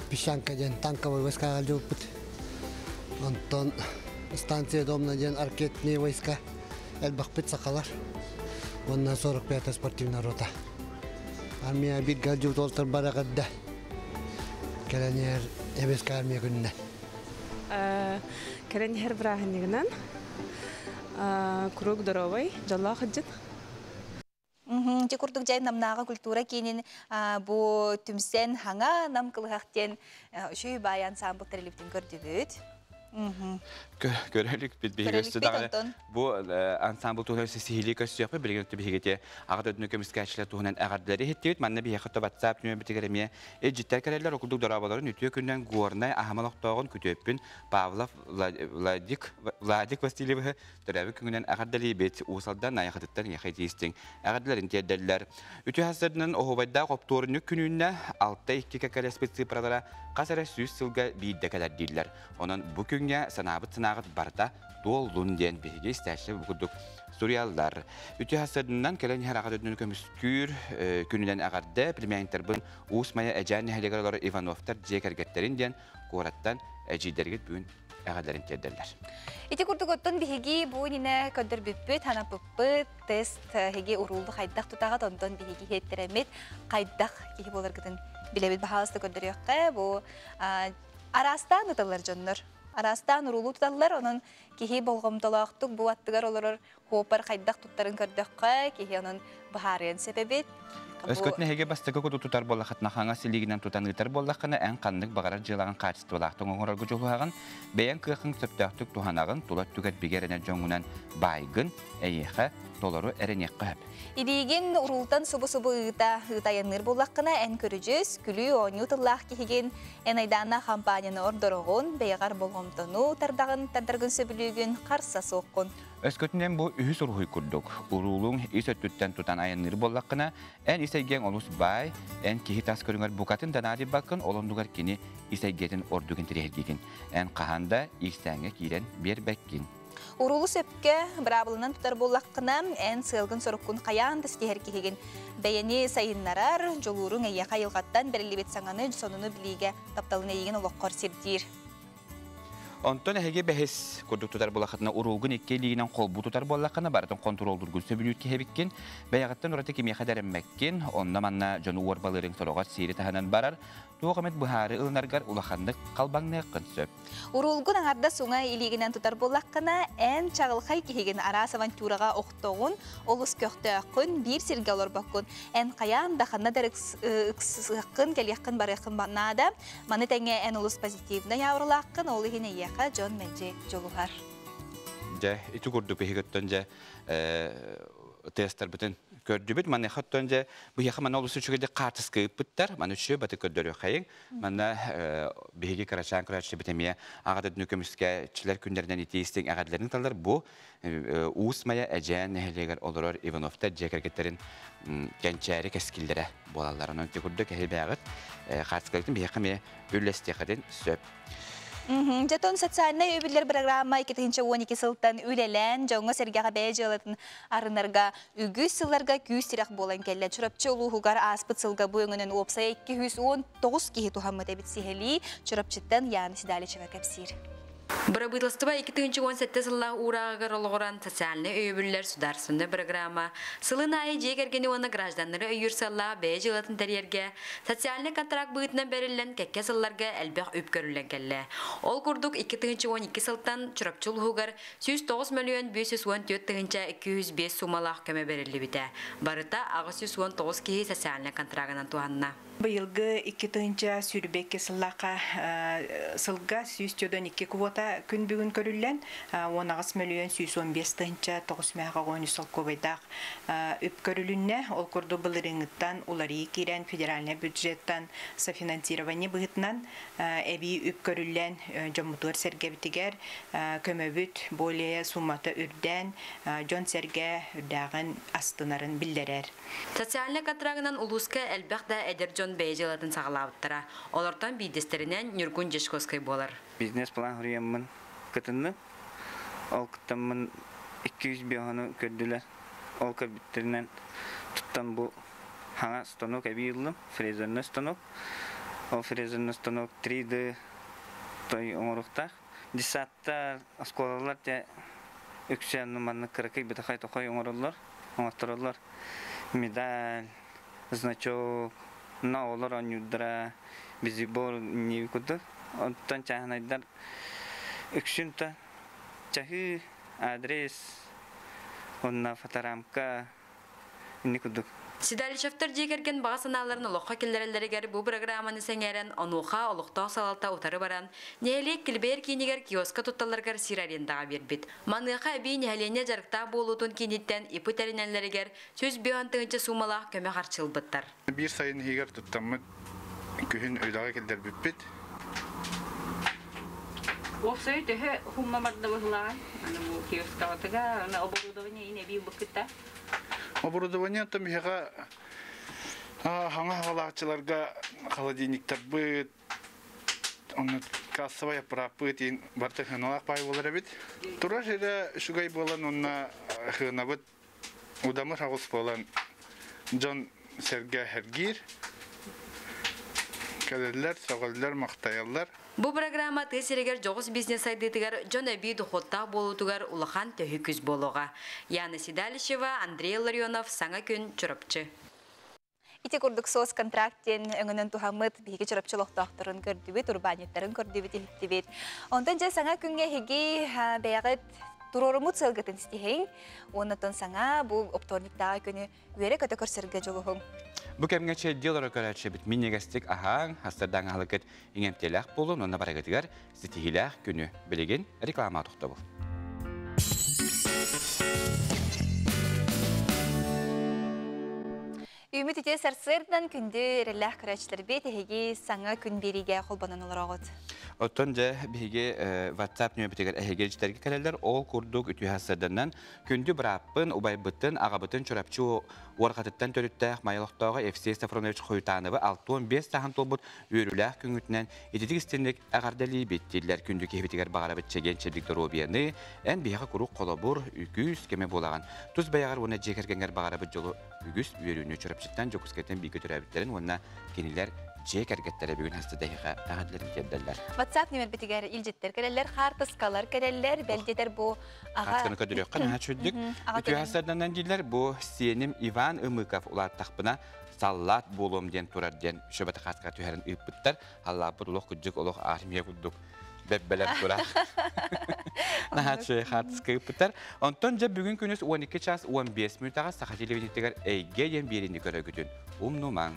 Песчанка диэн танковый войскаҕа илдьибиппит. Онтон станция Домна диэн ракетные войска элбэхпит сахалар. Уонна 45 спортивная рота. Армия бииргэ илдьибит уолаттар бары эҕэрдэ. Кэлэн иһэр Эбэскэ армия күнүнэ. Кэлэн иһэр бырааһынньыгынан куруук доруобай, дьоллоох ыдьыт. Ити курдук дьай Намнааҕы культура киинин бу түмсэн хаҥа нам кылыһах диэн үчүй баай ансамбл тэрилибитин көрдүбүт. Көрөлүкпүт биһиги өссө даҕаны бу ансамбл туһунан сиһилии көрсүөхпүт. Билигин биһигити аҕа дойдуну көмүскээччилэр туһунан эҕэрдэлэри иһиттибит. Манна биһиэхэ WhatsApp нөмербитигэр эмиэ илдьиттэр кэлэллэр. Ол курдук дорооболорун үтүө күнүнэн Горнай аһымал олохтооҕун күтүөппүн Павлов Владик Владик Васильевиһы төрөөбүт күҥүнэн эҕэрдэлиибит. Уус Алдан Найахытыттан эйиэхэ итиистиҥ эҕэрдэлэрин тиэрдэллэр. Үтүө сарсыарданан оһуобайдаах оптуорунньук күнүүннэ 6-2 кэккэлэспит цифралара хас эрэ сүүс сылга биирдэ кэлэр дииллэр. Онон бу күҥҥэ санаабыт санааҕыт барыта туоллун диэн биһиги истээччилэр бу курдук суруйаллар. Үтүө сарсыарданан кэлэн иһэр аҕа дойдуну көмүскүүр күнүнэн эҕэрдэ племянниктарбын Уус Майа Эдьээн нэһилиэгэр олорор Ивановтар дьиэ кэргэттэрин диэн куораттан эдьиийдэргит бүгүн эҕэрдэлэрин тиэрдэллэр. Ити курдук оттон биһиги бу иннинэ көрдөрбүппүт, ханаппыппыт, тест эһиги уруулу хайдах тутаҕыт, онтон биһиги иһиттэрэммит хайдах киһи буоларгытын билэбит баһаалыста көрдөрүөххэ. Бу араастаан ыталлар дьоннор. Араастаан уруулу туталлар, онон киһи болҕомтолоохтук бу аттыгар олорор хуопар хайдах туттарын көрдөххө, киһи онон быһаарыан сөп эбит. Өскөтүн эһиги бастакы куту тутар буоллаххытына, хаҥас илиигинэн тутан ыытар буоллаххына, эн ханнык баҕарар дьыалаҕын хаачыстыбалаахтык оҥорорго дьулуһаҕын, бэйэҥ кыаххын сөптөөхтүк туһанаҕын, тула өттүгэр бигэ эрэнэр дьоҥҥунан баайгын, эйиэхэ толору эрэниэххэ сөп. Илиигин уруултан субу-субу ыыта ыытайанныыр буоллаххына, эн көрүдьүс, күлүү-оонньуу тыллаах киһигин, эн айдааннаах хампаанньаны ордороҕун, бэйэҕэр болҕомтону тардаҕын, тардаргын сөбүлүүгүн, харса суоххун. Өскөтүнэн бу үһүс уруһуй курдук, уруулуҥ ис өттүттэн тутан айанныыр буоллаххына, эн ис эйгэҥ олус баай, эн киһи тас көрүҥэр букатын да наадыйбаккын, ол оннугар кини ис эйгэтин ордук интэриэһиргиигин. Эн хаһан да иирсээҥҥэ киирэн биэрбэккин. Уруулу сөпкө быраабыланан тутар буоллаххына, эн сыалгын-соруккун хайаан да ситиһэр киһигин. Бэйэни сайыннарар, дьулууруҥ эйиэхэ айылҕаттан бэриллибит саҥаны, сонуну билиигэ тапталын эйигин олоххор сирдиир. Онтон эһиги бэһис курдук тутар буоллаххытына, уруулгун икки илиигинэн холбуу тутар буоллаххына, барытын хонтуруоллуургун сөбүлүүр киһи эбиккин. Бэйэҕиттэн ураты кимиэхэ да эрэммэккин, онно-манна дьону уорбалыырыҥ сороҕор сиэри таһынан барар, туох эмит быһаарыы ылынаргар улаханнык халбаҥныаххын сөп. Уруулгун аҥардас уҥа илиигинэн тутар буоллаххына, эн чаҕылхай киһигин араас авантюраҕа охтоҕун, олус көхтөөххүн, биир сиргэ олорбоккун. Эн хайаан да ханна да ыксыаххын, кэлиэххин, барыаххын наада. Маны тэҥэ эн олус позитивнай ауралааххын, ол иһин эйиэхэ дьон мэлдьи дьулуһар. Дьэ, ити курдук биһиги дьэ тестарбытын көрдүбүт. Маныаха оттон дьэ биһиэхэ манна олус үчүгэйдик хаартыска ыыппыттар. Маны үчүгэй баты көрдөрүөххэйиҥ. Манна биһиги кырачаан көрөөччүбүт эмиэ аҕа дойдуну көмүскээччилэр күннэринэн итии истиҥ эҕэрдэлэрин талар. Бу Уус Майа Эдьээн нэһилиэгэр олорор Ивановтар дьиэ кэргэттэрин кэнчээри кэскиллэрэ буолаллар. Онон ити курдук эһи бээҕит хаартыскаларын биһиэхэ эмиэ үллэстиэххитин сөп. Дьэтон социальнай өйөбүллэр программа 2012 сылтан үлэлээн, дьоҥҥо-сэргэҕэ бэйэ дьыалатын арынарга үгүс сылларга күүс-тирэх буолан кэллэ. Чурапчы улууһугар ааспыт сылга бу өҥөнөн уопсайа 219 киһи туһаммыт эбит сиһилии Чурапчыттан Яна Седалищева кэпсиир. Бырабыыталыстыба 2017 сыллаах уурааҕыгар олоҕуран социальнай өйөбүллэр судаарыстыбаннай бырагыраама сылын аайы дьиэ кэргэни уонна гражданнары өйүүр сыаллаах бэйэ дьыалатын тэрийэргэ социальнай контракт быһыытынан бэриллэн кэккэ сылларга элбэх үп көрүллэн кэллэ. Ол курдук 2012 сылтан Чурапчы улууһугар 109 мөлүйүөн 514 тыһыынча 205 суумалаах көмө бэриллибитэ. Барыта 819 киһи социальнай контрагынан туһанна. Быйылгы 2022 сыллаахха сылга 142 квота күн бүгүн көрүллэн 18 мөлүйүөн 115 тыһыынча 9 мэхэ солкуобайдаах үп көрүлүннэ. Ол курдук былырыыҥҥыттан уларыы киирэн федеральнай бюджеттан софинансирование быһыытынан эбии үп көрүллэн дьоммутугар сэргэбитигэр көмөбүт более суммата үрдээн дьон-сэргэ үрдээҕин астынарын биллэрэр. Социальнай контрагынан улууска элбэх да эдэр дьон бэйэ дьыалатын саҕалаабыттара. Олортон биирдэстэринэн Ньургун Дьячковскай буолар. Бизнес-план суруйаммын кытынным. Ол кыттаммын 200 биоһону көрдүлэр. Ол көрбүттэринэн туттан бу хаҥа станок эбии ыллым, фрезерный станок. Ол фрезерный станок 3D той оҥоруохтаах. Десаттар, оскуолалар дьэ үксэ маннык кыракый бытахай тохой оҥороллор, оҥоттороллор. Медаль, значок, на оҕолор оонньуурдара, бизибор не курдук. Оттон чааһынайдар үксүн та чаһыы, адрес, уонна фоторамка инни курдук. Седалищевтар дьиэ кэргэн баҕа санааларын олоххо киллэрэллэригэр бу бырагырааманы сэҥээрэн, онуоха олохтоох салалта утары баран, нэһилиэк килбэйэр киинигэр киоска тутталларыгар сир арендаҕа биэрбит. Маныаха эбии нэһилиэнньэ дьарыктаах буолуутун кииниттэн ИП тэринэллэригэр 105 тыһыынча суумалаах көмө харчы ылбыттар. Биир сайын иһигэр туттаммыт күһүн үлэҕэ киллэрбиппит. Уопсайы төһө хумма барда быһылаан? Аны бу киоскаҕытыгар, аны оборудование ин эбии быкыта. Оборудование оттон биһиэхэ хаҥа хаҕалааччыларга холодильниктарбыт, онно кассовай аппарааппыт иин барыта хыаналаах баай буолар эбит. Турар сирэ үчүгэй буолан уонна хыанабыт удамыр аҕыс буолан дьон сэргэ сэргиир. Кэлэллэр, сөҕөллөр, махтайаллар. Бу программа тыа сиригэр дьоҕус бизнес сайдыытыгар дьон эбии дохуоттаах буолуутугар улахан төһүү күүс буолуоҕа. Яна Седалищева, Андрей Ларионов, Саҥа күн, Чурапчы. Ити курдук соцконтракт диэн өҥөнөн туһаммыт биһиги Чурапчы олохтоохторун көрдүбүт, урбаанньыттарын көрдүбүт, иһиттибит. Онтон дьэ саҥа күҥҥэ эһиги бэйэҕит туруоруммут сыалгытын ситиһиҥ. Уоннатон саҥа бу оптуорунньуктааҕы күнү үөрэ-көтө көрсөргө дьулуһуҥ. Бу кэмҥэ чэйдии олоро көрөөччүбүт минньигэстик аһааҥ, хастардаан аһылыккыт иҥэмтиэлээх буолун уонна барыгытыгар ситиһиилээх күнү. Билигин реклама тохтобул. Үмүт үтүө сарсыардан күндү эрэллээх көрөөччүлэрбит эһиги саҥа күн биэриигэ холбонон олороҕут. Оттон дьэ биһиги WhatsApp нөмүрбүтүгэр эһиги илдьитэргэ кэлэллэр. Ол курдук үтүө сарсыарданан күндү бырааппын, убайбытын, аҕабытын Чурапчы уорҕатыттан төрүттээх Майа олохтооҕо Евсей Сафронович Хоютановы 65 сааһын туолбут үөрүүлээх күҥҥүтүнэн ититик истинник эҕэрдэлиибит дииллэр күндү киһибитигэр баҕарабыт чэгиэн-чэбдик доруобуйаны, эн биһиэхэ куруук холобур, үгүс кэмэ буолаҕын. Тус бэйэҕэр уонна дьиэ кэргэҥҥэр баҕарабыт дьолу үгүс үөрүүнү Чурапчыттан Дьокуускайтан бииргэ төрөөбүттэрин уонна кинилэр дьиэ кэргэттэрэ бүгүн хаста дэһиэхэ эҕэрдэлэрин тиэрдэллэр. WhatsApp нүмербитигэр илдьиттэр кэлэллэр, хаартыскалар кэлэллэр, бэлдэтэр бу аҕа... Хаартысканы көрдөрүөххэ наһаа үчүгдүк. Үтүө хасарданан дииллэр, бу сиэним Иван Ымыков улааттахпына саллаат буолуом диэн турар диэн шөбөтө хаартыска түһэрин ыыппыттар. Аллааппыт олох күддүк олох армия курдук бэббэлэр турар. Наһаа үчүгэй хаартыска ыыппыттар. Онтон дьэ бүгүн күнүс 12 час 15 мүнүүтэҕэ Саха телевидениетигэр Эйгэ диэн биэриини көрөгүтүн умнумаҥ.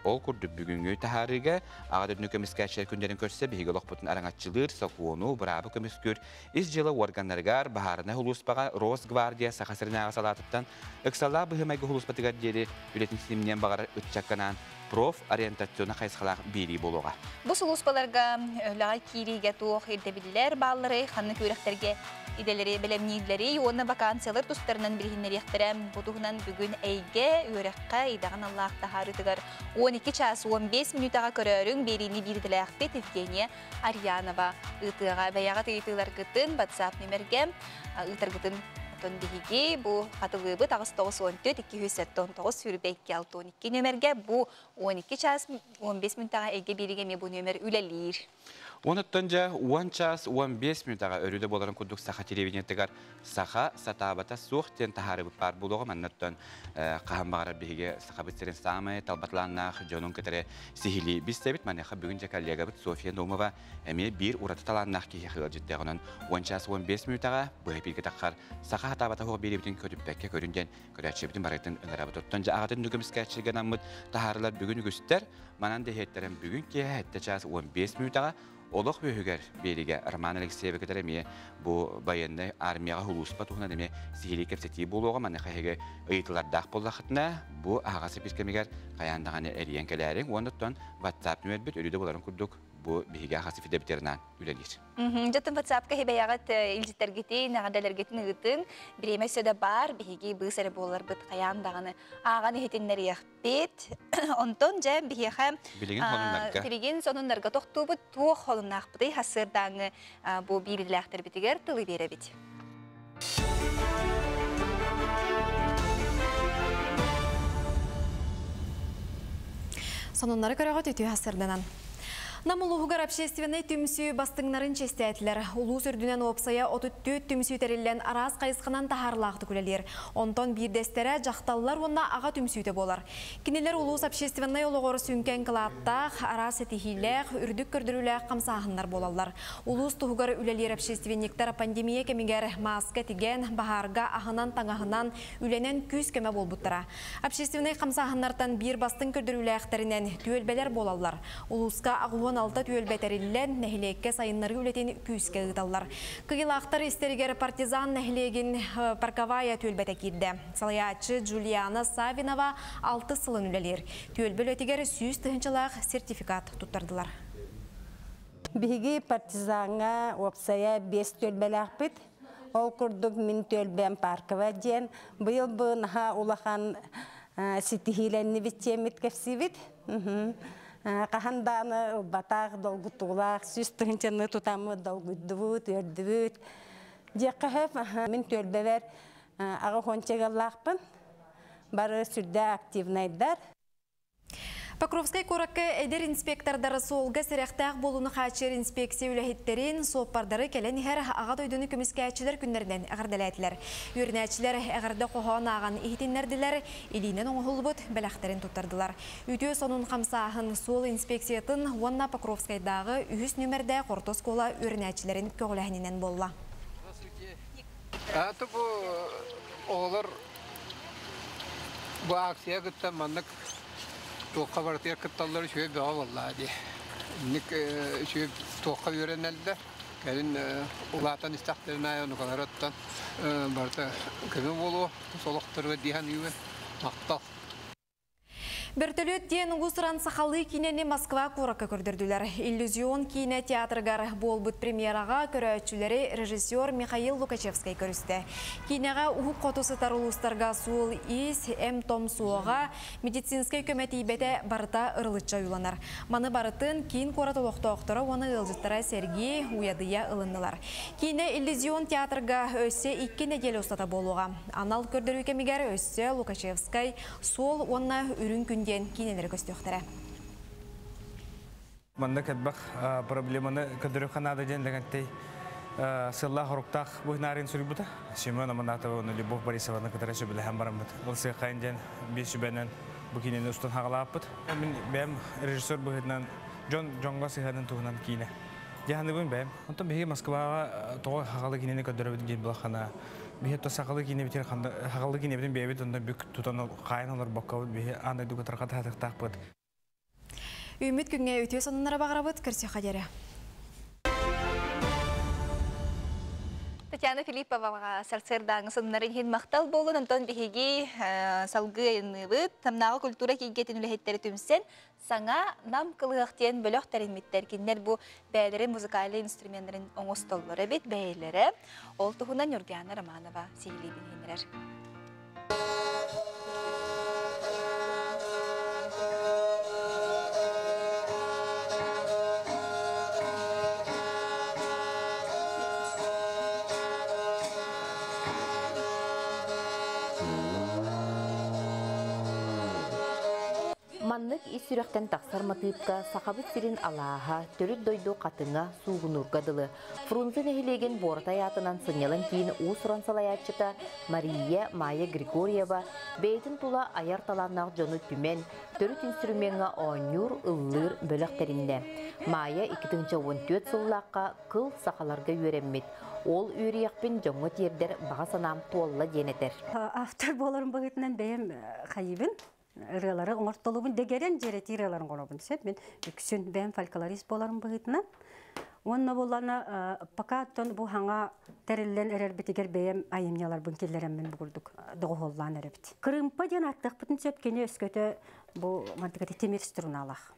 Ол курдук бүгүҥҥү таһаарыыга Аҕа дойдуну көмүскээччилэр күннэрин көрсө биһиги олохпутун араҥаччылыыр, сокуону, быраабы көмүскүүр ис дьыала уорганнарыгар, баһаарынай сулууспаҕа Росгвардия Саха сиринээҕи салаатыттан ыксаллаах быһыы-майгы сулууспатыгар диэри үлэтин ситимниэн баҕарар ыччакка анаан профориентационнай хайысхалаах биэрии буолуоҕа. Бу сулууспаларга үлэҕэ киириигэ туох ирдэбиллэр баалларый, ханнык үөрэхтэргэ идэлэри бэлэмнииллэрий уонна вакансиялар тустарынан билиһиннэриэхтэрэ. Бу туһунан бүгүн Эйгэ үөрэххэ идэҕин аллаах таһаарыытыгар 12 час 15 мүнүүтэҕэ көрөөрүҥ биэриини биирдэлээхпит Евгения Арьянова ыытыаҕа. Бэйэҕит ыйытыыларгытын WhatsApp нүмергэ ыытаргытын Оттон биһиги бу хатылыыбыт 894 279 22 62 нүөмэргэ бу 12 час 15 мүнтэҕэ эйгэ биэригэ эмиэ бу нүөмэр үлэлиир. Онуттан дьэ 10 час 15 мүнтэҕэ өрүдэ буоларын курдук саха телевидениетыгар саха сатаабата суох диэн таһаарыбыт баар буолуоҕа. Маннаттан хаһан баҕарар биһиги сахабыт сирин саамай талбатылааннаах дьонун кытары сиһилии билсэбит. Маныаха бүгүн дьэ коллегабыт Софья Наумова эмиэ биир ураты талааннаах киһиэхэ ыалдьыттыаҕынан 10 час 15 мүнүүтэҕэ быһа эпииргэ таххар саха сатаабата суох биэриибитин көтүппэккэ көрүн диэн көрөөччүбүтүн барытын ыҥырабыт. Оттон дьэ аҕатын нүгүмүскээччилгэ анаммыт таһаарылар бүгүн үгүстэр. Манан дэһиэттэрин бүгүн киэһэ 7 час 15 мүнүүтэҕэ олох үөһүгэр биэригэ Роман Алексеевы кытары эмиэ бу байыаннай армияҕа сулууспа туһунан эмиэ сиһилии кэпсэтии буолуоҕа. Маныаха эһиги ыйытылардаах буоллаххытына, бу аһаҕас эпир кэмигэр хайаан даҕаны эрийэн кэлээриҥ. Уонна оттон WhatsApp нүөмэрбит өрүү да буоларын курдук бу биһиги аһаҕас эфирдэбитерынан үлэлиир. Дьэтин WhatsApp-ка хибэйэҕит илдьиттэргитин, эҕэрдэлэргитин ыытыҥ. Бириэмэ өссө да баар, биһиги быыс эрэ буоларбыт хайаан даҕаны ааҕан иһитиннэриэхпит. Онтон дьэ биһиэхэ билигин сонуннарга билигин сонуннарга тохтуубут туох холуннаахпытый хасыардааҥы бу биирилээхтэрбитигэр тылы биэрэбит. Сонуннары көрөҕүт үтүө хасырданан. Нам улууһугар общественнай түмсүү бастыҥнарын чэстээтилэр. Улуус үрдүнэн уопсайа 34 түмсүү тэриллэн араас хайысханан таһаарылаахтык үлэлиир. Онтон биирдэстэрэ дьахталлар уонна аҕа түмсүүтэ буолар. Кинилэр улуус общественнай олоҕор сүҥкэн кылааттаах, араас ситиһиилээх, үрдүк көрдөрүүлээх хамсааһыннар буолаллар. Улуус туһугар үлэлиир общественниктар пандемия кэмигэр мааска тигэн, баһаарга аһынан-таҥаһынан, үлэнэн күүс-көмө буолбуттара. Общественнай хамсааһыннартан биир бастыҥ көрдөрүүлээхтэринэн түөлбэлэр буолаллар. Улууска 86 түөлбэ тэриллэн, нэһилиэккэ сайыннарыы үлэтин күүскэ ыыталлар. Кыйылаахтар истэригэр Партизан нэһилиэгин Парковая түөлбэтэ киирдэ. Салайааччы Джулиана Савинова 6 сылын үлэлиир. Түөлбэ үлэтигэр 100 тыһыынчалаах сертификат туттардылар. Биһиги партизаҥҥа уопсайа биэс түөлбэлээхпит. Ол курдук мин түөлбэм Парковая диэн. Быйыл бу наһаа улахан ситиһиилэннибит диэммит кэпсиибит. Хаһан дааны ылбатах, долгутуулаах, 100 тыһыынчаны тутаммыт долгуйдубут, үөрдүбүт. Диэххэ сөп. Мин түөлбэбэр аҕа уонча Бары сүрдээх активнайдар. Покровскай куоракка эдэр инспектордары суолга сэрэхтээх буолууну хааччыйар инспекция үлэһиттэрин, суоппардары кэлэн иһэр Аҕа дойдуну көмүскээччилэр күннэринэн эҕэрдэлээтилэр. Үөрэнээччилэр эҕэрдэ хоһоон ааҕан иһитиннэрдилэр, илиинэн оҥоһуллубут бэлэхтэрин туттардылар. Үтүө сонун хамсааһын суол инспекциятын уонна Покровскайдааҕы үһүс нүмердээх орто оскуола үөрэнээччилэрин көҕүлээһининэн буолла. Аты бу оҕолор бу акция кытта маннык туохха барытыгар кытталлар үчүгэй бөҕө буоллаа дии. Инник үчүгэй туохха үөрэнэллэр. Кэлин улаатан истэхтэрин аайы онукалары оттон барыта көмө буолуо солохторугар дии саныыбын. Махтал. Бөртөлүөт диэн уус-уран сахалыы киинэни Москва куоракка көрдөрдүлэр. Иллюзион киинэ театрыгар буолбут премьераҕа көрөөччүлэри режиссер Михаил Лукачевскай көрүстэ. Киинэҕэ уһук хоту сытар улуустарга суол-иис, эм-том суоҕа, медицинскэй көмө тиийбэтэ барыта ырылыччы ойууланар. Маны барытын киин куорат олохтоохторо уонна ыалдьыттара сэргии, уйадыйа ылыннылар. Киинэ Иллюзион театрга өссө 2 нэдиэлэ устата буолуоҕа. Анал көрдөрүү кэмигэр өссө Лукачевскай Суол уонна Үрүҥ күн диэн киинэлэри көстүөхтэрэ. Манна элбэх проблеманы көрдөрүөххэ наада диэн Лэгэнтэй сыллаах-хоруктаах быһынаарыйын суруйбута. Семен Аманатова уонна Любовь Борисованы кытары сөбүлэһэн бараммыт. Ылсыаххайын диэн биир сүбэнэн бу киинэни устан хаҕалааппыт. Мин бэйэм режиссер быһыытынан дьон дьоҥҥо сыһыанын туһунан киинэ. Дьаһаныбын бэйэм. Онтон биһиги Москваҕа тоҕо сахалыы киинэни көрдөрөбүт диэн булаххана биһи то сахалыы киинэбитин сахалыы киинэбитин бэйэбит онно бүк тутан хаайан олорбоккобут биһи аан дойдуга тарҕатаһатыктаахпыт. Үүммүт күҥҥэ үтүө сонуннары баҕарабыт, көрсүөххэ диэри. Татьяна Филипповаҕа сарсыардааҥы сонуннарын иһин махтал буолун. Онтон биһиги салгыы айанныыбыт. Тамнааҕы культура кииргэтин үлэһиттэрэ түмсэн, саҥа Нам кылыһах диэн бөлөх тэриммиттэр. Кинилэр бу бэйэлэрин музыкальнай инструменнарын оҥостоллор эбит бэйэлэрэ. Ол туһунан Нюргиана Романова сиһилии билиһиннэрэр. Маннык ис сүрэхтэн тахсар матыыпка Сахабыт сирин алааһа, төрүт дойду хатыҥа, суугунуурга дылы. Фрунзе нэһилиэгин Буоратай аатынан сынньалаҥ киин уус-уран салайааччыта Мария Майя Григорьева бэйэтин тула айар талааннаах дьону түмэн, төрүт инструмеҥҥа оонньуур, ыллыыр бөлөх тэриннэ. Майя 2014 сыллаахха кыл сахаларга үөрэммит. Ол үөрүйэхпин дьоҥҥо тиэрдэр баҕа санаам туолла диэн этэр. Автор буоларым быһыытынан бэйэм хайыбын ырыалары оҥортолубун дэгэрэн дьэрэтии ырыаларын оҥоробун сөп мин үксүн бэйэм фольклорист буоларым быһыытынан уонна буоллана пока оттон бу хаҥа тэриллэн эрэрбитигэр бэйэм айымньыларбын киллэрэммин бу курдук доҕуһуоллаан эрэбит кырыымпа диэн ааттыахпытын сөп кини өскөтө бу мантыката тимир струналаах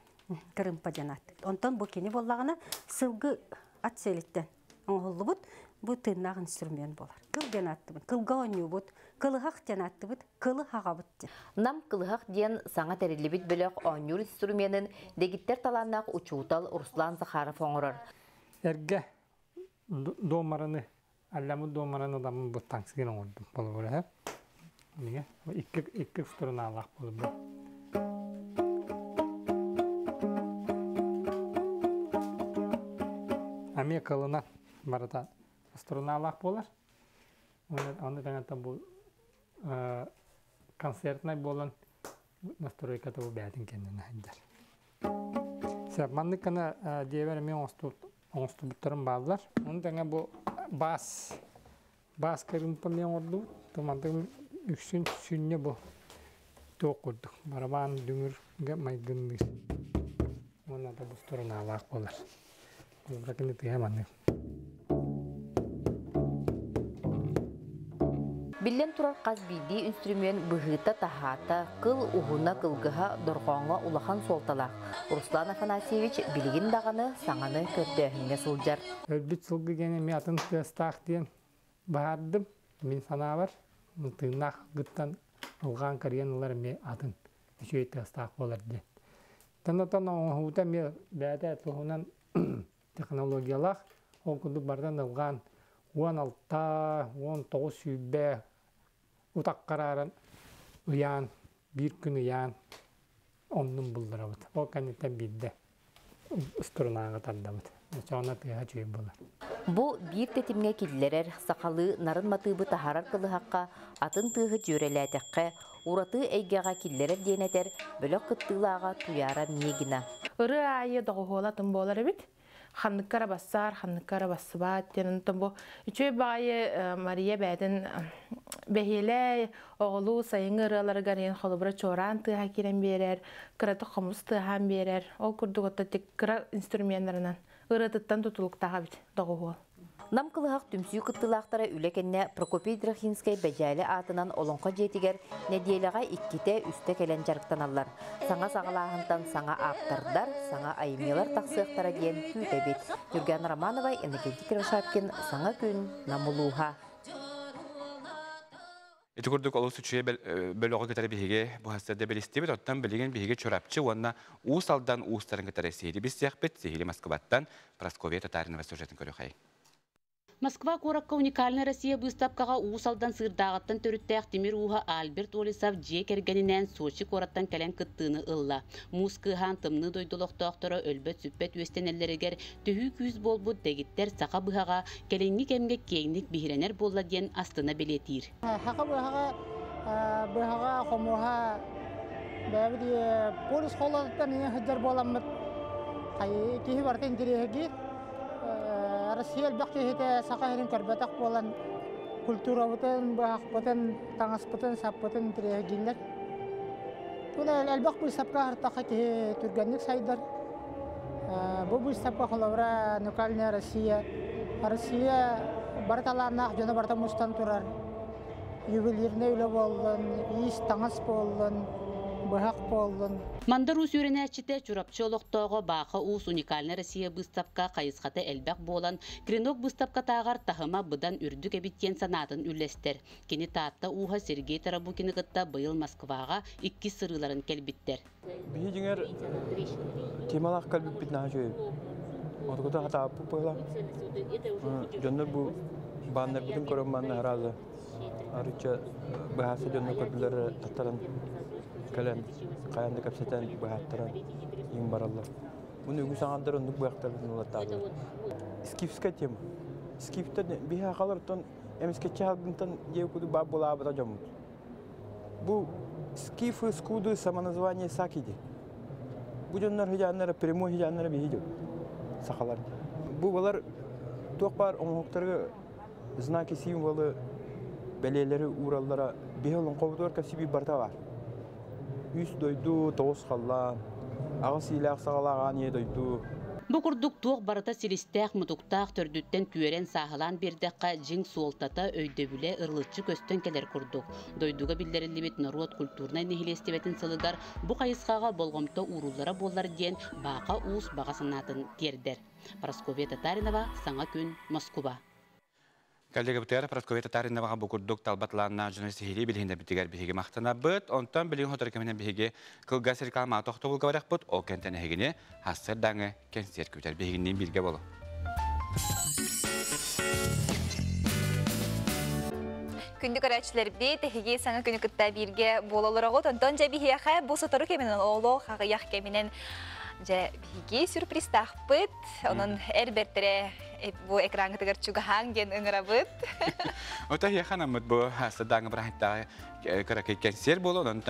кырыымпа диэн ааттык онтон бу кини буоллаҕына сылгы ат сиэлиттэн оҥоһуллубут бу тыыннаах инструмент буолар. Кыл диэн ааттыбыт, кылга оонньуубут, кылыһах диэн ааттыбыт, кылы хаҕабыт диэн. Нам кылыһах диэн саҥа тэриллибит бөлөх оонньуур инструменын дэгиттэр талааннаах учуутал Руслан Захаров оҥорор. Эргэ дуомараны, алляммыт дуомараны ыламмын бу таҥсыгын оҥордум болобура. Икки, икки стороналаах болобура. Эмиэ кылынан барыта струналаах буолар. Оны таҥаттан бу концертнай буолан настройката бу бээтин кэннин сылдьар. Сөп, маннык гына диэбэр эмиэ оҥостубуттарым бааллар. Оны тэҥэ бу бас бас кырыымпа эмиэ оҥордубут. Тумантыгым үксүн сүнньэ бу туох курдук барабан дүҥүргэ майгынныыр. Уонна да бу струналаах буолар. Бракины тыһа маннык. Биллэн турар хас биирдии үнстрүмүөн быһыыта-таһаата, кыл уһуна-кылгыһа дорҕооҥҥо улахан суолталаах. Руслан Афанасьевич билигин даҕаны саҥаны көрдөөһүҥҥэ сылдьар. Өлбүт сылгы диэн эмиэ атын тыастаах диэн баһаардым. Мин санаабар, тыыннаах гыттан ылҕаан карыйан ылар эмиэ атын үчүгэй тыастаах буолар диэн. Тан оҥоһуута эмиэ бэйэтэ туһунан технологиялаах. Ол курдук барытын ылҕаан 16, 19 сүүрбэ утах харааран ыйаан, биир күн ыйаан оннун булларабыт. Ол кэнниттэн биирдэ струнаҕа тардабыт. Оччоҕуна тыаһа үчүгэй буолар. Бу биир тэтимҥэ киллэрэр, сахалыы нарын матыыбы таһаарар кылыһахха атын тыаһы дьүөрэлээтэххэ, ураты эйгэҕэ киллэрэр диэн этэр бөлөх кыттыылааҕа Туйаара Мегина. Ырыа аайы доҕуһуола атын буолар эбит. Ханныкка эрэ бассаар, ханныкка эрэ бассыбаат диэн. Онтон бу үчүгэй баҕайы Мария бэйэтин бэһиэлэй оҕолуу сайыҥҥы ырыаларыгар иһин холобура чуораан тыаһа киирэн биэрэр, кыратык хомус тыаһаан биэрэр. Ол курдук оттон кыра инструменнарынан ырыатыттан тутулуктаах эбит доҕуһуол. Нам кылыһах түмсүү кыттыылаахтара үлэ кэннэ Прокопий Драхинскай Бэдьээлэ аатынан Олоҥхо дьиэтигэр нэдиэлэҕэ иккитэ-үстэ кэлэн дьарыктаналлар. Саҥа саҕалааһынтан саҥа ааптардар, саҥа айымньылар тахсыахтара диэн күүтэбит. Юргиана Романова, Иннокентий Кривошапкин, Саҥа күн, Нам улууһа. Ити курдук олус үчүгэй бөлөҕү кытары биһиги бу хастарда билистибит. Оттон билигин биһиги Чурапчы уонна Уус Алдан уустарын кытары сиһили билсиэхпит. Сиһили Москваттан Прасковья Татаринова сюжетын көрүөхэй. Москва куоракка Уникальная Россия быыстапкаҕа Уус Алдан Сыырдааҕыттан төрүттээх тимир ууһа Альберт Олесов дьиэ кэргэнинээн Сочи куораттан кэлэн кыттыыны ылла. Муус кыаһаан тымныы дойду олохтоохторо өлбөт-сүппэт үөстэнэллэригэр төһүү күүс буолбут дэгиттэр саха быһаҕа кэлиҥҥи кэмҥэ киэҥник биһирэнэр буолла диэн астына бэлиэтиир. Саха быһаҕа быһаҕа хомуһа бэйэбит полюс холодуттан ийэ сылдьар буоламмыт киһи барыта интэриэһиргиир. Россия элбэх киһитэ саха сирин көрбөтөх буолан культурабытын, быһахпытын, таҥаспытын, саппытын интэриэһиргииллэр. Тула элбэх быыстапка аһартахха киһи түргэнник сайдар. Бу быыстапка холобура Нукальная Россия. Россия бары талааннаах дьоно барыта мустан турар. Ювелирнай үлэ буоллун, иис таҥас буоллун, быһах буоллун. Мандар Уус үөрэнээччитэ Чурапчы олохтооҕо Бааха Уус Уникальная Россия быыстапка хайысхата элбэх буолан, Клинок быыстапкатааҕар таһыма быдан үрдүк эбит диэн санаатын үллэстэр. Кини Таатта ууһа Сергей Тарабукины кытта быйыл Москваҕа иккис сырыыларын кэлбиттэр. Биһи дьиҥэр темалаах кэлбиппит наһаа үчүгэй. Отукута хатааппыт быһыылаах. Дьоннор бу бааннарбытын көрөн манна арааза арычча быһааса дьоннор көрдүлэр таттаран кэлэн хайаан да кэпсэтэн быһааттаран иҥ бараллар. Муну үгүс аҥардар оннук быһахтарбытын ылаттаатылар. Скифская тема. Скифтэр биһи хахалар оттон эмискэччи халгынтан дьиэ кудук баар буолаабыта дьоммут. Бу скифы скуды самоназвание сакиди. Бу дьоннор хыдьааннара прямой хыдьааннара биһи дьон сахалар. Бу балар туох баар оҥоһуктарга знаки символы бэлиэлэри уураллара биһи олоҥхобутугар кэпсии барыта баар. Үс дойду, тоҕус халлаан, аҕыс иилээх саҕалаах аан ийэ дойду. Бу курдук туох барыта силистээх-мутуктаах төрдүттэн түөрэн сааһылаан биэрдэххэ дьиҥ суолтата, өйдөбүлэ ырылыччы көстөн кэлэр курдук. Дойдуга биллэриллибит норуот культурнай нэһилиэстибэтин сылыгар бу хайысхаҕа болҕомто ууруллара буоллар диэн Бааха Уус баҕа санаатын тиэрдэр. Парасковья Татаринова, Саҥа күн, Москуба. Коллегабытыгар Прасковья Татариноваҕа бу курдук талба талааннаах дьону сиһилии билиһиннэрбитигэр биһиги махтанабыт. Онтон билигин сотору кэминэн биһиги кылгас реклама тохтобулга барыахпыт. Ол кэнтэн эһигини хассырдааҥы кэнсиэр күүтэр. Биһигинниин бииргэ болу. Күндү көрөөччүлэрбит, эһиги саҥа күнү кытта бииргэ буола олороҕут. Онтон дьэ биһиэхэ бу сотору кэминэн, олох аҕыйах кэминэн дьэ биһиги сюрпризтаахпыт. Онон эр бэртэрэ бу экраҥҥытыгар чугаһааҥ диэн ыҥырабыт. Ота ханаммыт бу хассадааҥы бырахыттааҕы кыракый кэнсиэр буолуо, онон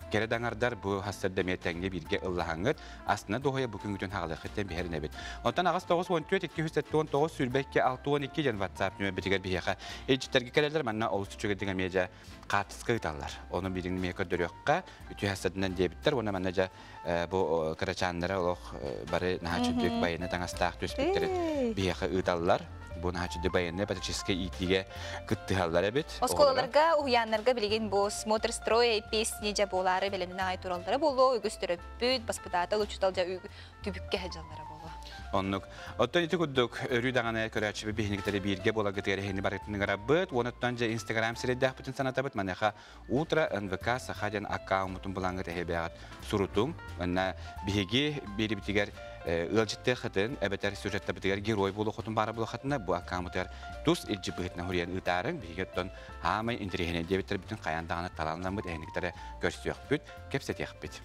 кэрэ даҥардар бу хассарда эмиэ тэҥҥэ бииргэ ыллаһаҥҥыт астына дуоһуйа бу күҥҥүтүн хаҕалыаххыттан биһэринэбит. Онтон аҕыс 94 279 22 62 диэн WhatsApp нөмербитигэр биһиэхэ илдьиттэргэ кэлэллэр манна олус үчүгэйдик эмиэ дьэ хаартыска ыыталлар. Ону билигин эмиэ көрдөрүөххэ үтүө хассардынан диэбиттэр уонна манна дьэ бу кырачааннара олох бары наһаа чүдүк байыны таҥастаах түспүттэрин биһиэхэ ыыталлар. Бу наһаа чүдүк байыаннай патриотическай иитиигэ кыттыһаллар эбит. Оскуолаларга, уһуйааннарга билигин бу смотр строя песни дьэ буолаары бэлэмнэн аҕай тураллара буолуо, үгүс төрөппүт, баспытаатал, учуутал дьэ түбүккэ сылдьаллара буолуо. Оннук. Оттон ити курдук өрүү даҕаны көрөөччүбүт биһиниктэри бииргэ буоларгытыгар эһини барытын ыҥырабыт. Уонуттан дьэ Инстаграм сирэйдээхпитин санатабыт. Маныаха Утро НВК Саха диэн аккаунмутун булаҥҥыт эһэбэҕит сурутуҥ. Онно биһиги биэрибитигэр ыалдьыттыаххытын эбэтэр сюжеттабытыгар герой буолуоххутун баара буолуоххатына бу аккаунмутугар тус илдьи быһыытынан хуруйан ыытаарыҥ. Биһиги оттон хаамай интэриэһинэй диэбиттэрбитин хайаан даҕаны талааннаммыт эһиниктэрэ көрсүөхпүт, кэпсэтиэхпит.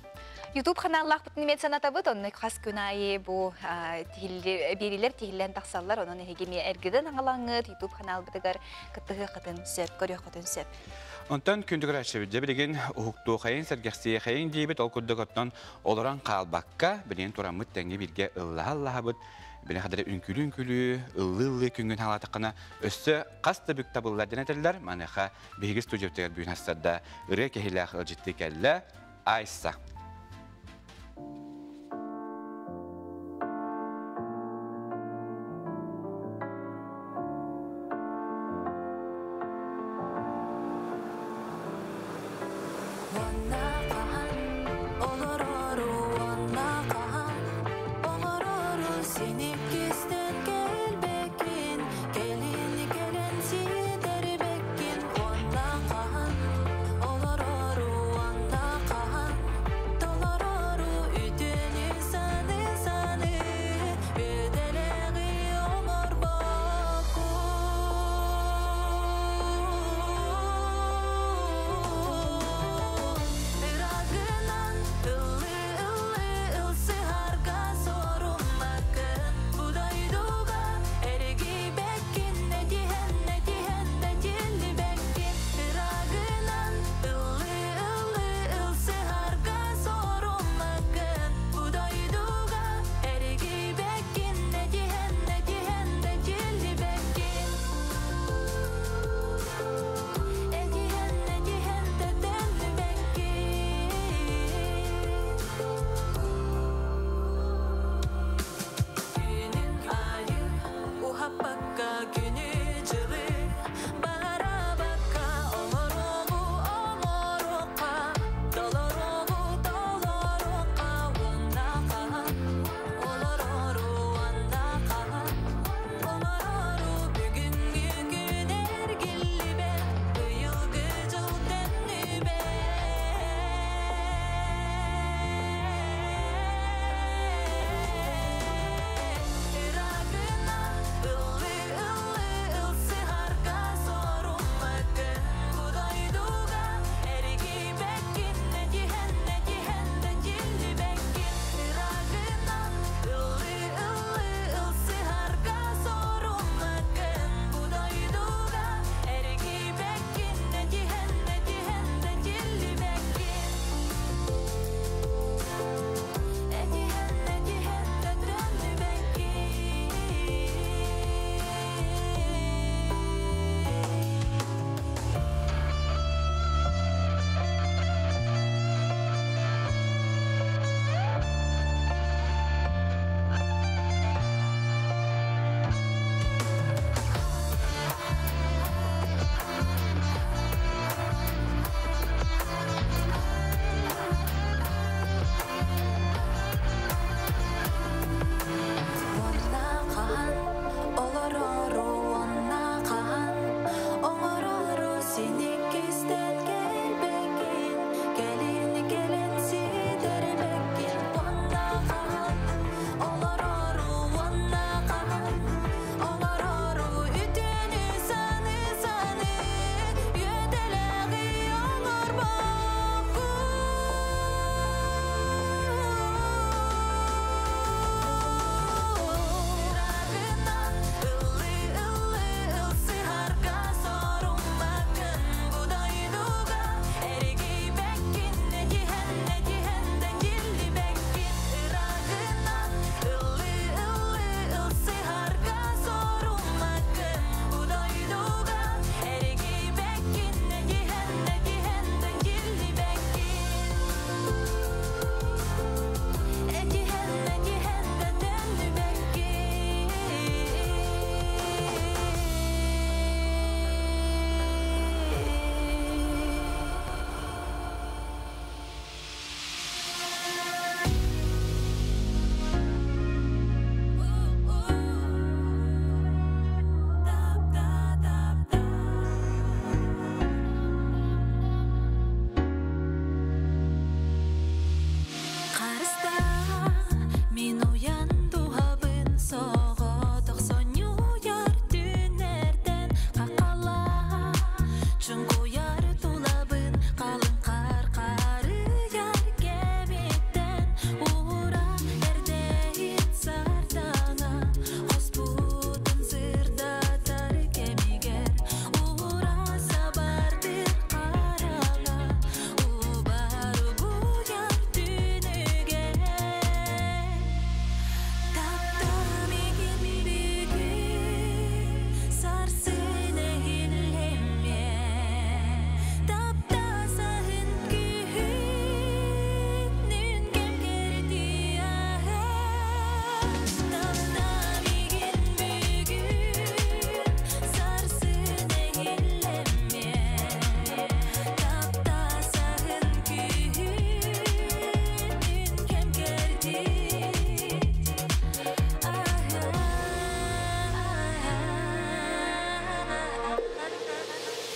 YouTube ханааллаахпытын эмиэ санатабыт. Онно хас күн аайы бу биэриилэр тиһиллэн тахсаллар. Онон эһиги эмиэ эргидэн аҥалаҥҥыт YouTube ханаалбытыгар кыттыһыаххытын сөп, көрүөххүтүн сөп. Онтон күндү көрөөччүбүт, дьэ билигин уһуктуохайын, сэргэхсийэхэйин диэбит, ол курдук оттон олорон хаалбакка, билигин тураммыт тэҥҥэ бииргэ ыллаһа-ыллаһабыт, били хадары үҥкүлүү-үҥкүлүү, ыллыы-ыллыы күҥҥүн хаалаатаххына, өссө хас да бүк табыллар диэн этэллэр. Маныаха биһиги студиябытыгар бүгүн хассарда ырыа кэһиилээх ыалдьыттыы кэллэ. Айса.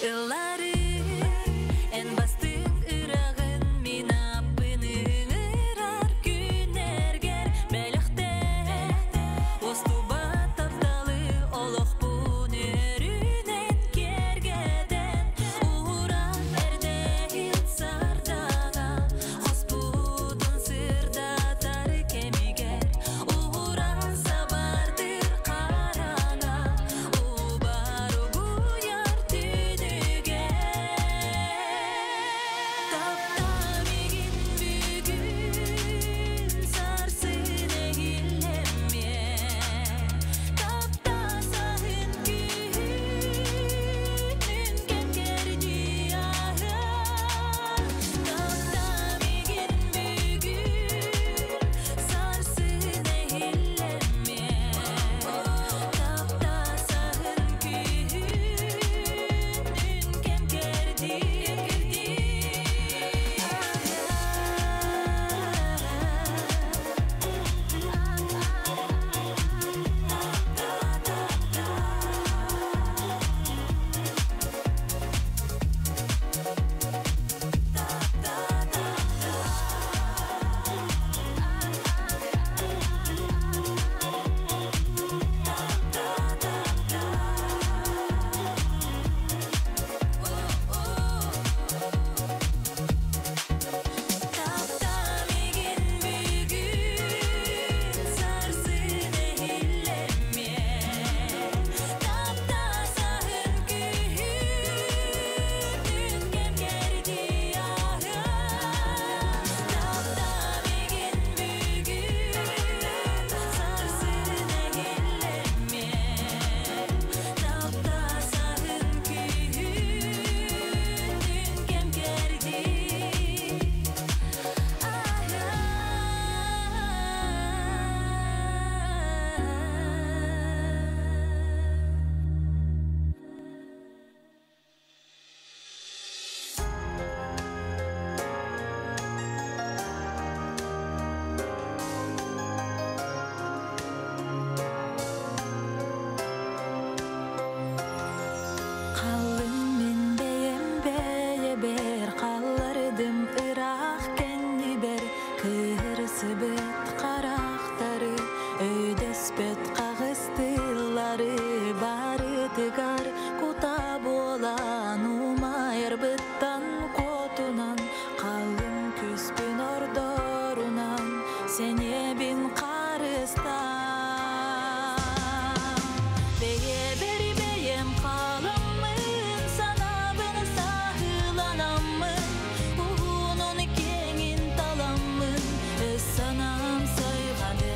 Ыллары эн бастыҥ ырааҕын мин аппын ыҥырар күннэргэр бэлэхтээ Устубат тапталы олохпун өрүнэн киэргэтэн Ууран эрдэһин сардаҥа хоспутун сырдатар кэмигэр Ууран сабардыр хараҥа убар угуйар түүнүгэр Таптаа миигин бүгүн сарсын эһиллэмиэ Таптаа саһын күһүнүн кэм кэрдии аһар Таптаа миигин бүгүн сарсын эһиллэмиэ Таптаа саһын күһүнүн кэм кэрдии Таптаа миигин бүгүн сарсын эһиллэмиэ Таптаа саһын күһүнүн кэм кэрдии аһар Таптаа миигин бүгүн сарсын эһиллэмиэ Таптаа саһын күһүнүн кэм кэрдии Қалым мен бәйем бәйе бер қаллардым ыраах кэннибэр кырсыбыт харахтары өйдөспөт қағыстылары барытыгар кута буолан умайырбыттан куотунан қалым күспүн ордорунан сенебин карыстан Бэйэбэр бэйэм халаммын, санаабын саһыланаммын, уһунун киэҥин таламмын, өс санаам сайҕаны.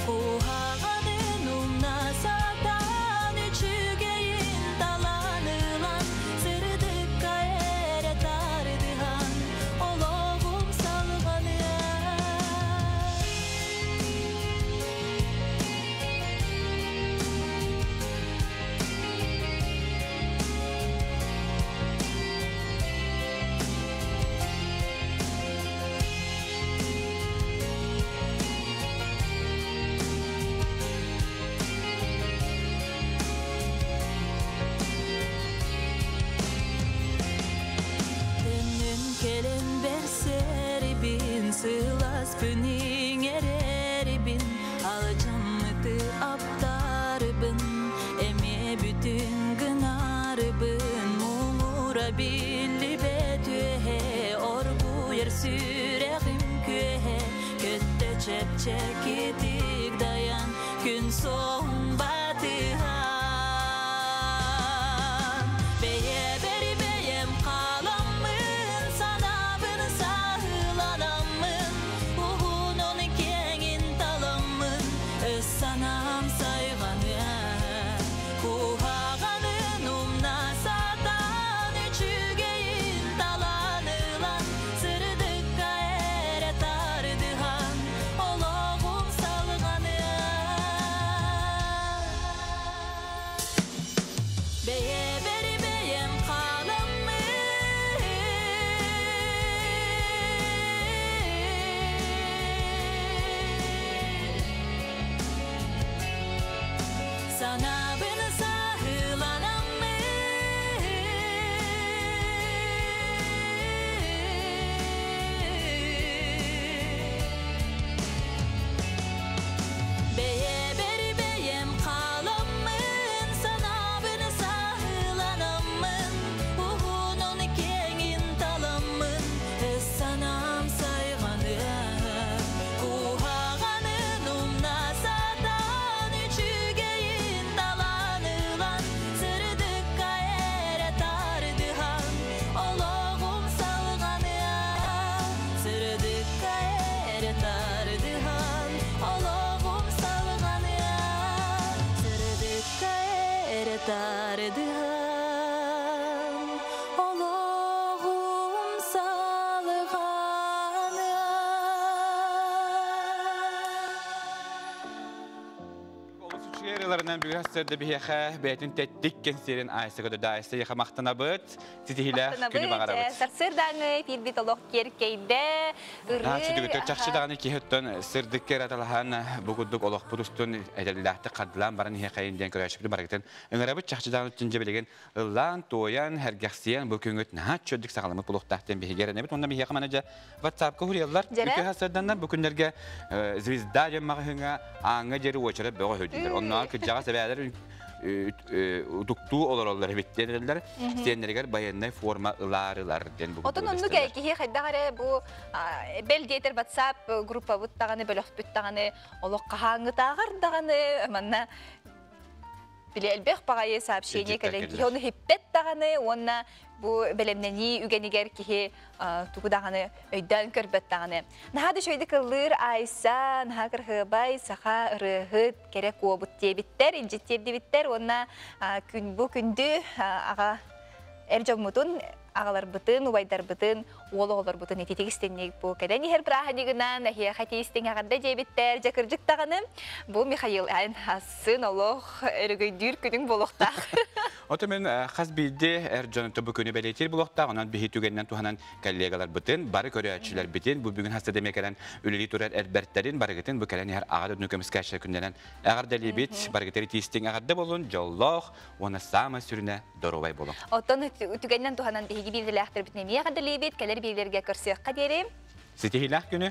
Куһаҕанын умна сатаан, үчүгэйин талан ылан, сырдыкка эрэ тардыһан, олоҕум салҕаныа. Төннөн кэлэн бэрсэрибин, сыласпын иҥэрэрибин, алдьаммыты аптарыбын, эмиэ бүтүн гынарыбын, муҥура биллибэт үөһэ, оргуйар сүрэҕим күөһэ, көттө чэпчэкитик дайан, күн соһун батыһан. Бэйэбэр бэйэм халаммын, санаабын саһыланаммын, уһунун киэҥин таламмын, өс санаам сайҕаныа. Куһаҕанын умна сатаан, үчүгэйин талан ылан, сырдыкка эрэ тардыһан, олоҕум салҕаныа. Туһунан бүгүн сырды биһиэхэ бэйэтин тэттик кэнсиэрин Айса көдөрдө. Айса яха махтанабыт, ситиһиилээх күнү баҕарабыт. Сарсыардааҥы эфирбит олох киэркэйдэ, ырыы. Чахчы даҕаны киһи оттон сырдыкка эрэ талаһан бу курдук олохпут устун этэллээхтик хардылаан баран иһиэхэйин диэн көрөөччүбүтүн барыгытын ыҥырабыт. Чахчы даҕаны түнжэ билигин ыллаан, туойан, һэргэхсийэн бу күҥүт наһаа чөрдүк саҕаламмыт булуохтаах диэн биһиги эрэнэбит. Уонна биһиэхэ маны дьэ WhatsApp-ка хуруйаллар. Үтүө сарсыарданнар бу күннэргэ Звезда диэн маҕаһыыҥҥа ааҥҥа диэри уочарат бөҕө үһү Оннооҕор кырдьаҕас эбээлэр утуктуу олороллор эбит диэн эрэллэр. Сиэннэригэр байыаннай форма ылаарылар диэн бу Отон оннук киһи хайдах эрэ бу бэл диэтэр WhatsApp группабыт даҕаны бөлөхпүт даҕаны олох хаһааҥҥытааҕар даҕаны манна били элбэх баҕайы сообщение кэлэн киһи ону хиппет даҕаны уонна бу бэлэмнэнии үгэнигэр киһи тугу даҕаны өйдөөн көрбөт даҕаны. Наһаа да үчүгэйдик ыллыыр Айса, наһаа кырһыабай, саха ырыаһыт, кэрэ куобут диэбиттэр, илдьит тиэрдибиттэр уонна күн бу күндү аҕа эр дьоммутун аҕаларбытын, убайдарбытын, уол оҕолорбутун ититик истинник бу кэлэн иһэр бырааһынньыгынан эһиэхэ тиистиҥ эҕэрдэ диэбиттэр. Дьэ кырдьык даҕаны бу Михаил эн асын олох өрөгөйдүүр күнүҥ буолуохтаах. Ото мен хас биирди эр дьон бу күнү бэлиэтиир буолуохтаах, онон биһи түгэнинэн туһанан коллегаларбытын, бары көрөөччүлэрбитин, бу бүгүн хаста демэ кэлэн үлэлии турар эрбэртэрин, барыгытын бу кэлэн иһэр аҕа дойдуну көмүскээччилэр күннэринэн эҕэрдэлиибит, барыгытыр итиистиҥ эҕэрдэ болун, дьоллоох уонна саамай сүрүнэ доруобай болун. Оттон түгэнинэн туһанан биһиги биирдэлээхтэрбитин эмиэ эҕэрдэлиибит, кэлэр биирлэргэ көрсүөххэ диэри. Ситиһиилээх күнү!